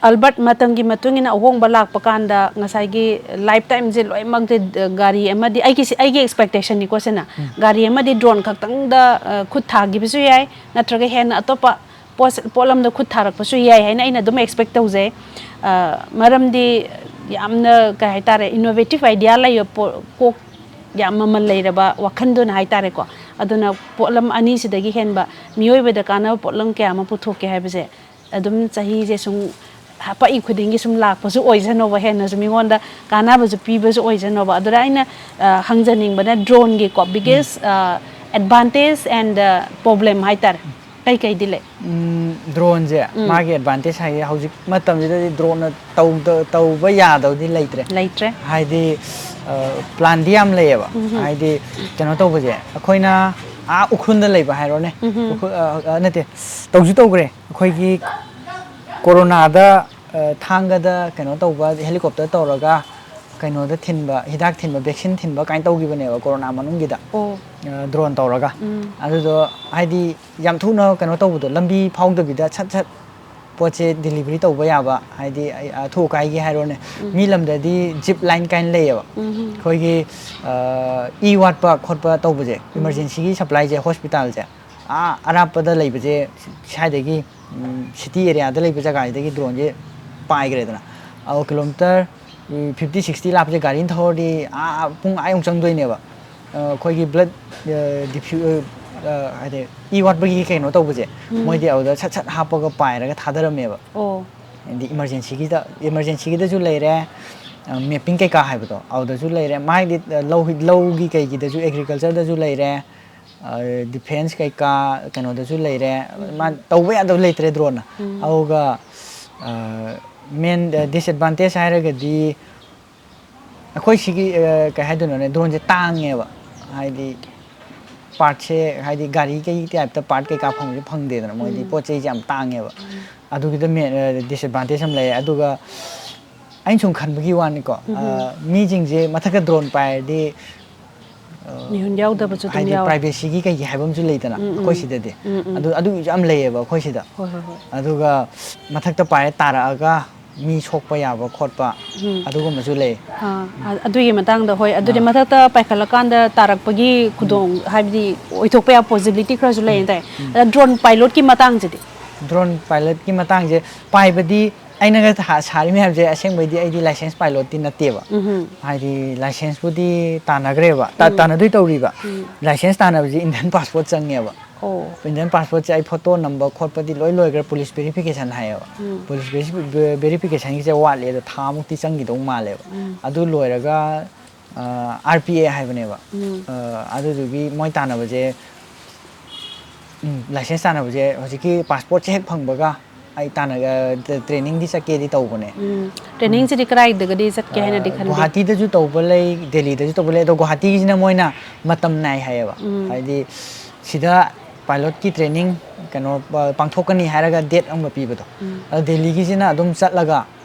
ꯑꯜꯕꯔꯠ, ꯃꯇꯝꯒꯤ ꯃꯇꯨꯡ ꯏꯟꯅ ꯑꯍꯣꯡꯕ ꯂꯥꯛꯄ ꯀꯥꯟꯗ ꯉꯁꯥꯏꯒꯤ ꯂꯥꯏꯐ ꯇꯥꯏꯝꯁꯦ ꯂꯣꯏꯅꯃꯛꯁꯦ, ꯑ, ꯒꯥꯔꯤ ꯑꯃꯗꯤ ꯑꯩꯒꯤ, ꯑꯩꯒꯤ ꯑꯦꯛꯁꯄꯦꯛꯇꯦꯁꯟꯅꯤꯀꯣ ꯁꯤꯅ꯫ ꯒꯥꯔꯤ ꯑꯃꯗꯤ ꯗ꯭ꯔꯣꯟ ꯈꯛꯇꯪꯗ, ꯑ, ꯈꯨꯠ ꯊꯥꯈꯤꯕꯁꯨ ꯌꯥꯏ, ꯅꯠꯇ꯭ꯔꯒ ꯍꯦꯟꯅ ꯑꯇꯣꯞꯄ ꯄꯣꯠ-, ꯄꯣꯠꯂꯝꯗ ꯈꯨꯠ ꯊꯥꯔꯛꯄꯁꯨ ꯌꯥꯏ ꯍꯥꯏꯅ ꯑꯩꯅ ꯑꯗꯨꯝ ꯑꯦꯛꯁꯄꯦꯛ ꯇꯧꯖꯩ꯫ ꯑ, ꯃꯔꯝꯗꯤ ꯌꯥꯝꯅ, ꯀꯩ ꯍꯥꯏꯇꯥꯔꯦ, ꯏꯅꯣꯚꯦꯇꯤꯞ ꯑꯥꯏꯗꯤꯌꯥ ꯂꯩꯕ ꯄꯣ-, ꯀꯣꯛ ꯌꯥꯝ ꯃꯃꯜ ꯂꯩꯔꯕ ꯋꯥꯈꯜꯗꯨꯅ ꯍꯥꯏꯇꯥꯔꯦꯀꯣ꯫ ꯑꯗꯨꯅ ꯄꯣꯠꯂꯝ ꯑꯅꯤꯁꯤꯗꯒꯤ ꯍꯦꯟꯕ ꯃꯤꯑꯣꯏꯕꯗ ꯀꯥꯟꯅꯕ ꯄꯣꯠꯂꯝ ꯀꯌꯥ ꯑꯃ ꯄꯨꯊꯣꯛꯀꯦ ꯍꯥꯏꯕꯁꯦ ꯑꯗꯨꯝ ꯆꯍꯤꯁꯦ ꯁꯨꯝ ꯍꯥꯄꯛꯏ ꯈꯨꯗꯤꯡꯒꯤ ꯁꯨꯝ ꯂꯥꯛꯄꯁꯨ ꯑꯣꯏꯖꯅꯣꯕ, ꯍꯦꯟꯅꯁꯨ ꯃꯤꯉꯣꯟꯗ ꯀꯥꯟꯅꯕꯁꯨ ꯄꯤꯕꯁꯨ ꯑꯣꯏꯖꯅꯣꯕ꯫ ꯑꯗꯨꯗ ꯑꯩꯅ, ꯑ, ꯍꯪꯖꯅꯤꯡꯕꯅ ꯗ꯭ꯔꯣꯟꯒꯤꯀꯣ, ꯕꯤꯒꯦꯁ, ꯑ, ꯑꯦꯗꯚꯥꯟꯇꯦꯖ ꯑꯦꯟ ꯄ꯭ꯔꯣꯕ꯭ꯂꯦꯝ ꯍꯥꯏꯇꯥꯔꯦ꯫ ꯀꯩ ꯀꯩꯗꯤ ꯂꯩ? ꯎꯝ, ꯗ꯭ꯔꯣꯟꯁꯦ ꯃꯥꯒꯤ ꯑꯦꯗꯚꯥꯟꯇꯦꯖ ꯍꯥꯏꯗꯤ ꯍꯧꯖꯤꯛ ꯃꯇꯝꯁꯤꯗꯗꯤ ꯗ꯭ꯔꯣꯟꯅ ꯇꯧꯗ-, ꯇꯧꯕ ꯌꯥꯗꯕꯗꯤ ꯂꯩꯇ꯭ꯔꯦ꯫ ꯂꯩꯇ꯭ꯔꯦ꯫ ꯍꯥꯏꯗꯤ, ꯑ, ꯄ꯭ꯂꯥꯟꯗꯤ ꯌꯥꯝ ꯂꯩꯌꯦꯕ꯫ ꯍꯥꯏꯗꯤ ꯀꯩꯅꯣ ꯇꯧꯕꯁꯦ ꯑꯩꯈꯣꯏꯅ ꯑꯥ ꯎꯈ꯭ꯔꯨꯜꯗ ꯂꯩꯕ ꯍꯥꯏꯔꯣꯅꯦ꯫ ꯎꯈ꯭ꯔꯨꯜ, ꯑ, ꯑ, ꯅꯠꯇꯦ, ꯇꯧꯁꯨ ꯇꯧꯈ꯭ꯔꯦ꯫ ꯑꯩꯈꯣꯏꯒꯤ ꯀꯣꯔꯣꯅꯥꯗ, ꯑ, ꯊꯥꯡꯒꯗ ꯀꯩꯅꯣ ꯇꯧꯕ, helicopter ꯇꯧꯔꯒ ꯀꯩꯅꯣꯗ ꯊꯤꯟꯕ, ꯍꯤꯗꯥꯛ ꯊꯤꯟꯕ, vaccine ꯊꯤꯟꯕ ꯀꯥꯏꯅ ꯇꯧꯈꯤꯕꯅꯦꯕ ꯀꯣꯔꯣꯅꯥ ꯃꯅꯨꯡꯒꯤꯗ꯫ ꯑꯣ꯫ ꯑ, drone ꯇꯧꯔꯒ꯫ ꯎꯝ꯫ ꯑꯗꯨꯗꯣ ꯍꯥꯏꯗꯤ ꯌꯥꯝ ꯊꯨꯅ ꯀꯩꯅꯣ ꯇꯧꯕꯗꯣ, ꯂꯝꯕꯤ ꯐꯥꯎꯗꯕꯤꯗ ꯁꯠ ꯁꯠ ꯄꯣꯠꯁꯦ delivery ꯇꯧꯕ ꯌꯥꯕ, ꯍꯥꯏꯗꯤ ꯑꯩ ꯑꯊꯨ ꯑꯀꯥꯏꯒꯤ ꯍꯥꯏꯔꯣꯅꯦ, ꯎꯝ꯫ ꯃꯤ ꯂꯝꯗꯗꯤ zip line ꯀꯥꯏꯅ ꯂꯩꯌꯦꯕ꯫ ꯎꯝ꯫ ꯑꯩꯈꯣꯏꯒꯤ, ꯑ, ꯏ ꯋꯥꯠꯄ ꯈꯣꯠꯄ ꯇꯧꯕꯁꯦ, ꯎꯝ꯫ Emergencyꯒꯤ supplyꯁꯦ, hospitalꯁꯦ, ꯑꯥ ꯑꯔꯥꯞꯄꯗ ꯂꯩꯕꯁꯦ, ꯁ꯭ꯋꯥꯏꯗꯒꯤ, ꯎꯝ, city areaꯗ ꯂꯩꯕ ꯖꯒꯥꯁꯤꯗꯒꯤ droneꯁꯦ ꯄꯥꯏꯈ꯭ꯔꯦꯗꯅ, ꯑꯗꯣ kilometre, ꯎꯝ, fifty sixty ꯂꯥꯞꯄꯁꯦ ꯒꯥꯔꯤꯅ ꯊꯧꯔꯗꯤ ꯑꯥ ꯄꯨꯡ ꯑꯥ ꯌꯧ ꯆꯪꯗꯣꯏꯅꯦꯕ꯫ ꯑ, ꯑꯩꯈꯣꯏꯒꯤ blood, ꯑ, diffu-, ꯑ, ꯑ, ꯍꯥꯏꯗꯤ ꯏ ꯋꯥꯠꯄꯒꯤ ꯀꯩꯅꯣ ꯇꯧꯕꯁꯦ, ꯎꯝ꯫ ꯃꯣꯏꯗꯤ ꯑꯗꯨꯗ ꯁꯠ ꯁꯠ ꯍꯥꯞꯄꯒ ꯄꯥꯏꯔꯒ ꯊꯥꯗꯔꯝꯃꯦꯕ꯫ ꯑꯣ꯫ ꯍꯥꯏꯗꯤ emergencyꯒꯤꯗ, emergencyꯒꯤꯗꯁꯨ ꯂꯩꯔꯦ, ꯑ, mapping ꯀꯩꯀꯥ ꯍꯥꯏꯕꯗꯣ ꯑꯗꯨꯗꯁꯨ ꯂꯩꯔꯦ, ꯃꯥꯒꯤꯗꯤ, ꯑ, ꯂꯧ, ꯂꯧꯒꯤ ꯀꯩꯒꯤꯗꯁꯨ, agricultureꯗꯁꯨ ꯂꯩꯔꯦ, ꯑ, defence ꯀꯩꯀꯥ ꯀꯩꯅꯣꯗꯁꯨ ꯂꯩꯔꯦ꯫ ꯎꯝ꯫ ꯃꯥ ꯇꯧꯕ ꯌꯥꯗꯕ ꯂꯩꯇ꯭ꯔꯦ droneꯅ꯫ ꯎꯝ꯫ ꯑꯗꯨꯒ, ꯑ, main disadvantage ꯍꯥꯏꯔꯒꯗꯤ ꯑꯩꯈꯣꯏ ꯁꯤꯒꯤ, ꯑ, ꯀꯩ ꯍꯥꯏꯗꯣꯏꯅꯣꯅꯦ, droneꯁꯦ ꯇꯥꯡꯉꯦꯕ꯫ ꯍꯥꯏꯗꯤ partꯁꯦ, ꯍꯥꯏꯗꯤ ꯒꯥꯔꯤ ꯀꯩ typeꯇ part ꯀꯩꯀꯥ ꯐꯪꯕꯁꯦ ꯐꯪꯗꯦꯗꯅ, ꯃꯣꯏꯗꯤ ꯎꯝ꯫ ꯄꯣꯠ ꯆꯩꯁꯦ ꯌꯥꯝ ꯇꯥꯡꯉꯦꯕ꯫ ꯎꯝ꯫ ꯑꯗꯨꯒꯤꯗ main, ꯑ, disadvantage ꯑꯃ ꯂꯩꯔꯦ꯫ ꯑꯗꯨꯒ ꯑꯩꯅ ꯁꯨꯝ ꯈꯟꯕꯒꯤ ꯋꯥꯅꯤꯀꯣ, ꯎꯝ꯫ ꯑ, ꯃꯤꯁꯤꯡꯁꯦ ꯃꯊꯛꯇ drone ꯄꯥꯏꯔꯗꯤ, ꯑ, ꯃꯤꯍꯨꯟ ꯌꯥꯎꯗꯕꯁꯨ ꯑꯗꯨꯝ ꯍꯥꯏꯗꯤ ꯌꯥꯎꯋꯦ꯫ Privacyꯒꯤ ꯀꯩꯒꯤ ꯍꯥꯏꯕ ꯑꯃꯁꯨ ꯂꯩꯗꯅ, ꯎꯝ, ꯎꯝ꯫ ꯑꯩꯈꯣꯏ ꯁꯤꯗꯗꯤ꯫ ꯎꯝ, ꯎꯝ꯫ ꯑꯗꯨ, ꯑꯗꯨꯒꯤꯁꯨ ꯌꯥꯝ ꯂꯩꯌꯦꯕ ꯑꯩꯈꯣꯏ ꯁꯤꯗ꯫ ꯍꯣꯏ, ꯍꯣꯏ, ꯍꯣꯏ꯫ ꯑꯗꯨꯒ ꯃꯊꯛꯇ ꯄꯥꯏꯔ ꯇꯥꯔꯛꯑꯒ ꯃꯤ ꯁꯣꯛꯄ ꯌꯥꯕ ꯈꯣꯠꯄ, ꯎꯝ꯫ ꯑꯗꯨꯒꯨꯝꯕꯁꯨ ꯂꯩ꯫ ꯑꯥ, ꯑ-, ꯑꯗꯨꯒꯤ ꯃꯇꯥꯡꯗ, ꯍꯣꯏ, ꯑꯗꯨꯗꯤ ꯑꯥ꯫ ꯃꯊꯛꯇ ꯄꯥꯏꯈꯠꯂꯀꯥꯟꯗ ꯇꯥꯔꯛꯄꯒꯤ ꯎꯝ꯫ ꯈꯨꯗꯣꯡ, ꯍꯥꯏꯕꯗꯤ ꯑꯣꯏꯊꯣꯛꯄ ꯌꯥꯕ possibility ꯈꯔꯁꯨ ꯂꯩ ꯎꯝ, ꯍꯥꯏꯇꯥꯔꯦ꯫ ꯎꯝ꯫ ꯑꯗ drone pilotꯀꯤ ꯃꯇꯥꯡꯁꯤꯗꯤ? Drone pilotꯀꯤ ꯃꯇꯥꯡꯁꯦ, ꯄꯥꯏꯕꯗꯤ ꯑꯩꯅꯒ ꯊꯥ-, ꯁꯥꯔꯤ ꯃꯌꯥꯝꯁꯦ, ꯑꯁꯦꯡꯕꯩꯗꯤ ꯑꯩꯗꯤ licensed pilotꯇꯤ ꯅꯠꯇꯦꯕ꯫ ꯎꯝꯍꯨꯝ꯫ ꯍꯥꯏꯗꯤ licenseꯄꯨꯗꯤ ꯇꯥꯟꯅꯈ꯭ꯔꯦꯕ, ꯇꯥ-, ꯎꯝ꯫ ꯇꯥꯟꯅꯗꯣꯏ ꯇꯧꯔꯤꯕ꯫ ꯎꯝ꯫ License ꯇꯥꯟꯅꯕꯁꯦ Indian passport ꯆꯪꯉꯦꯕ꯫ ꯑꯣ꯫ Indian passportꯁꯦ ꯑꯩ photo ꯅꯝꯕ ꯈꯣꯠꯄꯗꯤ ꯂꯣꯏ ꯂꯣꯏꯈ꯭ꯔꯦ, police verification ꯍꯥꯏꯌꯦꯕ꯫ ꯎꯝ꯫ Police veri-, verificationꯒꯤꯁꯦ ꯋꯥꯠꯂꯤ, ꯑꯗꯣ ꯊꯥ ꯃꯨꯛꯇꯤ ꯆꯪꯈꯤꯗꯧ ꯃꯥꯜꯂꯦꯕ꯫ ꯎꯝ꯫ ꯑꯗꯨ ꯂꯣꯏꯔꯒ, ꯑ, R P A ꯍꯥꯏꯕꯅꯦꯕ꯫ ꯎꯝ꯫ ꯑ, ꯑꯗꯨꯗꯨꯒꯤ ꯃꯣꯏ ꯇꯥꯟꯅꯕꯁꯦ, ꯎꯝ, license ꯇꯥꯟꯅꯕꯁꯦ ꯍꯧꯖꯤꯛꯀꯤ passportꯁꯦ ꯍꯦꯛ ꯐꯪꯕꯒ ꯑꯩ ꯇꯥꯟꯅ ꯇ꯭ꯔꯦꯅꯤꯡꯗꯤ ꯆꯠꯀꯦꯗꯤ ꯇꯧꯕꯅꯦ꯫ ꯎꯝ, ꯇ꯭ꯔꯦꯅꯤꯡꯁꯤꯗꯤ ꯀꯗꯥꯏꯗꯒꯗꯤ ꯆꯠꯀꯦ ꯍꯥꯏꯅꯗꯤ ꯈꯟꯕꯤ? ꯒꯨꯍꯥꯇꯤꯗꯁꯨ ꯇꯧꯕ ꯂꯩ, ꯗꯦꯜꯂꯤꯗꯁꯨ ꯇꯧꯕ ꯂꯩ꯫ ꯑꯗꯣ ꯒꯨꯍꯥꯇꯤꯒꯤꯁꯤꯅ ꯃꯣꯏꯅ ꯃꯇꯝ ꯅꯥꯏ ꯍꯥꯏꯌꯦꯕ꯫ ꯎꯝ꯫ ꯍꯥꯏꯗꯤ ꯁꯤꯗ ꯄꯥꯏꯂꯣꯠꯀꯤ ꯇ꯭ꯔꯦꯅꯤꯡ ꯀꯩꯅꯣ ꯄꯥꯡꯊꯣꯛꯀꯅꯤ ꯍꯥꯏꯔꯒ ꯗꯦꯠ ꯑꯃꯒ ꯄꯤꯕꯗꯣ꯫ ꯎꯝ꯫ ꯑꯗꯣ ꯗꯦꯜꯂꯤꯒꯤꯁꯤꯅ ꯑꯗꯨꯝ ꯆꯠꯂꯒ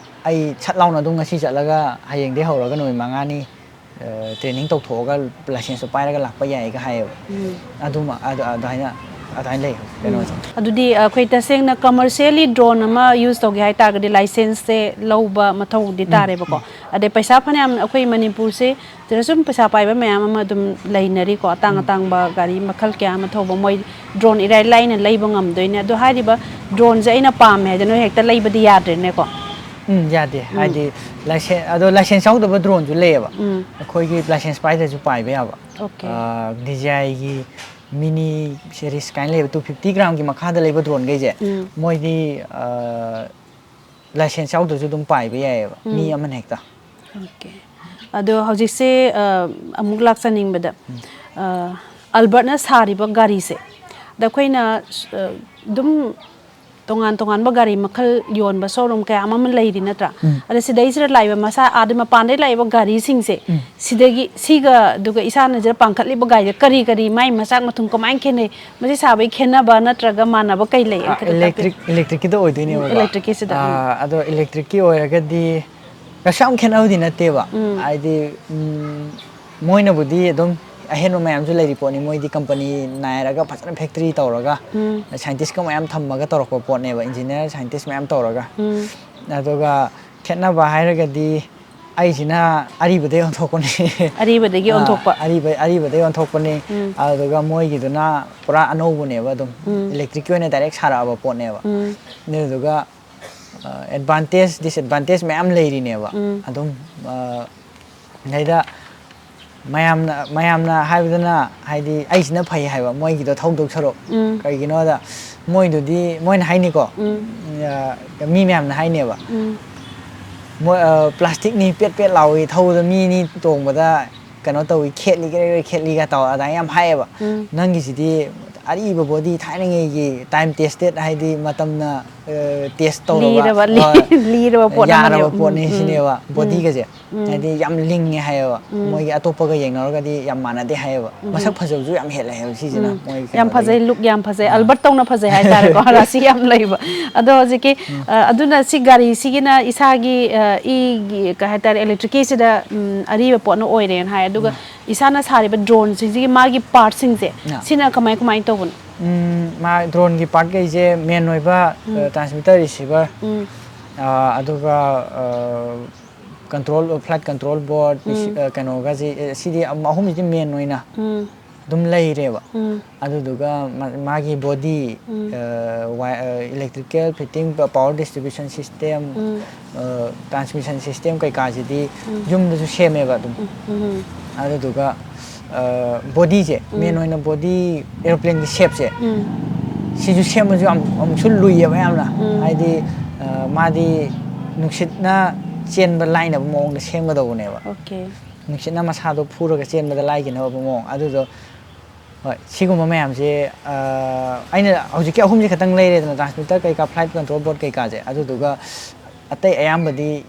ꯑꯩ ꯁꯠ ꯂꯥꯎꯅ ꯑꯗꯨꯝ ꯉꯁꯤ ꯆꯠꯂꯒ ꯍꯌꯦꯡꯗꯩ ꯍꯧꯔꯒ ꯅꯨꯃꯤꯠ ꯃꯉꯥꯅꯤ ꯇ꯭ꯔꯦꯅꯤꯡ ꯇꯧꯊꯣꯛꯑꯒ ꯂꯥꯏꯁꯦꯟꯁꯁꯨ ꯄꯥꯏꯔꯒ ꯂꯥꯛꯄ ꯌꯥꯏꯒ ꯍꯥꯏꯌꯦꯕ꯫ ꯎꯝ꯫ ꯑꯗꯨꯃ ꯑꯗꯨ ꯑꯗꯨꯃꯥꯏꯅ ꯑꯗꯨꯃꯥꯏꯅ ꯂꯩ ꯎꯝ꯫ ꯀꯩꯅꯣꯁꯦ꯫ ꯑꯗꯨꯗꯤ ꯑꯩꯈꯣꯏ ꯇꯁꯦꯡꯅ commercially drone ꯑꯃ use ꯇꯧꯒꯦ ꯍꯥꯏ ꯇꯥꯔꯒꯗꯤ ꯂꯥꯏꯁꯦꯟꯁꯁꯦ ꯂꯧꯕ ꯃꯊꯧꯗꯤ ꯎꯝ, ꯇꯥꯔꯦꯕꯀꯣ꯫ ꯎꯝ꯫ ꯑꯗꯩ ꯄꯩꯁꯥ ꯐꯅꯌꯥꯝ ꯑꯩꯈꯣꯏ ꯃꯅꯤꯄꯨꯔꯁꯦ ꯁꯤꯗ ꯁꯨꯝ ꯄꯩꯁꯥ ꯄꯥꯏꯕ ꯃꯌꯥꯝ ꯑꯃ ꯑꯗꯨꯝ ꯂꯩꯅꯔꯤꯀꯣ, ꯑꯇꯥꯡ ꯎꯝ꯫ ꯑꯇꯥꯡꯕ ꯒꯥꯔꯤ ꯃꯈꯜ ꯀꯌꯥ ꯑꯃ ꯊꯧꯕ, ꯃꯣꯏ drone ꯏꯔꯥꯏ ꯂꯥꯏꯅ ꯂꯩꯕ ꯉꯝꯗꯣꯏꯅꯦ꯫ ꯑꯗꯣ ꯍꯥꯏꯔꯤꯕ droneꯁꯦ ꯑꯩꯅ ꯄꯥꯝꯃꯦ ꯍꯥꯏꯗꯅ ꯅꯣꯏ ꯍꯦꯛꯇ ꯂꯩꯕꯗꯤ ꯌꯥꯗ꯭ꯔꯦꯅꯦꯀꯣ꯫ ꯎꯝ, ꯌꯥꯗꯦ꯫ ꯎꯝ꯫ ꯍꯥꯏꯗꯤ ꯂꯥꯏꯁꯦꯟꯁ, ꯑꯗꯣ ꯂꯥꯏꯁꯦꯟꯁ ꯌꯥꯎꯗꯕ droneꯁꯨ ꯂꯩꯌꯦꯕ꯫ ꯎꯝ꯫ ꯑꯩꯈꯣꯏꯒꯤ ꯂꯥꯏꯁꯦꯟꯁ ꯄꯥꯏꯗ꯭ꯔꯁꯨ ꯄꯥꯏꯕ ꯌꯥꯕ꯫ Okay꯫ ꯑꯥ, DJIꯒꯤ mini series ꯀꯥꯏꯅ ꯂꯩꯕ, two fifty gramꯒꯤ ꯃꯈꯥꯗ ꯂꯩꯕ droneꯈꯩꯁꯦ, ꯎꯝ꯫ ꯃꯣꯏꯗꯤ, ꯑꯥ, ꯂꯥꯏꯁꯦꯟꯁ ꯌꯥꯎꯗ꯭ꯔꯁꯨ ꯑꯗꯨꯝ ꯄꯥꯏꯕ ꯌꯥꯏꯌꯦꯕ, ꯃꯤ ꯎꯝ꯫ ꯑꯃꯅ ꯍꯦꯛꯇ꯫ Okay꯫ ꯑꯗꯣ ꯍꯧꯖꯤꯛꯁꯦ, ꯑ, ꯑꯃꯨꯛ ꯂꯥꯛꯆꯅꯤꯡꯕꯗ, ꯎꯝ꯫ ꯑ, ꯑꯜꯕꯔꯠꯅ ꯁꯥꯔꯤꯕ ꯒꯥꯔꯤꯁꯦ, ꯑꯗ ꯑꯩꯈꯣꯏꯅ, ꯑ, ꯑꯗꯨꯝ ꯇꯣꯉꯥꯟ ꯇꯣꯉꯥꯟꯕ ꯒꯥꯔꯤ ꯃꯈꯜ ꯌꯣꯟꯕ showroom ꯀꯌꯥ ꯑꯃ ꯂꯩꯔꯤ ꯅꯠꯇ꯭ꯔꯥ? ꯎꯝ꯫ ꯑꯗ ꯁꯤꯗꯩꯁꯤꯗ ꯂꯥꯛꯏꯕ ꯃꯁꯥ ꯑꯥꯗ ꯃꯄꯥꯟꯗꯩ ꯂꯥꯛꯏꯕ ꯒꯥꯔꯤꯁꯤꯡꯁꯦ, ꯎꯝ꯫ ꯁꯤꯗꯒꯤ, ꯁꯤꯒ ꯑꯗꯨꯒ ꯏꯁꯥꯅ ꯁꯤꯗ ꯄꯥꯡꯈꯠꯂꯤꯕ ꯒꯥꯔꯤꯁꯦ ꯀꯔꯤ ꯀꯔꯤ ꯃꯥꯏ ꯃꯆꯥꯛ ꯃꯊꯨꯝ ꯀꯃꯥꯏꯅ ꯈꯦꯠꯅꯩ? ꯃꯁꯤ ꯁꯥꯕꯒꯤ ꯈꯦꯠꯅꯕ ꯅꯠꯇ꯭ꯔꯒ ꯃꯥꯟꯅꯕ ꯀꯩ ꯂꯩ? ꯑꯥ, ꯑꯝꯈꯤꯇ ꯇꯥꯛꯄꯤꯌꯨ꯫ electric, electricꯀꯤꯗ ꯑꯣꯏꯗꯣꯏꯅꯦꯕꯀꯣ꯫ ꯎꯝ, electricꯀꯤꯁꯤꯗ, ꯎꯝ꯫ ꯑꯥ, ꯑꯗꯣ electricꯀꯤ ꯑꯣꯏꯔꯒꯗꯤ ꯀꯩꯁꯨ ꯌꯥꯝ ꯈꯦꯠꯅꯕꯗꯤ ꯅꯠꯇꯦꯕ꯫ ꯎꯝ꯫ ꯍꯥꯏꯗꯤ, ꯎꯝ, ꯃꯣꯏꯅꯕꯨꯗꯤ ꯑꯗꯨꯝ ꯑꯍꯦꯟꯕ ꯃꯌꯥꯝꯁꯨ ꯂꯩꯔꯤ ꯄꯣꯠꯅꯤ, ꯃꯣꯏꯗꯤ company ꯅꯥꯏꯔꯒ ꯐꯖꯅ factory ꯇꯧꯔꯒ, ꯎꯝ꯫ scientistꯀ ꯃꯌꯥꯝ ꯊꯝꯃꯒ ꯇꯧꯔꯛꯄ ꯄꯣꯠꯅꯦꯕ, engineer, scientist ꯃꯌꯥꯝ ꯇꯧꯔꯒ꯫ ꯎꯝ꯫ ꯑꯗꯨꯒ ꯈꯦꯠꯅꯕ ꯍꯥꯏꯔꯒꯗꯤ ꯑꯩꯁꯤꯅ ꯑꯔꯤꯕꯗꯩ ꯑꯣꯟꯊꯣꯛꯄꯅꯤ꯫ ꯑꯔꯤꯕꯗꯒꯤ ꯑꯥ, ꯑꯣꯟꯊꯣꯛꯄ꯫ ꯑꯔꯤꯕ-, ꯑꯔꯤꯕꯗꯩ ꯑꯣꯟꯊꯣꯛꯄꯅꯤ꯫ ꯎꯝ꯫ ꯑꯗꯨꯒ ꯃꯣꯏꯒꯤꯗꯨꯅ ꯄꯨꯔꯥ ꯑꯅꯧꯕꯅꯦꯕ, ꯑꯗꯨꯝ ꯎꯝ꯫ electricꯀꯤ ꯑꯣꯏꯅ direct ꯁꯥꯔꯛꯑꯕ ꯄꯣꯠꯅꯦꯕ꯫ ꯎꯝ꯫ ꯑꯗꯨꯗꯨꯒ, ꯑ, advantage, disadvantage ꯃꯌꯥꯝ ꯂꯩꯔꯤꯅꯦꯕ꯫ ꯎꯝ꯫ ꯑꯗꯨꯝ, ꯑ, ꯁꯤꯗꯩꯗ ꯃꯌꯥꯝꯅ, ꯃꯌꯥꯝꯅ ꯍꯥꯏꯕꯗꯅ, ꯍꯥꯏꯗꯤ, ꯑꯩꯁꯤꯅ ꯐꯩ ꯍꯥꯏꯕ ꯃꯣꯏꯒꯤꯗꯣ ꯊꯧꯗꯧ ꯁꯔꯨꯛ꯫ ꯎꯝ꯫ ꯀꯩꯒꯤꯅꯣꯗ ꯃꯣꯏꯗꯨꯗꯤ, ꯃꯣꯏꯅ ꯍꯥꯏꯅꯤꯀꯣ, ꯎꯝ꯫ ꯑ, ꯃꯤ ꯃꯌꯥꯝꯅ ꯍꯥꯏꯅꯦꯕ, ꯎꯝ꯫ ꯃꯣꯏ, ꯑ, plasticꯅꯤ, ꯄꯦꯠ ꯄꯦꯠ ꯂꯥꯎꯏ, ꯊꯧꯕꯗ ꯃꯤ ꯑꯅꯤ ꯇꯣꯡꯕꯗ ꯀꯩꯅꯣ ꯇꯧꯏ, ꯈꯦꯠꯂꯤ, ꯀꯦꯔꯦ ꯀꯦꯔꯦ ꯈꯦꯠꯂꯤꯒ ꯇꯧ, ꯑꯗꯨꯃꯥꯏꯅ ꯌꯥꯝ ꯍꯥꯏꯌꯦꯕ꯫ ꯎꯝ꯫ ꯅꯪꯒꯤꯁꯤꯗꯤ ꯑꯔꯤꯕ ꯕꯣꯗꯤ, ꯊꯥꯏꯅꯉꯩꯒꯤ ꯇꯥꯏꯝ ꯇꯦꯁꯇꯦꯠ, ꯍꯥꯏꯗꯤ ꯃꯇꯝꯅ ꯇꯦꯁ ꯇꯧꯔꯕ, ꯂꯤꯔꯕ ꯂꯤ- ꯍꯣꯏ, ꯂꯤꯔꯕ ꯄꯣꯠ ꯑꯃꯅꯦꯕ꯫ ꯌꯥꯔꯕ ꯎꯝ, ꯄꯣꯠꯅꯤ ꯎꯝ, ꯁꯤꯅꯦꯕ ꯎꯝ꯫ ꯕꯣꯗꯤꯒꯁꯦ꯫ ꯎꯝ꯫ ꯍꯥꯏꯗꯤ ꯌꯥꯝ ꯂꯤꯡꯉꯦ ꯍꯥꯏꯌꯦꯕ꯫ ꯎꯝ꯫ ꯃꯣꯏꯒꯤ ꯑꯇꯣꯞꯄꯒ ꯌꯦꯡꯅꯔꯒꯗꯤ ꯌꯥꯝ ꯃꯥꯟꯅꯗꯦ ꯍꯥꯏꯌꯦꯕ꯫ ꯎꯝ꯫ ꯃꯁꯛ ꯐꯖꯕꯁꯨ ꯌꯥꯝ ꯍꯦꯜꯂꯦ ꯍꯥꯏꯌꯦꯕ ꯁꯤꯁꯤꯅ꯫ ꯎꯝ꯫ ꯃꯣꯏꯒꯤ ꯌꯥꯝ ꯀꯩꯅꯣꯗꯒꯤ꯫ ꯐꯖꯩ, ꯂꯨꯛ ꯌꯥꯝ ꯐꯖꯩ, ꯑꯥ꯫ ꯑꯜꯕꯔꯠ ꯇꯧꯅ ꯐꯖꯩ ꯍꯥꯏꯇꯥꯔꯦꯀꯣ꯫ ꯔꯥꯁꯤ ꯌꯥꯝ ꯂꯩꯕ꯫ ꯎꯝ꯫ ꯑ, ꯑꯗꯨꯅ ꯁꯤ ꯒꯥꯔꯤꯁꯤꯒꯤꯅ ꯏꯁꯥꯒꯤ, ꯑ, ꯏꯒꯤ, ꯀꯩ ꯍꯥꯏꯇꯥꯔꯦ, ꯏꯂꯦꯛꯇ꯭ꯔꯤꯛꯀꯤꯁꯤꯗ, ꯎꯝ, ꯑꯔꯤꯕ ꯄꯣꯠꯅ ꯑꯣꯏꯔꯦꯅ ꯍꯥꯏ꯫ ꯑꯗꯨꯒ ꯎꯝ꯫ ꯏꯁꯥꯅ ꯁꯥꯔꯤꯕ ꯗ꯭ꯔꯣꯟꯁꯤꯡꯁꯤꯒꯤ ꯃꯥꯒꯤ ꯄꯥꯔꯠꯁꯤꯡꯁꯦ, ꯑꯥ꯫ ꯁꯤꯅ ꯀꯃꯥꯏ ꯀꯃꯥꯏꯅ ꯇꯧꯕꯅꯣ? ꯎꯝ, ꯃꯥ ꯗ꯭ꯔꯣꯟꯒꯤ ꯄꯥꯔꯠꯈꯩꯁꯦ ꯃꯦꯟ ꯑꯣꯏꯕ, ꯎꯝ꯫ ꯑ, ꯇ꯭ꯔꯥꯟꯁꯃꯤꯇꯔ, ꯔꯤꯁꯤꯚꯔ, ꯎꯝ꯫ ꯑ, ꯑꯗꯨꯒ, ꯑ, ꯀꯟꯇ꯭ꯔꯣꯜ, ꯐ꯭ꯂꯥꯏꯠ ꯀꯟꯇ꯭ꯔꯣꯜ ꯕꯣꯔꯗ, ꯎꯝ꯫ ꯑ, ꯀꯩꯅꯣꯒꯁꯤ, ꯑ, ꯁꯤꯗꯤ ꯑꯃ, ꯑꯍꯨꯝꯁꯤꯗꯤ ꯃꯦꯟ ꯑꯣꯏꯅ ꯎꯝ꯫ ꯑꯗꯨꯝ ꯂꯩꯔꯦꯕ꯫ ꯎꯝ꯫ ꯑꯗꯨꯗꯨꯒ ꯃꯥ-, ꯃꯥꯒꯤ ꯕꯣꯗꯤ, ꯎꯝ꯫ ꯑ, ꯋꯥꯏ-, ꯑ, ꯏꯂꯦꯛꯇ꯭ꯔꯤꯀꯦꯜ ꯐꯤꯠꯇꯤꯡ, ꯄ-, ꯄꯥꯋꯔ ꯗꯤꯁꯇ꯭ꯔꯤꯕ꯭ꯌꯨꯁꯟ ꯁꯤꯁꯇꯦꯝ, ꯎꯝ꯫ ꯑ, ꯇ꯭ꯔꯥꯟꯁꯃꯤꯁꯟ ꯁꯤꯁꯇꯦꯝ ꯀꯩꯀꯥꯁꯤꯗꯤ ꯎꯝ꯫ ꯌꯨꯝꯗꯁꯨ ꯁꯦꯝꯃꯦꯕ ꯑꯗꯨꯝ꯫ ꯎꯝ, ꯎꯝ꯫ ꯑꯗꯨꯗꯨꯒ, ꯑ, ꯕꯣꯗꯤꯁꯦ, ꯎꯝ꯫ ꯃꯦꯟ ꯑꯣꯏꯅ ꯕꯣꯗꯤ ꯑꯦꯔꯣꯄ꯭ꯂꯦꯟꯒꯤ ꯁꯦꯞꯁꯦ, ꯎꯝ꯫ ꯁꯤꯁꯨ ꯁꯦꯝꯕꯁꯨ ꯌꯥꯝ ꯑꯃꯨꯛꯁꯨ ꯂꯨꯏꯌꯦꯕ ꯌꯥꯝꯅ꯫ ꯎꯝ꯫ ꯍꯥꯏꯗꯤ, ꯑ, ꯃꯥꯗꯤ ꯅꯨꯡꯁꯤꯠꯅ ꯆꯦꯟꯕ ꯂꯥꯏꯅꯕ ꯃꯑꯣꯡꯗ ꯁꯦꯝꯒꯗꯧꯕꯅꯦꯕ꯫ ꯑꯣꯀꯦ꯫ ꯅꯨꯡꯁꯤꯠꯅ ꯃꯁꯥꯗꯣ ꯐꯨꯔꯒ ꯆꯦꯟꯕꯗ ꯂꯥꯏꯒꯤꯅꯕ ꯃꯑꯣꯡ꯫ ꯑꯗꯨꯗꯣ, ꯍꯣꯏ, ꯁꯤꯒꯨꯝꯕ ꯃꯌꯥꯝꯁꯦ, ꯑ, ꯑꯩꯅ ꯍꯧꯖꯤꯛꯀꯤ ꯑꯍꯨꯝꯁꯦ ꯈꯛꯇꯪ ꯂꯩꯔꯦꯗꯅ, ꯇ꯭ꯔꯥꯟꯁꯃꯤꯇꯔ ꯀꯩꯀꯥ, ꯐ꯭ꯂꯥꯏꯠ ꯀꯟꯇ꯭ꯔꯣꯜ ꯕꯣꯔꯗ ꯀꯩꯀꯥꯁꯦ꯫ ꯑꯗꯨꯗꯨꯒ ꯑꯇꯩ ꯑꯌꯥꯝꯕꯗꯤ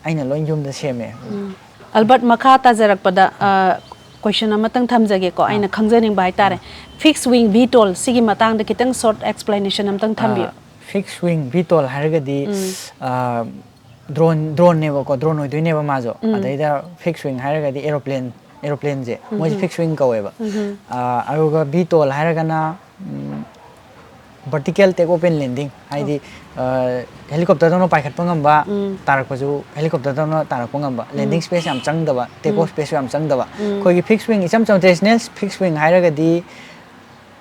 ꯑꯩꯅ ꯂꯣꯏ ꯌꯨꯝꯗ ꯁꯦꯝꯃꯦ꯫ ꯎꯝ꯫ ꯑꯜꯕꯔꯠ, ꯃꯈꯥ ꯇꯥꯖꯔꯛꯄꯗ, ꯑ, ꯀꯣꯏꯁꯟ ꯑꯃꯇꯪ ꯊꯝꯖꯒꯦꯀꯣ, ꯑꯥ꯫ ꯑꯩꯅ ꯈꯪꯖꯅꯤꯡꯕ ꯍꯥꯏꯇꯥꯔꯦ꯫ ꯐꯤꯛꯁ ꯋꯤꯡ ꯚꯤꯇꯣꯜ ꯁꯤꯒꯤ ꯃꯇꯥꯡꯗ ꯈꯤꯇꯪ ꯁꯣꯔꯠ ꯑꯦꯛꯁꯄ꯭ꯂꯦꯅꯦꯁꯟ ꯑꯝꯇꯪ ꯊꯝꯕꯤꯌꯨ꯫ ꯑ, ꯐꯤꯛꯁ ꯋꯤꯡ ꯚꯤꯇꯣꯜ ꯍꯥꯏꯔꯒꯗꯤ, ꯎꯝ꯫ ꯑ, ꯗ꯭ꯔꯣꯟ, ꯗ꯭ꯔꯣꯟꯅꯦꯕꯀꯣ, ꯗ꯭ꯔꯣꯟ ꯑꯣꯏꯗꯣꯏꯅꯦꯕ ꯃꯥꯁꯨ꯫ ꯎꯝ꯫ ꯑꯗꯩꯗ ꯐꯤꯛꯁ ꯋꯤꯡ ꯍꯥꯏꯔꯒꯗꯤ ꯑꯦꯔꯣꯄ꯭ꯂꯦꯟ, ꯑꯦꯔꯣꯄ꯭ꯂꯦꯟꯁꯦ, ꯃꯣꯏꯁꯦ ꯎꯝ꯫ Fix wing ꯀꯧꯋꯦꯕ꯫ ꯎꯝ꯫ ꯑ, ꯑꯗꯨꯒ ꯚꯤꯇꯣꯜ ꯍꯥꯏꯔꯒꯅ, um, vertical take off and landing, ꯍꯥꯏꯗꯤ, ꯑ, ꯍꯦꯂꯤꯀꯣꯞꯇꯔꯗꯧꯅ ꯄꯥꯏꯈꯠꯄ ꯉꯝꯕ, ꯎꯝ꯫ ꯇꯥꯔꯛꯄꯁꯨ ꯍꯦꯂꯤꯀꯣꯞꯇꯔꯗꯧꯅ ꯇꯥꯔꯛꯄ ꯉꯝꯕ, ꯎꯝ꯫ ꯂꯦꯟꯗꯤꯡ ꯁ꯭ꯄꯦꯁ ꯌꯥꯝ ꯆꯪꯗꯕ, ꯇꯦꯛ ꯎꯝ꯫ ꯑꯣꯐ ꯁ꯭ꯄꯦꯁꯁꯨ ꯌꯥꯝ ꯆꯪꯗꯕ꯫ ꯎꯝ꯫ ꯑꯩꯈꯣꯏꯒꯤ ꯐꯤꯛꯁ ꯋꯤꯡ, ꯏꯆꯝ ꯆꯝꯕ ꯇ꯭ꯔꯦꯗꯤꯁꯅꯦꯜ ꯐꯤꯛꯁ ꯋꯤꯡ ꯍꯥꯏꯔꯒꯗꯤ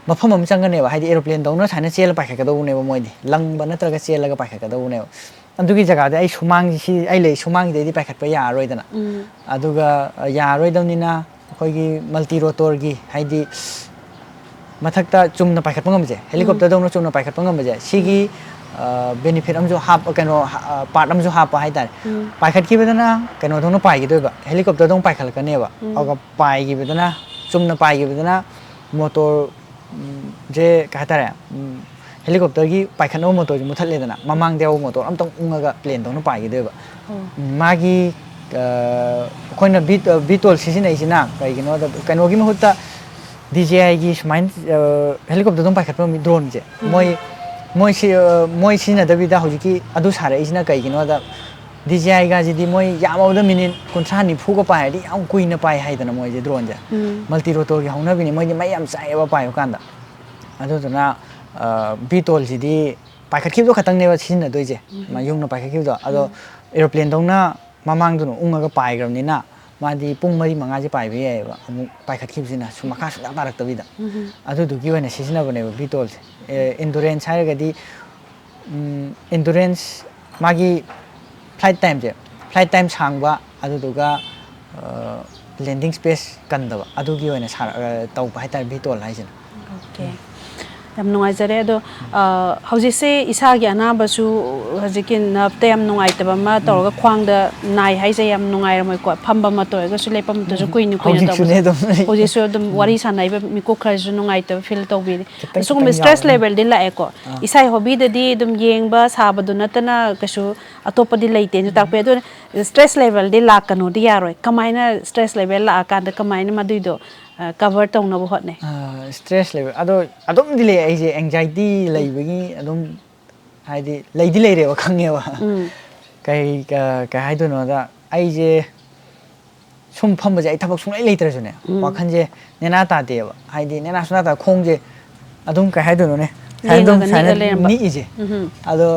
ꯃꯐꯝ ꯑꯃ ꯆꯪꯒꯅꯦꯕ, ꯍꯥꯏꯗꯤ ꯑꯦꯔꯣꯄ꯭ꯂꯦꯟꯗꯧꯅ ꯁꯨꯃꯥꯏꯅ ꯆꯦꯜꯂ ꯄꯥꯏꯈꯠꯀꯗꯧꯕꯅꯦꯕ ꯃꯣꯏꯗꯤ, ꯂꯪꯕ ꯅꯠꯇ꯭ꯔꯒ ꯆꯦꯜꯂꯒ ꯄꯥꯏꯈꯠꯀꯗꯧꯕꯅꯦꯕ꯫ ꯑꯗꯨꯒꯤ ꯖꯒꯥꯗ ꯑꯩ ꯁꯨꯃꯥꯡꯁꯤ, ꯁꯤ ꯑꯩ ꯂꯩ ꯁꯨꯃꯥꯡꯁꯤꯗꯩꯗꯤ ꯄꯥꯏꯈꯠꯄ ꯌꯥꯔꯔꯣꯏꯗꯅ꯫ ꯎꯝ꯫ ꯑꯗꯨꯒ, ꯑ, ꯌꯥꯔꯔꯣꯏꯗꯕꯅꯤꯅ ꯑꯩꯈꯣꯏꯒꯤ ꯃꯜꯇꯤ ꯔꯣꯇꯣꯔꯒꯤ, ꯍꯥꯏꯗꯤ ꯃꯊꯛꯇ ꯆꯨꯝꯅ ꯄꯥꯏꯈꯠꯄ ꯉꯝꯕꯁꯦ, ꯍꯦꯂꯤꯀꯣꯞꯇꯔꯗꯧꯅ ꯆꯨꯝꯅ ꯄꯥꯏꯈꯠꯄ ꯉꯝꯕꯁꯦ, ꯁꯤꯒꯤ, ꯑ, ꯕꯦꯅꯤꯐꯤꯠ ꯑꯃꯁꯨ ꯍꯥꯞꯄ, ꯀꯩꯅꯣ, ꯑ, ꯄꯥꯔꯠ ꯑꯃꯁꯨ ꯍꯥꯞꯄ ꯍꯥꯏꯇꯥꯔꯦ꯫ ꯎꯝ꯫ ꯄꯥꯏꯈꯠꯈꯤꯕꯗꯅ ꯀꯩꯅꯣꯗꯧꯅ ꯄꯥꯏꯈꯤꯗꯣꯏꯕ, ꯍꯦꯂꯤꯀꯣꯞꯇꯔꯗꯧꯅ ꯄꯥꯏꯈꯠꯂꯛꯀꯅꯦꯕ꯫ ꯎꯝ꯫ ꯑꯗꯨꯒ ꯄꯥꯏꯈꯤꯕꯗꯅ, ꯆꯨꯝꯅ ꯄꯥꯏꯈꯤꯕꯗꯅ ꯃꯣꯇꯣꯔ ꯎꯝ, ꯁꯦ ꯀꯩ ꯍꯥꯏꯇꯥꯔꯦ, ꯎꯝ, helicopterꯒꯤ ꯄꯥꯏꯈꯠꯅꯕ motorꯁꯦ ꯃꯨꯊꯠꯂꯦꯗꯅ, ꯃꯃꯥꯡꯗ ꯌꯥꯎꯕ motor ꯑꯝꯇꯪ ꯎꯪꯉꯒ planeꯗꯧꯅ ꯄꯥꯏꯈꯤꯗꯣꯏꯕ꯫ ꯎꯝ, ꯃꯥꯒꯤ, ꯑ, ꯑꯩꯈꯣꯏꯅ V, ꯑ, VTOL ꯁꯤꯖꯤꯟꯅꯩꯁꯤꯅ ꯀꯩꯒꯤꯅꯣꯗ, ꯀꯩꯅꯣꯒꯤ ꯃꯍꯨꯠꯇ DJIꯒꯤ ꯁꯨꯃꯥꯏꯅ, ꯑ, helicopter ꯑꯗꯨꯝ ꯄꯥꯏꯈꯠꯄ drone ꯁꯦ, ꯎꯝ꯫ ꯃꯣꯏ, ꯃꯣꯏ ꯁꯤ-, ꯑ, ꯃꯣꯏ ꯁꯤꯖꯤꯟꯅꯗꯕꯤꯗ ꯍꯧꯖꯤꯛꯀꯤ ꯑꯗꯨ ꯁꯥꯔꯛꯏꯁꯤꯅ ꯀꯩꯒꯤꯅꯣꯗ, DJIꯒꯁꯤꯗꯤ ꯃꯣꯏ ꯌꯥꯝꯃꯕꯗ minute ꯀꯨꯟꯊ꯭ꯔꯥ ꯅꯤꯐꯨꯒ ꯄꯥꯏꯔꯗꯤ ꯌꯥꯝ ꯀꯨꯏꯅ ꯄꯥꯏ ꯍꯥꯏꯗꯅ ꯃꯣꯏꯁꯦ droneꯁꯦ꯫ ꯎꯝ꯫ Multi rotorꯒꯤ ꯍꯧꯅꯕꯤꯅꯤ, ꯃꯣꯏꯗꯤ ꯃꯩ ꯌꯥꯝ ꯆꯥꯏꯑꯦꯕ ꯄꯥꯏꯕ ꯀꯥꯟꯗ꯫ ꯑꯗꯨꯗꯨꯅ, ꯑ, VTOLꯁꯤꯗꯤ ꯄꯥꯏꯈꯠꯈꯤꯕꯗꯣ ꯈꯛꯇꯪꯅꯦꯕ ꯁꯤꯖꯤꯟꯅꯗꯣꯏꯁꯦ, ꯎꯝ꯫ ꯃꯥ ꯌꯨꯡꯅ ꯄꯥꯏꯈꯠꯈꯤꯕꯗꯣ꯫ ꯑꯗꯣ ꯎꯝ꯫ Aeroplanedꯧꯅ ꯃꯃꯥꯡꯗꯨꯅ ꯎꯪꯉꯒ ꯄꯥꯏꯈ꯭ꯔꯕꯅꯤꯅ ꯃꯥꯗꯤ ꯄꯨꯡ ꯃꯔꯤ ꯃꯉꯥꯁꯦ ꯄꯥꯏꯕ ꯌꯥꯏꯑꯕ, ꯑꯃꯨꯛ ꯄꯥꯏꯈꯠꯈꯤꯕꯁꯤꯅ ꯁꯨꯝ ꯃꯈꯥ ꯁꯨꯡꯇꯥ ꯇꯥꯔꯛꯇꯕꯤꯗ꯫ ꯎꯝ꯫ ꯑꯗꯨꯗꯨꯒꯤ ꯑꯣꯏꯅ ꯁꯤꯖꯤꯟꯅꯕꯅꯦꯕ VTOLꯁꯦ꯫ ꯑꯦ, endurance ꯍꯥꯏꯔꯒꯗꯤ, ꯎꯝ, endurance ꯃꯥꯒꯤ flight timeꯁꯦ, flight time ꯁꯥꯡꯕ, ꯑꯗꯨꯗꯨꯒ, ꯑ, landing space ꯀꯟꯗꯕ, ꯑꯗꯨꯒꯤ ꯑꯣꯏꯅ ꯁꯥ-, ꯑ, ꯇꯧꯕ ꯍꯥꯏꯇꯥꯔꯦ VTOL ꯍꯥꯏꯁꯤꯅ꯫ Okay꯫ ꯌꯥꯝ ꯅꯨꯡꯉꯥꯏꯖꯔꯦ꯫ ꯑꯗꯣ, ꯑ, ꯍꯧꯖꯤꯛꯁꯦ ꯏꯁꯥꯒꯤ ꯑꯅꯥꯕꯁꯨ, ꯍꯧꯖꯤꯛꯀꯤ nerveꯇ ꯌꯥꯝ ꯅꯨꯡꯉꯥꯏꯇꯕ ꯑꯃ ꯎꯝ꯫ ꯇꯧꯔꯒ ꯈ꯭ꯋꯥꯡꯗ ꯅꯥꯏ ꯍꯥꯏꯁꯦ ꯌꯥꯝ ꯅꯨꯡꯉꯥꯏꯔꯝꯃꯣꯏꯀꯣ, ꯐꯝꯕꯃꯛꯇ ꯑꯣꯏꯔꯒꯁꯨ ꯂꯦꯞꯄꯃꯛꯇꯁꯨ ꯎꯝ꯫ ꯀꯨꯏꯅ ꯀꯨꯏꯅ ꯍꯧꯖꯤꯛꯁꯨꯅꯦ ꯇꯧꯕꯁꯦ꯫ ꯑꯗꯨꯝ꯫ ꯍꯧꯖꯤꯛꯁꯨ ꯑꯗꯨꯝ ꯎꯝ꯫ ꯋꯥꯔꯤ ꯁꯥꯟꯅꯔꯤꯕ ꯃꯤꯀꯨꯞ ꯈꯔꯁꯨ ꯅꯨꯡꯉꯥꯏꯇꯕ feel ꯇꯧꯕꯤꯔꯦ꯫ ꯈꯤꯇꯪ ꯑꯁꯤꯒꯨꯝꯕ ꯈꯤꯇꯪ stress ꯌꯥꯎꯔꯦ꯫ Levelꯗꯤ ꯂꯥꯛꯑꯦꯀꯣ꯫ ꯑꯥ꯫ ꯏꯁꯥꯒꯤ hobbyꯗꯗꯤ ꯑꯗꯨꯝ ꯌꯦꯡꯕ ꯁꯥꯕꯗꯨ ꯅꯠꯇꯅ ꯀꯩꯁꯨ ꯑꯇꯣꯞꯄꯗꯤ ꯂꯩꯇꯦꯅꯁꯨ ꯎꯝ꯫ ꯇꯥꯛꯄꯤ꯫ ꯑꯗꯨꯅ stress levelꯗꯤ ꯂꯥꯛꯀꯅꯣꯗꯤ ꯌꯥꯔꯣꯏ꯫ ꯀꯃꯥꯏꯅ stress level ꯂꯥꯛꯑꯀꯥꯟꯗ ꯀꯃꯥꯏꯅ ꯃꯗꯨꯏꯗꯣ, ꯑ, cover ꯇꯧꯅꯕ ꯍꯣꯠꯅꯩ? ꯑ, stress level ꯑꯗꯣ ꯑꯗꯨꯝꯗꯤ ꯂꯩ꯫ ꯑꯩꯁꯦ anxiety ꯎꯝ꯫ ꯂꯩꯕꯒꯤ ꯑꯗꯨꯝ, ꯍꯥꯏꯗꯤ, ꯂꯩꯗꯤ ꯂꯩꯔꯦꯕ, ꯈꯪꯉꯦꯕ꯫ ꯎꯝ꯫ ꯀꯩ, ꯀ-, ꯀꯩ ꯍꯥꯏꯗꯣꯏꯅꯣꯗ, ꯑꯩꯁꯦ ꯁꯨꯝ ꯐꯝꯕꯁꯦ, ꯑꯩ ꯊꯕꯛ ꯁꯨꯡꯂꯩ ꯂꯩꯇ꯭ꯔꯁꯨꯅꯦ, ꯎꯝ꯫ ꯋꯥꯈꯜꯁꯦ ꯅꯦꯅꯥ ꯇꯥꯗꯦꯕ꯫ ꯍꯥꯏꯗꯤ, ꯅꯦꯅꯥ ꯁꯨꯡꯇꯥ ꯇꯥ-, ꯈꯣꯡꯁꯦ ꯑꯗꯨꯝ, ꯀꯩ ꯍꯥꯏꯗꯣꯏꯅꯣꯅꯦ, ꯁꯨꯃꯥꯏꯅ ꯑꯗꯨꯝ, ꯂꯦꯡꯉꯒ ꯁꯨꯃꯥꯏꯅ ꯅꯤꯛꯑ ꯂꯩꯔꯝꯕ꯫ ꯅꯤꯛꯏꯁꯦ꯫ ꯎꯝꯍꯨꯝ꯫ ꯑꯗꯣ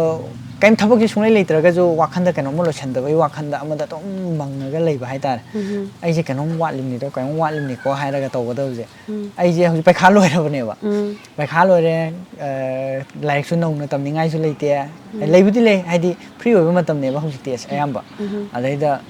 ꯀꯩꯝ ꯊꯕꯛꯁꯦ ꯁꯨꯡꯂꯩ ꯂꯩꯇ꯭ꯔꯒꯁꯨ ꯋꯥꯈꯟꯗ ꯀꯩꯅꯣꯝꯃ ꯂꯣꯏꯁꯟꯗꯕꯒꯤ ꯋꯥꯈꯟꯗ ꯑꯃꯗ ꯑꯗꯨꯝ ꯃꯪꯉꯒ ꯂꯩꯕ ꯍꯥꯏꯇꯥꯔꯦ꯫ ꯎꯝꯍꯨꯝ꯫ ꯑꯩꯁꯦ ꯀꯩꯅꯣꯝ ꯋꯥꯠꯂꯤꯕꯅꯤꯗꯣ, ꯀꯩꯅꯣꯝ ꯋꯥꯠꯂꯤꯕꯅꯤꯀꯣ ꯍꯥꯏꯔꯒ ꯇꯧꯒꯗꯕꯁꯦ꯫ ꯎꯝ꯫ ꯑꯩꯁꯦ ꯍꯧꯖꯤꯛ ꯄꯩꯈꯥ ꯂꯣꯏꯔꯕꯅꯦꯕ꯫ ꯎꯝ꯫ ꯄꯩꯈꯥ ꯂꯣꯏꯔꯦ, ꯑ, ꯂꯥꯏꯔꯤꯛꯁꯨ ꯅꯧꯅ ꯇꯝꯅꯤꯡꯉꯥꯏꯁꯨ ꯂꯩꯇꯦ꯫ ꯎꯝ꯫ ꯂꯩꯕꯨꯗꯤ ꯂꯩ, ꯍꯥꯏꯗꯤ free ꯑꯣꯏꯕ ꯃꯇꯝꯅꯦꯕ ꯍꯧꯖꯤꯛꯇꯤ ꯑꯁ ꯑꯌꯥꯝꯕ꯫ ꯎꯝ꯫ ꯑꯗꯩꯗ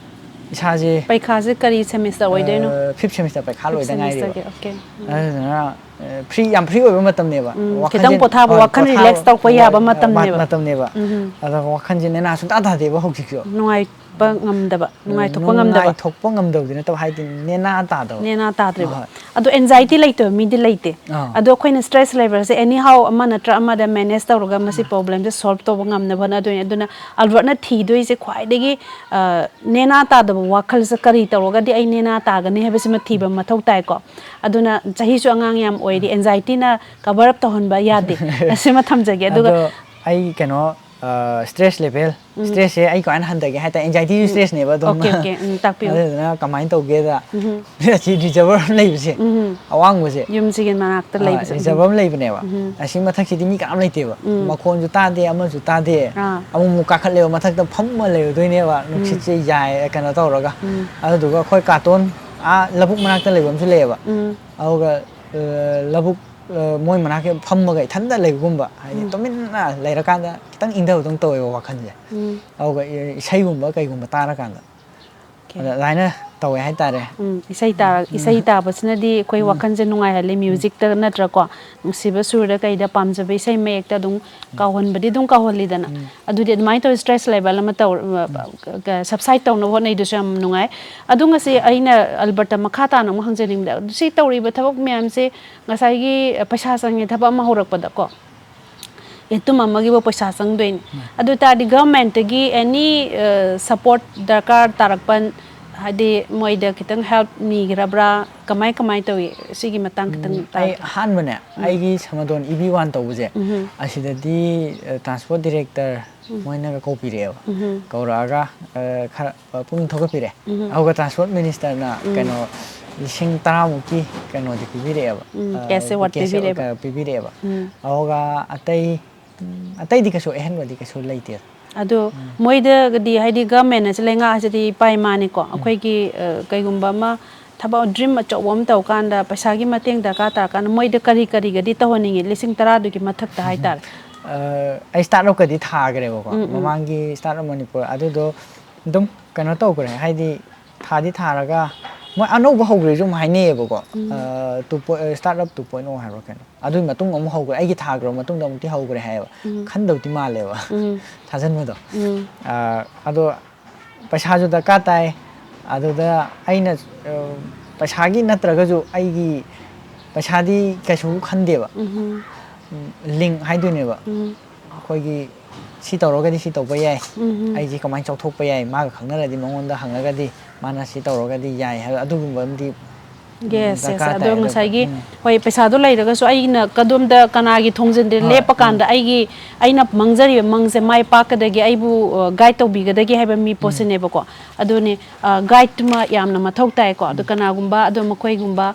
ꯏꯁꯥꯁꯦ, ꯄꯩꯈꯥꯁꯦ ꯀꯔꯤ semester ꯑꯣꯏꯗꯣꯏꯅꯣ? ꯑ, fifth semester ꯄꯩꯈꯥ ꯐꯤꯐ ꯂꯣꯏꯗ ꯉꯥꯏꯔꯤꯕ꯫ Semesterꯒꯤ, okay꯫ ꯎꯝ꯫ ꯑꯗꯨꯗꯨꯅ, ꯑ, free, ꯌꯥꯝ free ꯑꯣꯏꯕ ꯃꯇꯝꯅꯦꯕ꯫ ꯎꯝ, ꯋꯥꯈꯜꯁꯦ, ꯈꯤꯇꯪ ꯄꯣꯊꯥꯕ, ꯍꯣꯏ, ꯋꯥꯈꯜ ꯄꯣꯊꯥꯕ, relax ꯇꯧꯔꯛꯄ ꯍꯣꯏ, ꯌꯥꯕ ꯑ, ꯃ-, ꯃꯇꯝꯅꯦꯕ꯫ ꯃꯇꯝꯅꯦꯕ꯫ ꯎꯝ꯫ ꯑꯗꯣ ꯋꯥꯈꯜꯁꯦ ꯅꯦꯅꯥ ꯁꯨꯡꯇꯥ ꯇꯥꯗꯦꯕ ꯍꯧꯖꯤꯛꯁꯨ꯫ ꯅꯨꯡꯉꯥꯏ-, ꯄ ꯉꯝꯗꯕ, ꯅꯨꯡꯉꯥꯏꯊꯣꯛꯄ ꯉꯝꯗꯕ꯫ ꯅꯨꯡꯉꯥꯏꯊꯣꯛꯄ ꯉꯝꯗꯕꯗꯤ ꯅꯠꯇꯕ, ꯍꯥꯏꯗꯤ ꯅꯦꯅꯥ ꯇꯥꯗꯕ꯫ ꯅꯦꯅꯥ ꯇꯥꯗ꯭ꯔꯤꯕ꯫ ꯍꯣꯏ꯫ ꯑꯗꯣ anxiety ꯂꯩꯇꯕ ꯃꯤꯗꯤ ꯂꯩꯇꯦ꯫ ꯑꯥ꯫ ꯑꯗꯣ ꯑꯩꯈꯣꯏꯅ stress levelꯁꯦ anyhow ꯑꯃ ꯅꯠꯇ꯭ꯔ ꯑꯃꯗ manage ꯇꯧꯔꯒ ꯃꯁꯤ problemꯁꯦ solve ꯇꯧꯕ ꯉꯝꯅꯕ ꯍꯣꯠꯅꯗꯣꯏꯅꯦ꯫ ꯑꯗꯨꯅ Albertꯅ ꯊꯤꯗꯣꯏꯁꯦ ꯈ꯭ꯋꯥꯏꯗꯒꯤ, ꯑ, ꯅꯦꯅꯥ ꯇꯥꯗꯕ ꯋꯥꯈꯜꯁꯦ ꯀꯔꯤ ꯇꯧꯔꯒꯗꯤ ꯑꯩ ꯅꯦꯅꯥ ꯇꯥꯒꯅꯤ ꯍꯥꯏꯕꯁꯤꯃ ꯊꯤꯕ ꯃꯊꯧ ꯇꯥꯏꯀꯣ꯫ ꯑꯗꯨꯅ ꯆꯍꯤꯁꯨ ꯑꯉꯥꯡ ꯌꯥꯝ ꯑꯣꯏꯔꯤ, anxietyꯅ cover up ꯇꯧꯍꯟꯕ ꯌꯥꯗꯦ꯫ ꯑꯁꯤꯃ ꯊꯝꯖꯒꯦ꯫ ꯑꯗꯨꯒ ꯑꯗꯣ ꯑꯩ ꯀꯩꯅꯣ, ꯑ, stress level, stressꯁꯦ ꯑꯩ ꯀꯃꯥꯏꯅ ꯍꯟꯊꯒꯦ ꯍꯥꯏ ꯇꯥꯔꯦ, anxietyꯁꯨ stressꯅꯦꯕ ꯑꯗꯨꯝ꯫ Okay, okay, ꯎꯝ, ꯇꯥꯛꯄꯤꯌꯨ꯫ ꯑꯗꯨꯗꯨꯅ ꯀꯃꯥꯏꯅ ꯇꯧꯒꯦꯗ, ꯎꯝ꯫ ꯑꯁꯤ reservoir ꯑꯃ ꯂꯩꯕꯁꯦ, ꯎꯝ꯫ ꯑꯋꯥꯡꯕꯁꯦ, ꯌꯨꯝꯁꯤꯒꯤ ꯃꯅꯥꯛꯇ ꯑ, ꯂꯩꯕꯁꯦ꯫ reservoir ꯑꯃ ꯂꯩꯕꯅꯦꯕ꯫ ꯎꯝ꯫ ꯑꯁꯤ ꯃꯊꯛꯁꯤꯗꯤ ꯃꯤ ꯀꯅꯥꯝ ꯂꯩꯇꯦꯕ꯫ ꯎꯝ꯫ ꯃꯈꯣꯟꯁꯨ ꯇꯥꯗꯦ, ꯑꯃꯁꯨ ꯇꯥꯗꯦ꯫ ꯑꯥ꯫ ꯑꯃꯨꯛ ꯑꯃꯨꯛ ꯀꯥꯈꯠꯂꯦꯕ, ꯃꯊꯛꯇ ꯐꯝꯃ ꯂꯩꯔꯨꯗꯣꯏꯅꯦꯕ, ꯅꯨꯡꯁꯤꯠꯁꯦ ꯌꯥꯏ, ꯀꯩꯅꯣ ꯇꯧꯔꯒ꯫ ꯎꯝ꯫ ꯑꯗꯨꯗꯨꯒ ꯑꯩꯈꯣꯏ ꯀꯥꯇꯣꯟ, ꯑꯥ, ꯂꯧꯕꯨꯛ ꯃꯅꯥꯛꯇ ꯂꯩꯕ ꯑꯃꯁꯨ ꯂꯩꯌꯦꯕ꯫ ꯎꯝ꯫ ꯑꯗꯨꯒ, ꯑ, ꯂꯧꯕꯨꯛ, ꯑ, ꯃꯣꯏ ꯃꯅꯥꯛꯀꯤ ꯐꯝꯃꯒ ꯏꯊꯟꯇ ꯂꯩꯕꯒꯨꯝꯕ, ꯍꯥꯏꯗꯤ ꯎꯝ꯫ ꯇꯨꯃꯤꯟꯅ ꯂꯩꯔꯀꯥꯟꯗ ꯈꯤꯇꯪ ꯏꯪꯊꯕꯗꯧꯅ ꯇꯧꯋꯦꯕ ꯋꯥꯈꯜꯁꯦ꯫ ꯎꯝ꯫ ꯑꯗꯨꯒ ꯏ-, ꯏꯁꯩꯒꯨꯝꯕ ꯀꯩꯒꯨꯝꯕ ꯇꯥꯔꯀꯥꯟꯗ꯫ Okay꯫ ꯑꯗ ꯑꯗꯨꯃꯥꯏꯅ ꯇꯧꯋꯦ ꯍꯥꯏꯇꯥꯔꯦ꯫ ꯎꯝ, ꯏꯁꯩ ꯇꯥꯔ-, ꯏꯁꯩ ꯇꯥꯕꯁꯤꯅꯗꯤ ꯑꯩꯈꯣꯏ ꯋꯥꯈꯜꯁꯦ ꯅꯨꯡꯉꯥꯏꯍꯜꯂꯤ, musicꯇ ꯅꯠꯇ꯭ꯔꯀꯣ, ꯅꯨꯡꯁꯤꯕ ꯁꯨꯔꯗ ꯀꯩꯗ ꯄꯥꯝꯖꯕ ꯏꯁꯩ ꯃꯌꯦꯛꯇ ꯑꯗꯨꯝ ꯀꯥꯎꯍꯟꯕꯗꯤ ꯑꯗꯨꯝ ꯀꯥꯎꯍꯜꯂꯤꯗꯅ꯫ ꯎꯝ꯫ ꯑꯗꯨꯗꯤ ꯑꯗꯨꯃꯥꯏꯅ ꯇꯧꯔ stress level ꯑꯃ ꯇꯧ-, subside ꯇꯧꯅꯕ ꯍꯣꯠꯅꯩꯗꯨꯁꯨ ꯌꯥꯝ ꯅꯨꯡꯉꯥꯏ꯫ ꯑꯗꯨ ꯉꯁꯤ ꯑꯩꯅ Albertꯇ ꯃꯈꯥ ꯇꯥꯅ ꯑꯃꯨꯛ ꯍꯪꯖꯅꯤꯡꯕꯗ, ꯁꯤ ꯇꯧꯔꯤꯕ ꯊꯕꯛ ꯃꯌꯥꯝꯁꯦ ꯉꯁꯥꯏꯒꯤ ꯄꯩꯁꯥ ꯆꯪꯉꯦ ꯊꯕꯛ ꯑꯃ ꯍꯧꯔꯛꯄꯗꯀꯣ, ꯌꯦꯇꯨꯝ ꯑꯃꯒꯤꯕꯨ ꯄꯩꯁꯥ ꯆꯪꯗꯣꯏꯅꯤ꯫ ꯑꯗꯨ ꯑꯣꯏ ꯇꯥꯔꯗꯤ governmentꯇꯒꯤ any, ꯑ, support ꯗꯔꯀꯥꯔ ꯇꯥꯔꯛꯄ, ꯍꯥꯏꯗꯤ ꯃꯣꯏꯗ ꯈꯤꯇꯪ help ꯅꯤꯈ꯭ꯔꯕ꯭ꯔꯥ? ꯀꯃꯥꯏ, ꯀꯃꯥꯏ ꯇꯧꯏ? ꯁꯤꯒꯤ ꯃꯇꯥꯡ ꯈꯤꯇꯪ ꯎꯝ, ꯑꯩ ꯇꯥꯛꯄꯤꯌꯨ꯫ ꯑꯍꯥꯟꯕꯅꯦ, ꯎꯝ꯫ ꯑꯩꯒꯤ ꯁꯃꯥꯗꯣꯟ ꯏꯕꯤ ꯋꯥꯟ ꯇꯧꯕꯁꯦ, ꯎꯝ꯫ ꯑꯁꯤꯗꯗꯤ, ꯑ, transport director ꯎꯝ꯫ ꯃꯣꯏꯅꯒ ꯀꯧꯕꯤꯔꯛꯑꯦꯕ꯫ ꯎꯝ꯫ ꯀꯧꯔꯛꯑꯒ, ꯑ, ꯈꯔ, ꯑ, ꯄꯨꯛꯅꯤꯡ ꯊꯧꯒꯠꯄꯤꯔꯦ꯫ ꯎꯝ꯫ ꯑꯗꯨꯒ transport ministerꯅ ꯎꯝ꯫ ꯀꯩꯅꯣ ꯂꯤꯁꯤꯡ ꯇꯔꯥꯃꯨꯛꯀꯤ ꯀꯩꯅꯣꯗꯤ ꯄꯤꯕꯤꯔꯛꯑꯦꯕ꯫ ꯎꯝ, ꯑ, cash award cash ꯄꯤꯕꯤꯔꯛꯑꯦꯕ꯫ ꯀ-, ꯄꯤꯕꯤꯔꯛꯑꯦꯕ꯫ ꯎꯝ꯫ ꯑꯗꯨꯒ ꯑꯇꯩ, ꯎꯝ, ꯑꯇꯩꯗꯤ ꯀꯩꯁꯨ ꯑꯍꯦꯟꯕꯗꯤ ꯀꯩꯁꯨ ꯂꯩꯇꯦ꯫ ꯑꯗꯣ ꯃꯣꯏꯗꯒꯗꯤ, ꯍꯥꯏꯗꯤ governmentꯅ ꯁꯤ ꯂꯩꯉꯥꯛ ꯑꯁꯤꯗꯤ ꯏꯄꯥ ꯏꯃꯥꯅꯤꯀꯣ, ꯑꯩꯈꯣꯏꯒꯤ, ꯑ, ꯀꯩꯒꯨꯝꯕ ꯑꯃ ꯊꯕꯛ dream ꯑꯆꯧꯕ ꯑꯃ ꯇꯧꯀꯥꯟꯗ ꯄꯩꯁꯥꯒꯤ ꯃꯇꯦꯡ ꯗꯔꯀꯥꯔ ꯇꯥꯔꯀꯥꯟꯗ ꯃꯣꯏꯗ ꯀꯔꯤ ꯀꯔꯤꯒꯗꯤ ꯇꯧꯍꯟꯅꯤꯡꯉꯤ? ꯂꯤꯁꯤꯡ ꯇꯔꯥꯗꯨꯒꯤ ꯃꯊꯛꯇ ꯍꯥꯏꯇꯥꯔꯦ꯫ ꯑ, ꯑꯩ startupꯀꯗꯤ ꯊꯥꯈ꯭ꯔꯦꯕꯀꯣ, ꯎꯝ, ꯎꯝ꯫ ꯃꯃꯥꯡꯒꯤ Startup Manipur ꯑꯗꯨꯗꯣ ꯑꯗꯨꯝ ꯀꯩꯅꯣ ꯇꯧꯈ꯭ꯔꯦ, ꯍꯥꯏꯗꯤ ꯊꯥꯗꯤ ꯊꯥꯔꯒ ꯃꯣꯏ ꯑꯅꯧꯕ ꯍꯧꯈ꯭ꯔꯦꯁꯨ ꯑꯃꯨꯛ ꯍꯥꯏꯅꯩꯌꯦꯕꯀꯣ꯫ ꯎꯝ꯫ ꯑ, two point, ꯑ, Startup two point O ꯍꯥꯏꯕ꯭ꯔꯥ ꯀꯩꯅꯣ, ꯑꯗꯨꯒꯤ ꯃꯇꯨꯡ ꯑꯃꯨꯛ ꯍꯧꯈ꯭ꯔꯦ, ꯑꯩꯒꯤ ꯊꯥꯈ꯭ꯔꯕ ꯃꯇꯨꯡꯗ ꯑꯃꯨꯛꯇꯤ ꯍꯧꯈ꯭ꯔꯦ ꯍꯥꯏꯌꯦꯕ꯫ ꯎꯝ꯫ ꯈꯟꯗꯕꯗꯤ ꯃꯥꯜꯂꯦꯕ꯫ ꯎꯝ꯫ ꯊꯥꯖꯟꯕꯗꯣ꯫ ꯎꯝ꯫ ꯑ, ꯑꯗꯣ ꯄꯩꯁꯥꯁꯨ ꯗꯔꯀꯥꯔ ꯇꯥꯏ꯫ ꯑꯗꯨꯗ ꯑꯩꯅ, ꯑ, ꯄꯩꯁꯥꯒꯤ ꯅꯠꯇ꯭ꯔꯒꯁꯨ ꯑꯩꯒꯤ ꯄꯩꯁꯥꯗꯤ ꯀꯩꯁꯨ ꯈꯟꯗꯦꯕ꯫ ꯎꯝ ꯂꯤꯡ ꯍꯥꯏꯗꯣꯏꯅꯦꯕ꯫ ꯎꯝ ꯑꯩꯈꯣꯏꯒꯤ ꯁꯤ ꯇꯧꯔꯒꯗꯤ ꯁꯤ ꯇꯧꯕ ꯌꯥꯏ, ꯎꯝ ꯑꯩꯁꯦ ꯀꯃꯥꯏꯅ ꯆꯥꯎꯊꯣꯛꯄ ꯌꯥꯏ, ꯃꯥꯒ ꯈꯪꯅꯔꯗꯤ, ꯃꯉꯣꯟꯗ ꯍꯪꯉꯒꯗꯤ ꯃꯥꯅ ꯁꯤ ꯇꯧꯔꯒꯗꯤ ꯌꯥꯏ ꯍꯥꯏꯕ ꯑꯗꯨꯒꯨꯝꯕ ꯑꯃꯗꯤ ꯌꯦꯁ ꯌꯦꯁ ꯗꯔꯀꯥꯔ ꯇꯥꯏ ꯑꯗꯣ ꯑꯗꯨꯝꯕ꯫ ꯉꯁꯥꯏꯒꯤ ꯎꯝ꯫ ꯍꯣꯏ, ꯄꯩꯁꯥꯗꯣ ꯂꯩꯔꯒꯁꯨ ꯑꯩꯅ ꯀꯗꯣꯝꯗ ꯀꯅꯥꯒꯤ ꯊꯣꯡꯖꯤꯟꯗ ꯍꯣꯏ, ꯂꯦꯞꯄ ꯀꯥꯟꯗ ꯑꯩꯒꯤ ꯑꯩꯅ ꯃꯪꯖꯔꯤꯕ ꯃꯪꯁꯦ ꯃꯥꯏ ꯄꯥꯛꯀꯗꯒꯦ, ꯑꯩꯕꯨ ꯒꯥꯏꯗ ꯇꯧꯕꯤꯒꯗꯒꯦ ꯍꯥꯏꯕ ꯃꯤ ꯄꯣꯠꯁꯤꯅꯦꯕꯀꯣ꯫ ꯑꯗꯨꯅꯤ, ꯒꯥꯏꯗꯇꯨꯃ ꯌꯥꯝꯅ ꯃꯊꯧ ꯇꯥꯏꯀꯣ꯫ ꯑꯗꯣ ꯀꯅꯥꯒꯨꯝꯕ ꯑꯗꯣ ꯃꯈꯣꯏꯒꯨꯝꯕ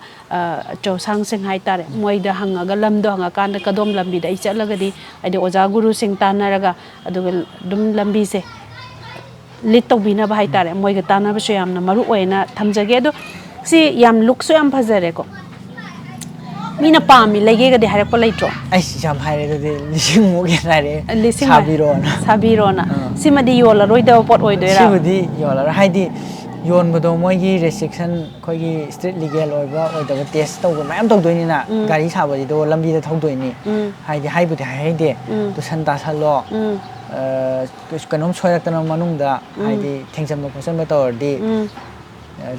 ꯆꯧꯁꯥꯡꯁꯤꯡ ꯍꯥꯏꯇꯥꯔꯦ, ꯃꯣꯏꯗ ꯍꯪꯉꯒ, ꯂꯝꯗꯣ ꯍꯪꯉꯀꯥꯟꯗ ꯀꯗꯣꯝ ꯂꯝꯕꯤꯗ ꯑꯩ ꯆꯠꯂꯒꯗꯤ, ꯍꯥꯏꯗꯤ ꯑꯣꯖꯥ ꯒꯨꯔꯨꯁꯤꯡ ꯇꯥꯟꯅꯔꯒ, ꯑꯗꯨꯒ ꯑꯗꯨꯝ ꯂꯝꯕꯤꯁꯦ ꯂꯤꯗ ꯇꯧꯕꯤꯅꯕ ꯍꯥꯏꯇꯥꯔꯦ, ꯃꯣꯏꯒ ꯇꯥꯟꯅꯕꯁꯨ ꯌꯥꯝꯅ ꯃꯔꯨ ꯑꯣꯏꯅ ꯊꯝꯖꯒꯦ꯫ ꯑꯗꯣ ꯁꯤ ꯌꯥꯝ ꯂꯨꯛꯁꯨ ꯌꯥꯝ ꯐꯖꯔꯦꯀꯣ꯫ ꯃꯤꯅ ꯄꯥꯝꯃꯤ, ꯂꯩꯒꯦꯒꯗꯤ ꯍꯥꯏꯔꯛꯄ ꯂꯩꯇ꯭ꯔꯣ? ꯑꯩꯁ, ꯌꯥꯝ ꯍꯥꯏꯔꯦ ꯑꯗꯨꯗꯤ, ꯂꯤꯁꯤꯡꯃꯨꯛ ꯍꯦꯟꯅ ꯍꯥꯏꯔꯛꯑꯦ꯫ ꯂꯤꯁꯤꯡ ꯁꯥꯕꯤꯔꯣꯅ꯫ ꯁꯥꯕꯤꯔꯣꯅ꯫ ꯑꯥ꯫ ꯁꯤꯃꯗꯤ ꯌꯣꯜꯂꯔꯣꯏꯗꯕ ꯄꯣꯠ ꯑꯣꯏꯗꯣꯏꯔꯥ? ꯁꯤꯕꯨꯗꯤ ꯌꯣꯜꯂꯔꯣꯏ, ꯍꯥꯏꯗꯤ ꯌꯣꯟꯕꯗꯣ ꯃꯣꯏꯒꯤ ꯔꯦꯁꯇ꯭ꯔꯤꯛꯁꯟ, ꯑꯩꯈꯣꯏꯒꯤ ꯁ꯭ꯇ꯭ꯔꯤꯠ ꯂꯤꯒꯦꯜ ꯑꯣꯏꯕ ꯑꯣꯏꯗꯕ ꯇꯦꯁ ꯇꯧꯕ ꯃꯌꯥꯝ ꯇꯧꯗꯣꯏꯅꯤꯅ꯫ ꯎꯝ꯫ ꯒꯥꯔꯤ ꯁꯥꯕꯁꯤꯗꯣ ꯂꯝꯕꯤꯗ ꯊꯧꯗꯣꯏꯅꯤ꯫ ꯎꯝ꯫ ꯍꯥꯏꯗꯤ ꯍꯥꯏꯕꯨꯗꯤ ꯍꯥꯏꯍꯩꯗꯦ꯫ ꯎꯝ꯫ ꯇꯨꯁꯟ ꯇꯥꯁꯜꯂꯣ꯫ ꯎꯝ꯫ ꯑ, ꯀꯩꯅꯣꯝ ꯁꯣꯏꯔꯛꯇꯅ ꯃꯅꯨꯡꯗ, ꯎꯝ꯫ ꯍꯥꯏꯗꯤ ꯊꯦꯡꯖꯟꯕ ꯈꯣꯠꯆꯟꯕ ꯇꯧꯔꯗꯤ, ꯎꯝ꯫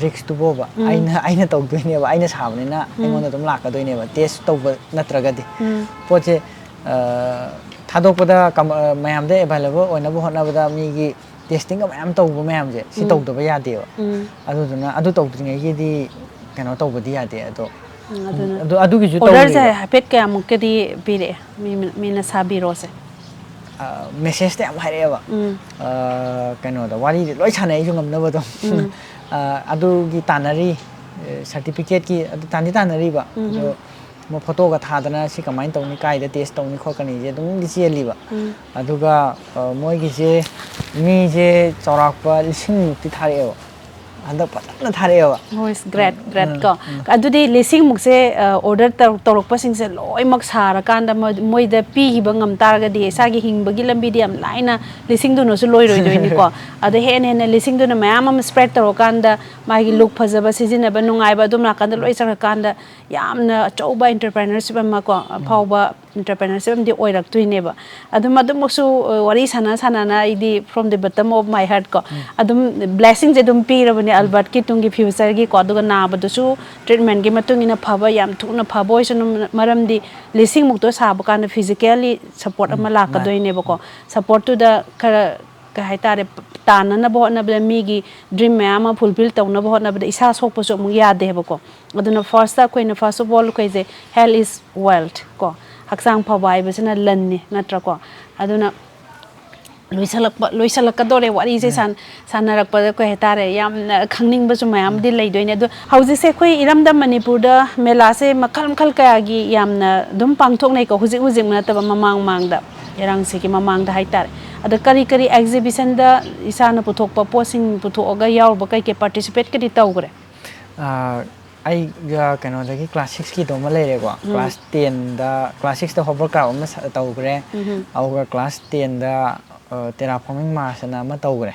ꯔꯤꯛꯁꯇꯨꯕꯣꯕ ꯎꯝ꯫ ꯑꯩꯅ, ꯑꯩꯅ ꯇꯧꯗꯣꯏꯅꯦꯕ, ꯑꯩꯅ ꯁꯥꯕꯅꯤꯅ ꯎꯝ꯫ ꯑꯩꯉꯣꯟꯗ ꯑꯗꯨꯝ ꯂꯥꯛꯀꯗꯣꯏꯅꯦꯕ, ꯇꯦꯁ ꯇꯧꯕ ꯅꯠꯇ꯭ꯔꯒꯗꯤ꯫ ꯎꯝ꯫ ꯄꯣꯠꯁꯦ, ꯑ, ꯊꯥꯗꯣꯛꯄꯗ ꯀꯝ-, ꯑ, ꯃꯌꯥꯝꯗ ꯑꯦꯚꯥꯏꯂꯦꯕꯜ ꯑꯣꯏꯅꯕ ꯍꯣꯠꯅꯕꯗ ꯃꯤꯒꯤ ꯇꯦꯁꯇꯤꯡꯒ ꯃꯌꯥꯝ ꯇꯧꯕ ꯃꯌꯥꯝꯁꯦ ꯁꯤ ꯎꯝ꯫ ꯇꯧꯗꯕ ꯌꯥꯗꯦꯕ꯫ ꯎꯝ꯫ ꯑꯗꯨꯗꯨꯅ ꯑꯗꯨ ꯇꯧꯗ꯭ꯔꯤꯉꯩꯒꯤꯗꯤ ꯀꯩꯅꯣ ꯇꯧꯕꯗꯤ ꯌꯥꯗꯦ꯫ ꯑꯗꯣ ꯎꯝ, ꯑꯗꯨꯅ ꯑꯗꯨ, ꯑꯗꯨꯒꯤꯁꯨ ꯑꯣꯔꯗꯔꯁꯦ ꯇꯧꯔꯤꯕ꯫ ꯍꯥꯏꯐꯦꯠ ꯀꯌꯥꯃꯨꯛꯀꯗꯤ ꯄꯤꯔꯛꯑꯦ, ꯃꯤ, ꯃꯤꯅ ꯁꯥꯕꯤꯔꯣꯁꯦ? ꯑ, ꯃꯦꯁꯦꯖꯇ ꯌꯥꯝ ꯍꯥꯏꯔꯛꯑꯦꯕ꯫ ꯎꯝ꯫ ꯑ, ꯀꯩꯅꯣꯗ ꯋꯥꯔꯤꯗꯤ ꯂꯣꯏ ꯁꯥꯟꯅꯩ, ꯑꯩꯁꯨ ꯉꯝꯅꯕ ꯑꯗꯨꯝ꯫ ꯎꯝ꯫ ꯑ, ꯑꯗꯨꯒꯤ ꯇꯥꯟꯅꯔꯤ, ꯑ, ꯁꯥꯔꯇꯤꯐꯤꯀꯦꯠꯀꯤ ꯑꯗꯨ ꯇꯥꯟꯗꯤ ꯇꯥꯟꯅꯔꯤꯕ꯫ ꯎꯝ꯫ ꯑꯗꯣ ꯃꯣꯏ ꯐꯣꯇꯣꯒ ꯊꯥꯗꯅ ꯁꯤ ꯀꯃꯥꯏꯅ ꯇꯧꯅꯤ, ꯀꯥꯏꯗ ꯇꯦꯁ ꯇꯧꯅꯤ ꯈꯣꯠꯀꯅꯤꯁꯦ ꯑꯗꯨꯝꯗꯤ ꯆꯦꯜꯂꯤꯕ꯫ ꯎꯝ꯫ ꯑꯗꯨꯒ, ꯑ, ꯃꯣꯏꯒꯤꯁꯦ ꯃꯤꯁꯦ ꯆꯥꯎꯔꯥꯛꯄ ꯂꯤꯁꯤꯡꯃꯨꯛꯇꯤ ꯊꯥꯔꯛꯑꯦꯕ꯫ ꯍꯟꯗꯛ ꯐꯖꯅ ꯊꯥꯔꯛꯑꯦꯕ꯫ ꯍꯣꯏ, ꯒ꯭ꯔꯦꯠ, ꯒ꯭ꯔꯦꯠ ꯎꯝ, ꯀꯣ꯫ ꯎꯝ꯫ ꯑꯗꯨꯗꯤ ꯂꯤꯁꯤꯡꯃꯨꯛꯁꯦ, ꯑ, ꯑꯣꯔꯗꯔ ꯇꯧ-, ꯇꯧꯔꯛꯄꯁꯤꯡꯁꯦ ꯂꯣꯏꯅꯃꯛ ꯁꯥꯔꯀꯥꯟꯗ ꯃꯣꯏ-, ꯃꯣꯏꯗ ꯄꯤꯈꯤꯕ ꯉꯝ ꯇꯥꯔꯒꯗꯤ ꯏꯁꯥꯒꯤ ꯍꯤꯡꯕꯒꯤ ꯂꯝꯕꯤꯗꯤ ꯌꯥꯝ ꯂꯥꯏꯅ ꯂꯤꯁꯤꯡꯗꯨꯅꯁꯨ ꯂꯣꯏꯔꯣꯏꯗꯣꯏꯅꯤꯀꯣ꯫ ꯑꯗ ꯍꯦꯟꯅ ꯍꯦꯟꯅ ꯂꯤꯁꯤꯡꯗꯨꯅ ꯃꯌꯥꯝ ꯑꯃ ꯁ꯭ꯄ꯭ꯔꯦꯗ ꯇꯧꯔꯀꯥꯟꯗ ꯃꯥꯒꯤ ꯂꯨꯛ ꯐꯖꯕ, ꯁꯤꯖꯤꯟꯅꯕ ꯅꯨꯡꯉꯥꯏꯕ ꯑꯗꯨꯝ ꯅꯥꯀꯟꯗ ꯂꯣꯏ ꯆꯠꯈ꯭ꯔꯀꯥꯟꯗ ꯌꯥꯝꯅ ꯑꯆꯧꯕ ꯑꯦꯟꯇꯔꯄ꯭ꯔꯦꯅꯔꯁꯤꯞ ꯑꯃ ꯀꯣ, ꯑꯐꯥꯎꯕ entrepreneurship ꯑꯃꯗꯤ ꯑꯣꯏꯔꯛꯇꯣꯏꯅꯦꯕ꯫ ꯑꯗꯨꯝ ꯑꯗꯨꯃꯛꯁꯨ, ꯑ, ꯋꯥꯔꯤ ꯁꯥꯟꯅ ꯁꯥꯟꯅꯅ ꯑꯩꯗꯤ from the bottom of my heart ꯀꯣ, ꯑꯗꯨꯝ blessingꯁꯦ ꯑꯗꯨꯝ ꯄꯤꯔꯕꯅꯦ ꯑꯜꯕꯔꯠꯀꯤ ꯇꯨꯡꯒꯤ futureꯒꯤꯀꯣ꯫ ꯑꯗꯨꯒ ꯅꯥꯕꯗꯨꯁꯨ treatmentꯀꯤ ꯃꯇꯨꯡ ꯏꯟꯅ ꯐꯕ, ꯌꯥꯝ ꯊꯨꯅ ꯐꯕ ꯑꯣꯏꯁꯅꯨ, ꯃꯔꯝꯗꯤ ꯂꯤꯁꯤꯡꯃꯨꯛꯇꯣ ꯁꯥꯕ ꯀꯥꯟꯗ physically support ꯑꯃ ꯂꯥꯛꯀꯗꯣꯏꯅꯦꯕꯀꯣ꯫ Supportꯇꯨꯗ ꯈꯔ, ꯀꯩ ꯍꯥꯏꯇꯥꯔꯦ, ꯇꯥꯟꯅꯅꯕ ꯍꯣꯠꯅꯕꯗ, ꯃꯤꯒꯤ dream ꯃꯌꯥꯝ ꯑꯃ fulfill ꯇꯧꯅꯕ ꯍꯣꯠꯅꯕꯗ ꯏꯁꯥ ꯁꯣꯛꯄꯁꯨ ꯑꯃꯨꯛ ꯌꯥꯗꯦꯕꯀꯣ꯫ ꯑꯗꯨꯅ firstꯇ ꯑꯩꯈꯣꯏꯅ, first of all, ꯑꯩꯈꯣꯏꯁꯦ health is wealth ꯀꯣ, ꯍꯛꯆꯥꯡ ꯐꯕ ꯍꯥꯏꯕꯁꯤꯅ ꯂꯟꯅꯤ, ꯅꯠꯇ꯭ꯔꯀꯣ? ꯑꯗꯨꯅ ꯂꯣꯏꯁꯜꯂꯛꯄ, ꯂꯣꯏꯁꯜꯂꯛꯀꯗꯧꯔꯦ ꯋꯥꯔꯤꯁꯦ꯫ ꯁꯥꯟ-, ꯁꯥꯟꯅꯔꯛꯄꯗ, ꯀꯩ ꯍꯥꯏꯇꯥꯔꯦ, ꯌꯥꯝꯅ ꯈꯪꯅꯤꯡꯕꯁꯨ ꯃꯌꯥꯝꯗꯤ ꯂꯩꯗꯣꯏꯅꯦ꯫ ꯑꯗꯣ ꯍꯧꯖꯤꯛꯁꯦ ꯑꯩꯈꯣꯏ ꯏꯔꯝꯗꯝ ꯃꯅꯤꯄꯨꯔꯗ ꯃꯦꯂꯥꯁꯦ ꯃꯈꯜ ꯃꯈꯜ ꯀꯌꯥꯒꯤ ꯌꯥꯝꯅ ꯑꯗꯨꯝ ꯄꯥꯡꯊꯣꯛꯅꯩꯀꯣ, ꯍꯧꯖꯤꯛ ꯍꯧꯖꯤꯛ ꯅꯠꯇꯕ, ꯃꯃꯥꯡ ꯃꯃꯥꯡꯗ, ꯏꯔꯥꯡꯁꯤꯒꯤ ꯃꯃꯥꯡꯗ ꯍꯥꯏꯇꯥꯔꯦ꯫ ꯑꯗꯣ ꯀꯔꯤ ꯀꯔꯤ exhibitionꯗ ꯏꯁꯥꯅ ꯄꯨꯊꯣꯛꯄ ꯄꯣꯠꯁꯤꯡ ꯄꯨꯊꯣꯛꯑꯒ ꯌꯥꯎꯔꯨꯕ, ꯀꯩ ꯀꯩ participateꯀꯗꯤ ꯇꯧꯈ꯭ꯔꯦ? ꯑꯥ, ꯑꯩꯒ ꯀꯩꯅꯣꯗꯒꯤ class sixꯀꯤꯗꯣ ꯑꯃ ꯂꯩꯔꯦꯀꯣ꯫ Class tenꯗ, class sixꯇ hovercraft ꯑꯃ ꯁ-, ꯇꯧꯈ꯭ꯔꯦ꯫ ꯑꯗꯨꯒ class tenꯗ, ꯑ, terraforming mass ꯑꯅ ꯑꯃ ꯇꯧꯈ꯭ꯔꯦ꯫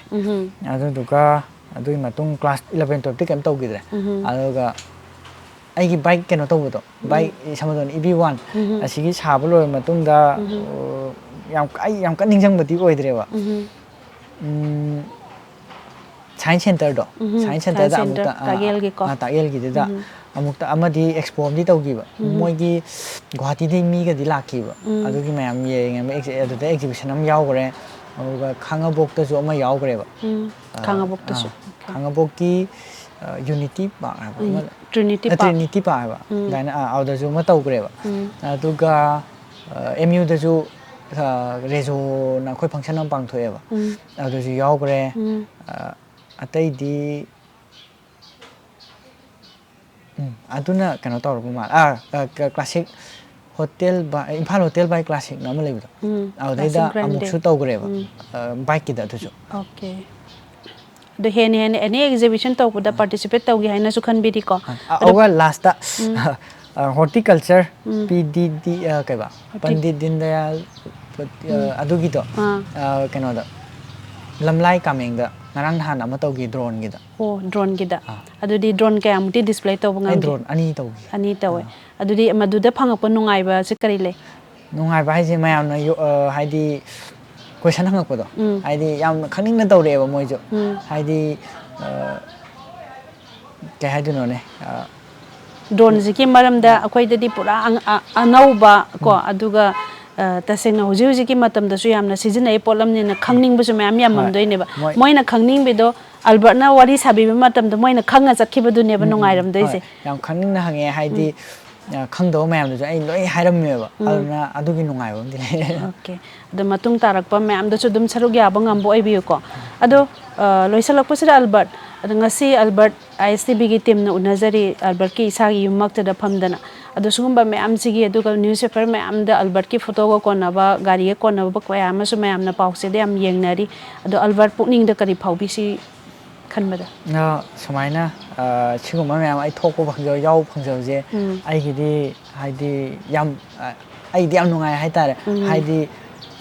ꯑꯗꯨꯗꯨꯒ ꯑꯗꯨꯒꯤ ꯃꯇꯨꯡ class eleven twelveꯇꯤ ꯀꯩꯝ ꯇꯧꯈꯤꯗ꯭ꯔꯦ꯫ ꯑꯗꯨꯒ ꯑꯩꯒꯤ bike ꯀꯩꯅꯣ ꯇꯧꯕꯗꯣ, bike ꯏꯁꯥꯃꯛꯇꯣꯟ EV one, ꯑꯁꯤꯒꯤ ꯁꯥꯕ ꯂꯣꯏꯔꯕ ꯃꯇꯨꯡꯗ, ꯑ, ꯌꯥꯝ, ꯑꯩ ꯌꯥꯝ ꯀꯟꯅ ꯅꯤꯡꯁꯤꯡꯕꯗꯤ ꯑꯣꯏꯗ꯭ꯔꯦꯕ꯫ ꯎꯝ, science centerꯗꯣ, science centerꯗ Science center, ꯑꯃꯨꯛꯇ, ꯑ, ꯇꯥꯛꯌꯦꯜꯒꯤꯀꯣ? ꯑ, ꯇꯥꯛꯌꯦꯜꯒꯤꯗꯨꯗ ꯑꯃꯨꯛꯇ ꯑꯃꯗꯤ expo ꯑꯃꯗꯤ ꯇꯧꯈꯤꯕ꯫ ꯃꯣꯏꯒꯤ ꯒꯨꯍꯥꯇꯤꯗꯒꯤ ꯃꯤꯒꯗꯤ ꯂꯥꯛꯈꯤꯕ꯫ ꯑꯗꯨꯒꯤ ꯃꯌꯥꯝ ꯌꯦꯡꯉꯦ꯫ ꯑꯗꯨꯗ exhibition ꯑꯃ ꯌꯥꯎꯈ꯭ꯔꯦ꯫ ꯑꯗꯨꯒ ꯈꯥꯡꯉꯕꯣꯛꯇꯁꯨ ꯑꯃ ꯌꯥꯎꯈ꯭ꯔꯦꯕ꯫ ꯑ, ꯈꯥꯡꯉꯕꯣꯛꯇꯁꯨ꯫ ꯑ, ꯈꯥꯡꯉꯕꯣꯛꯀꯤ, ꯑ, Unity Park ꯍꯥꯏꯕ ꯑꯃ, Trinity ꯑ, Park꯫ Trinity Park ꯍꯥꯏꯕ꯫ ꯑꯗꯨꯃꯥꯏꯅ, ꯑ, ꯑꯗꯨꯗꯁꯨ ꯑꯃ ꯇꯧꯈ꯭ꯔꯦꯕ꯫ ꯑꯗꯨꯒ, ꯑ, MUꯗꯁꯨ, ꯑ, Resoꯅ ꯑꯩꯈꯣꯏ function ꯑꯃ ꯄꯥꯡꯊꯣꯛꯑꯦꯕ꯫ ꯑꯗꯨꯁꯨ ꯌꯥꯎꯈ꯭ꯔꯦ꯫ ꯑ, ꯑꯇꯩꯗꯤ, ꯎꯝ, ꯑꯗꯨꯅ ꯀꯩꯅꯣ ꯇꯧꯔꯕ ꯃꯥꯜꯂꯦ꯫ ꯑꯥ, ꯑ, ꯀ-, classic hotel by, Imphal Hotel by Classicꯅ ꯑꯃ ꯂꯩꯕꯗꯣ꯫ ꯑꯗꯨꯗꯩꯗ Classic Grande꯫ ꯑꯃꯨꯛꯁꯨ ꯇꯧꯈ꯭ꯔꯦꯕ꯫ ꯑ, bikeꯀꯤꯗ ꯑꯗꯨꯁꯨ꯫ Okay꯫ ꯑꯗꯣ ꯍꯦꯟꯅ ꯍꯦꯟꯅ any exhibition ꯇꯧꯕꯗ participate ꯇꯧꯒꯦ ꯍꯥꯏꯅꯁꯨ ꯈꯟꯕꯤꯔꯤꯀꯣ? ꯑ, ꯑꯗꯣ ꯑꯗꯨꯒ lastꯇ, ꯑ, horticulture, PDD, ꯑ, ꯀꯩꯕ? Pandit Deen Dayal, ꯑ, ꯑꯗꯨꯒꯤꯗꯣ, ꯑꯥ꯫ ꯑ, ꯀꯩꯅꯣꯗ, ꯂꯝꯂꯥꯏ ꯀꯥꯃꯦꯡꯗ ꯉꯔꯥꯡ ꯅꯍꯥꯟ ꯑꯃ ꯇꯧꯈꯤ droneꯒꯤꯗ꯫ ꯑꯣ, droneꯒꯤꯗ꯫ ꯑꯥ꯫ ꯑꯗꯨꯗꯤ drone ꯀꯌꯥꯃꯨꯛꯇꯤ display ꯇꯧꯕ ꯑꯩ ꯉꯝꯒꯦ? Drone ꯑꯅꯤ ꯇꯧꯈꯤ꯫ ꯑꯅꯤ ꯇꯧꯋꯦ꯫ ꯑꯗꯨꯗꯤ ꯃꯗꯨꯗ ꯐꯪꯉꯛꯄ ꯅꯨꯡꯉꯥꯏꯕꯁꯦ ꯀꯔꯤ ꯂꯩ? ꯅꯨꯡꯉꯥꯏꯕ ꯍꯥꯏꯁꯦ ꯃꯌꯥꯝꯅ ꯌꯣ- ꯑ, ꯍꯥꯏꯗꯤ ꯀꯣꯏꯁꯟ ꯍꯪꯉꯛꯄꯗꯣ, ꯎꯝ꯫ ꯍꯥꯏꯗꯤ ꯌꯥꯝ ꯈꯪꯅꯤꯡꯅ ꯇꯧꯔꯛꯑꯦꯕ ꯃꯣꯏꯁꯨ꯫ ꯎꯝ꯫ ꯍꯥꯏꯗꯤ ꯑ, ꯀꯩ ꯍꯥꯏꯗꯣꯏꯅꯣꯅꯦ? ꯑ, ꯗ꯭ꯔꯣꯟꯁꯤꯒꯤ ꯃꯔꯝꯗ ꯑꯩꯈꯣꯏꯗꯗꯤ ꯄꯨꯔꯥ ꯑꯪ- ꯑ- ꯑꯅꯧꯕ ꯀꯣ, ꯑꯗꯨꯒ ꯑ, ꯇꯁꯦꯡꯅ ꯍꯧꯖꯤꯛ ꯍꯧꯖꯤꯛꯀꯤ ꯃꯇꯝꯗꯁꯨ ꯌꯥꯝꯅ ꯁꯤꯖꯤꯟꯅꯩ ꯄꯣꯠꯂꯝꯅꯤꯅ ꯈꯪꯅꯤꯡꯕꯁꯨ ꯃꯌꯥꯝ ꯌꯥꯝꯃꯝꯗꯣꯏꯅꯦꯕ꯫ ꯃꯣꯏ- ꯃꯣꯏꯅ ꯈꯪꯅꯤꯡꯕꯤꯗꯣ ꯑꯜꯕꯔꯠꯅ ꯋꯥꯔꯤ ꯁꯥꯕꯤꯕ ꯃꯇꯝꯗ ꯃꯣꯏꯅ ꯈꯪꯉ ꯆꯠꯈꯤꯕꯗꯨꯅꯦꯕ ꯅꯨꯡꯉꯥꯏꯔꯝꯗꯣꯏꯁꯦ꯫ ꯍꯣꯏ, ꯌꯥꯝ ꯈꯪꯅꯤꯡꯅ ꯍꯪꯉꯛꯑꯦ꯫ ꯍꯥꯏꯗꯤ ꯑ, ꯈꯪꯗꯕ ꯃꯌꯥꯝꯗꯨꯁꯨ ꯑꯩ ꯂꯣꯏ ꯍꯥꯏꯔꯝꯃꯦꯕ꯫ ꯑꯗꯨꯅ ꯑꯗꯨꯒꯤ ꯅꯨꯡꯉꯥꯏꯕ ꯑꯃꯗꯤ ꯂꯩ꯫ ꯑꯣꯀꯦ꯫ ꯑꯗꯣ ꯃꯇꯨꯡ ꯇꯥꯔꯛꯄ ꯃꯌꯥꯝꯗꯁꯨ ꯑꯗꯨꯝ ꯁꯔꯨꯛ ꯌꯥꯕ ꯉꯝꯕ ꯑꯣꯏꯕꯤꯌꯨꯀꯣ꯫ ꯑꯗꯣ ꯑ, ꯂꯣꯏꯁꯤꯜꯂꯛꯄꯁꯤꯗ ꯑꯜꯕꯔꯠ, ꯑꯗꯣ ꯉꯁꯤ ꯑꯜꯕꯔꯠ ꯑꯥꯏ ꯑꯦꯁ ꯇꯤ ꯚꯤꯒꯤ ꯇꯤꯝꯅ ꯎꯅꯖꯔꯤ, ꯑꯜꯕꯔꯠꯀꯤ ꯏꯁꯥꯒꯤ ꯌꯨꯝꯃꯛꯇꯗ ꯐꯝꯗꯅ꯫ ꯑꯗꯣ ꯁꯤꯒꯨꯝꯕ ꯃꯌꯥꯝꯁꯤꯒꯤ, ꯑꯗꯨꯒ ꯅ꯭ꯌꯨꯁꯄꯦꯄꯔ ꯃꯌꯥꯝꯗ ꯑꯜꯕꯔꯠꯀꯤ ꯐꯣꯇꯣꯒ ꯀꯣꯟꯅꯕ, ꯒꯥꯔꯤꯒ ꯀꯣꯟꯅꯕ ꯀꯌꯥ ꯑꯃꯁꯨ ꯃꯌꯥꯝꯅ ꯄꯥꯎꯆꯦꯗ ꯌꯥꯝ ꯌꯦꯡꯅꯔꯤ꯫ ꯑꯗꯣ ꯑꯜꯕꯔꯠ ꯄꯨꯛꯅꯤꯡꯗ ꯀꯔꯤ ꯐꯥꯎꯕꯤ ꯁꯤ ꯈꯟꯕꯗ? ꯑ, ꯁꯨꯃꯥꯏꯅ ꯑ, ꯁꯤꯒꯨꯝꯕ ꯃꯌꯥꯝ ꯑꯩ ꯊꯣꯛꯄ ꯐꯪꯖꯕ, ꯌꯥꯎꯕ ꯐꯪꯖꯕꯁꯦ ꯎꯝ꯫ ꯑꯩꯒꯤꯗꯤ ꯍꯥꯏꯗꯤ ꯌꯥꯝ ꯑ, ꯑꯩꯗꯤ ꯌꯥꯝ ꯅꯨꯡꯉꯥꯏ ꯍꯥꯏꯇꯥꯔꯦ꯫ ꯎꯝ꯫ ꯍꯥꯏꯗꯤ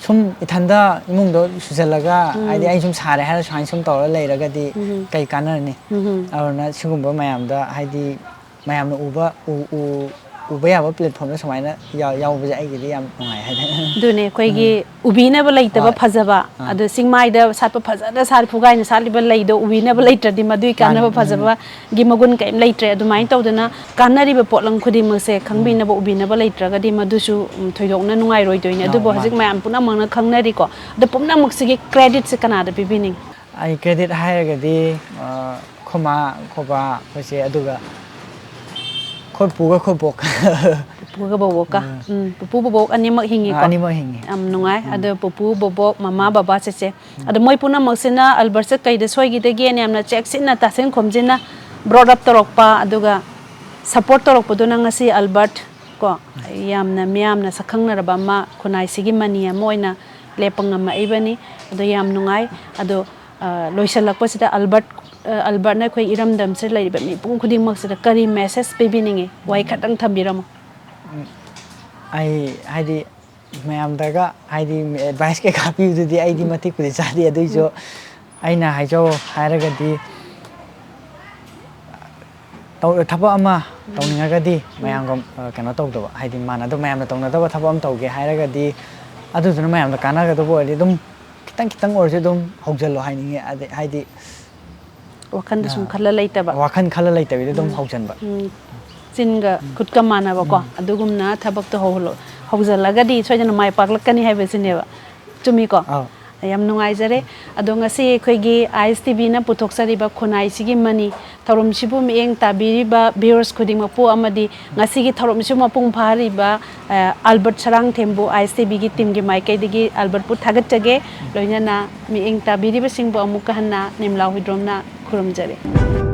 ꯁꯨꯝ ꯏꯊꯟꯗ ꯏꯃꯨꯡꯗ ꯁꯨꯖꯜꯂꯒ, ꯎꯝ꯫ ꯍꯥꯏꯗꯤ ꯑꯩ ꯁꯨꯝ ꯁꯥꯔꯦ ꯍꯥꯏꯔ ꯁꯨꯃꯥꯏꯅ ꯁꯨꯝ ꯇꯧꯔ ꯂꯩꯔꯒꯗꯤ ꯎꯝ꯫ ꯀꯩ ꯀꯥꯟꯅꯔꯅꯤ? ꯎꯝ꯫ ꯑꯗꯨꯅ ꯁꯤꯒꯨꯝꯕ ꯃꯌꯥꯝꯗ ꯍꯥꯏꯗꯤ ꯃꯌꯥꯝꯅ ꯎꯕ ꯎ- ꯎ- ꯎꯕ ꯌꯥꯕ ꯄ꯭ꯂꯦꯠꯐꯣꯝꯗ ꯁꯨꯃꯥꯏꯅ ꯌꯥꯎ- ꯌꯥꯎꯕꯁꯦ ꯑꯩꯒꯤꯗꯤ ꯌꯥꯝ ꯅꯨꯡꯉꯥꯏ ꯍꯥꯏꯇꯥꯔꯦ꯫ ꯑꯗꯨꯅꯦ ꯑꯩꯈꯣꯏꯒꯤ ꯎꯕꯤꯅꯕ ꯂꯩꯇꯕ ꯍꯣꯏ꯫ ꯐꯖꯕ, ꯑꯥ꯫ ꯑꯗꯣ ꯆꯤꯡꯃꯥꯏꯗ ꯁꯥꯠꯄ ꯐꯖꯅ ꯁꯥꯠ ꯐꯨꯒꯥꯏꯅ ꯁꯥꯠꯂꯤꯕ ꯂꯩꯗꯣ ꯎꯕꯤꯅꯕ ꯂꯩꯇ꯭ꯔꯗꯤ ꯃꯗꯨꯒꯤ ꯃꯥꯅꯤ, ꯀꯥꯟꯅꯕ ꯎꯝ꯫ ꯐꯖꯕꯒꯤ ꯃꯒꯨꯟ ꯀꯔꯤꯝ ꯂꯩꯇ꯭ꯔꯦ꯫ ꯑꯗꯨꯃꯥꯏꯅ ꯇꯧꯗꯅ ꯀꯥꯟꯅꯔꯤꯕ ꯄꯣꯠꯂꯝ ꯈꯨꯗꯤꯡꯃꯛꯁꯦ ꯈꯪꯕꯤꯅꯕ ꯎꯕꯤꯅꯕ ꯂꯩꯇ꯭ꯔꯒꯗꯤ ꯃꯗꯨꯁꯨ ꯎꯝ, ꯊꯣꯏꯗꯣꯛꯅ ꯅꯨꯡꯉꯥꯏꯔꯣꯏꯗꯣꯏꯅꯦ꯫ ꯑꯥ, ꯑꯗꯨꯕꯨ ꯍꯧꯖꯤꯛ ꯃꯥꯅꯤ꯫ ꯃꯌꯥꯝ ꯄꯨꯝꯅꯃꯛꯅ ꯈꯪꯅꯔꯤꯀꯣ꯫ ꯑꯗꯣ ꯄꯨꯝꯅꯃꯛꯁꯤꯒꯤ ꯀ꯭ꯔꯦꯗꯤꯠꯁꯦ ꯀꯅꯥꯗ ꯄꯤꯕꯤꯅꯤꯡꯉꯤ? ꯑꯩ ꯀ꯭ꯔꯦꯗꯤꯠ ꯍꯥꯏꯔꯒꯗꯤ ꯑ, ꯑꯩꯈꯣꯏ ꯃꯥ, ꯑꯩꯈꯣꯏ ꯕꯥ, ꯑꯩꯈꯣꯏ ꯆꯦ, ꯑꯗꯨꯒ ꯑꯩꯈꯣꯏ ꯄꯨꯒ ꯑꯩꯈꯣꯏ ꯕꯣꯛꯀ꯫ ꯄꯨꯄꯨꯒ ꯕꯣꯕꯣꯛꯀ꯫ ꯎꯝ, ꯄꯨꯄꯨ ꯕꯣꯕꯣꯛ ꯑꯅꯤꯃꯛ ꯍꯤꯡꯉꯤꯀꯣ꯫ ꯑꯅꯤꯃꯛ ꯍꯤꯡꯉꯤ꯫ ꯌꯥꯝ ꯅꯨꯡꯉꯥꯏ꯫ ꯑꯗꯣ ꯄꯨꯄꯨ ꯕꯣꯕꯣꯛ, ꯃꯃꯥ ꯕꯕꯥ, ꯆꯦꯆꯦ, ꯑꯗꯣ ꯃꯣꯏ ꯄꯨꯝꯅꯃꯛꯁꯤꯅ ꯑꯜꯕꯔꯠꯁꯦ ꯀꯩꯗ ꯁꯣꯏꯈꯤꯗꯒꯦꯅ ꯌꯥꯝꯅ ꯆꯦꯛꯁꯤꯟꯅ ꯇꯥꯁꯤꯟ ꯈꯣꯝꯖꯤꯟꯅ ꯕ꯭ꯔꯣꯠ ꯑꯞ ꯇꯧꯔꯛꯄ, ꯑꯗꯨꯒ ꯁꯄꯣꯔꯠ ꯇꯧꯔꯛꯄꯗꯨꯅ ꯉꯁꯤ ꯑꯜꯕꯔꯠ ꯀꯣ, ꯌꯥꯝꯅ ꯃꯤꯌꯥꯝꯅ ꯁꯛꯈꯪꯅꯔꯕ ꯑꯃ, ꯈꯨꯟꯅꯥꯏꯁꯤꯒꯤ ꯃꯅꯤ ꯑꯃ ꯑꯣꯏꯅ ꯂꯦꯞꯄ ꯉꯝꯃꯛꯏꯕꯅꯤ꯫ ꯑꯗꯣ ꯌꯥꯝ ꯅꯨꯡꯉꯥꯏ꯫ ꯑꯗꯣ ꯑ, ꯂꯣꯏꯁꯤꯜꯂꯛꯄꯁꯤꯗ ꯑꯜꯕꯔꯠ, ꯑ, ꯑꯜꯕꯔꯠꯅ ꯑꯩꯈꯣꯏ ꯏꯔꯝꯗꯝꯁꯤꯗ ꯂꯩꯔꯤꯕ ꯃꯤꯄꯨꯝ ꯈꯨꯗꯤꯡꯃꯛꯁꯤꯗ ꯀꯔꯤ ꯃꯦꯁꯦꯖ ꯄꯤꯕꯤꯅꯤꯡꯉꯤ? ꯋꯥꯍꯩ ꯈꯛꯇꯪ ꯊꯝꯕꯤꯔꯝꯃꯣ꯫ ꯑꯩ ꯍꯥꯏꯗꯤ ꯃꯌꯥꯝꯗꯒ ꯍꯥꯏꯗꯤ ꯑꯦꯗꯚꯥꯏꯁ ꯀꯩꯀꯥ ꯄꯤꯕꯗꯨꯗꯤ ꯑꯩꯗꯤ ꯃꯇꯤꯛꯄꯨꯗꯤ ꯆꯥꯗꯦ, ꯑꯗꯨꯏꯁꯨ ꯑꯩꯅ ꯍꯥꯏꯖꯧ ꯍꯥꯏꯔꯒꯗꯤ ꯇꯧ- ꯊꯕꯛ ꯑꯃ ꯇꯧꯅꯤꯡꯉꯒꯗꯤ ꯃꯌꯥꯝꯒ ꯑ, ꯀꯩꯅꯣ ꯇꯧꯗꯕ, ꯍꯥꯏꯗꯤ ꯃꯥꯟꯅꯗꯕ, ꯃꯌꯥꯝꯅ ꯇꯧꯅꯗꯕ ꯊꯕꯛ ꯑꯃ ꯇꯧꯒꯦ ꯍꯥꯏꯔꯒꯗꯤ ꯑꯗꯨꯗꯨꯅ ꯃꯌꯥꯝꯗ ꯀꯥꯟꯅꯒꯗꯕ ꯑꯣꯏꯔꯗꯤ ꯑꯗꯨꯝ ꯈꯤꯇꯪ ꯈꯤꯇꯪ ꯑꯣꯏꯔꯁꯨ ꯑꯗꯨꯝ ꯍꯧꯖꯤꯜꯂꯣ ꯍꯥꯏꯅꯤꯡꯉꯤ꯫ ꯑꯗꯩ ꯍꯥꯏꯗꯤ ꯋꯥꯈꯟꯗ ꯁꯨꯝ ꯈꯜꯂ ꯂꯩꯇꯕ꯫ ꯋꯥꯈꯜ ꯈꯜꯂ ꯂꯩꯇꯕꯤꯗ ꯑꯗꯨꯝ ꯍꯧꯖꯤꯟꯕ꯫ ꯎꯝ, ꯆꯤꯟꯒ ꯈꯨꯠꯀ ꯃꯥꯟꯅꯕꯀꯣ, ꯑꯗꯨꯒꯨꯝꯅ ꯊꯕꯛꯇꯣ ꯍꯧꯍꯜꯂꯣ-, ꯍꯧꯖꯤꯜꯂꯒꯗꯤ ꯁꯣꯏꯗꯅ ꯃꯥꯏ ꯄꯥꯛꯂꯛꯀꯅꯤ ꯍꯥꯏꯕꯁꯤꯅꯦꯕ꯫ ꯆꯨꯝꯃꯤꯀꯣ? ꯑꯧ꯫ ꯌꯥꯝ ꯅꯨꯡꯉꯥꯏꯖꯔꯦ꯫ ꯑꯗꯣ ꯉꯁꯤ ꯑꯩꯈꯣꯏꯒꯤ ꯑꯥꯏ ꯑꯦꯁ ꯇꯤ ꯚꯤꯅ ꯄꯨꯊꯣꯛꯆꯔꯤꯕ ꯈꯨꯟꯅꯥꯏꯁꯤꯒꯤ ꯃꯅꯤ ꯊꯧꯔꯝꯁꯤꯕꯨ ꯃꯤꯠꯌꯦꯡ ꯇꯥꯕꯤꯔꯤꯕ viewers ꯈꯨꯗꯤꯡꯃꯛꯄꯨ ꯑꯃꯗꯤ ꯉꯁꯤꯒꯤ ꯊꯧꯔꯝꯁꯤꯕꯨ ꯃꯄꯨꯡ ꯐꯥꯍꯜꯂꯤꯕ, ꯑ, ꯑꯜꯕꯔꯠ ꯁꯔꯥꯡꯊꯦꯝꯕꯨ, ꯑꯥꯏ ꯑꯦꯁ ꯇꯤ ꯚꯤꯒꯤ ꯇꯤꯝꯒꯤ ꯃꯥꯏꯀꯩꯗꯒꯤ ꯑꯜꯕꯔꯠꯄꯨ ꯊꯥꯒꯠꯆꯒꯦ꯫ ꯂꯣꯏꯅꯅ ꯃꯤꯠꯌꯦꯡ ꯇꯥꯕꯤꯔꯤꯕꯁꯤꯡꯕꯨ ꯑꯃꯨꯛꯀ ꯍꯟꯅ ꯅꯤꯝꯂꯥ ꯍꯨꯏꯗ꯭ꯔꯣꯝꯅ ꯈꯨꯔꯨꯝꯖꯔꯤ꯫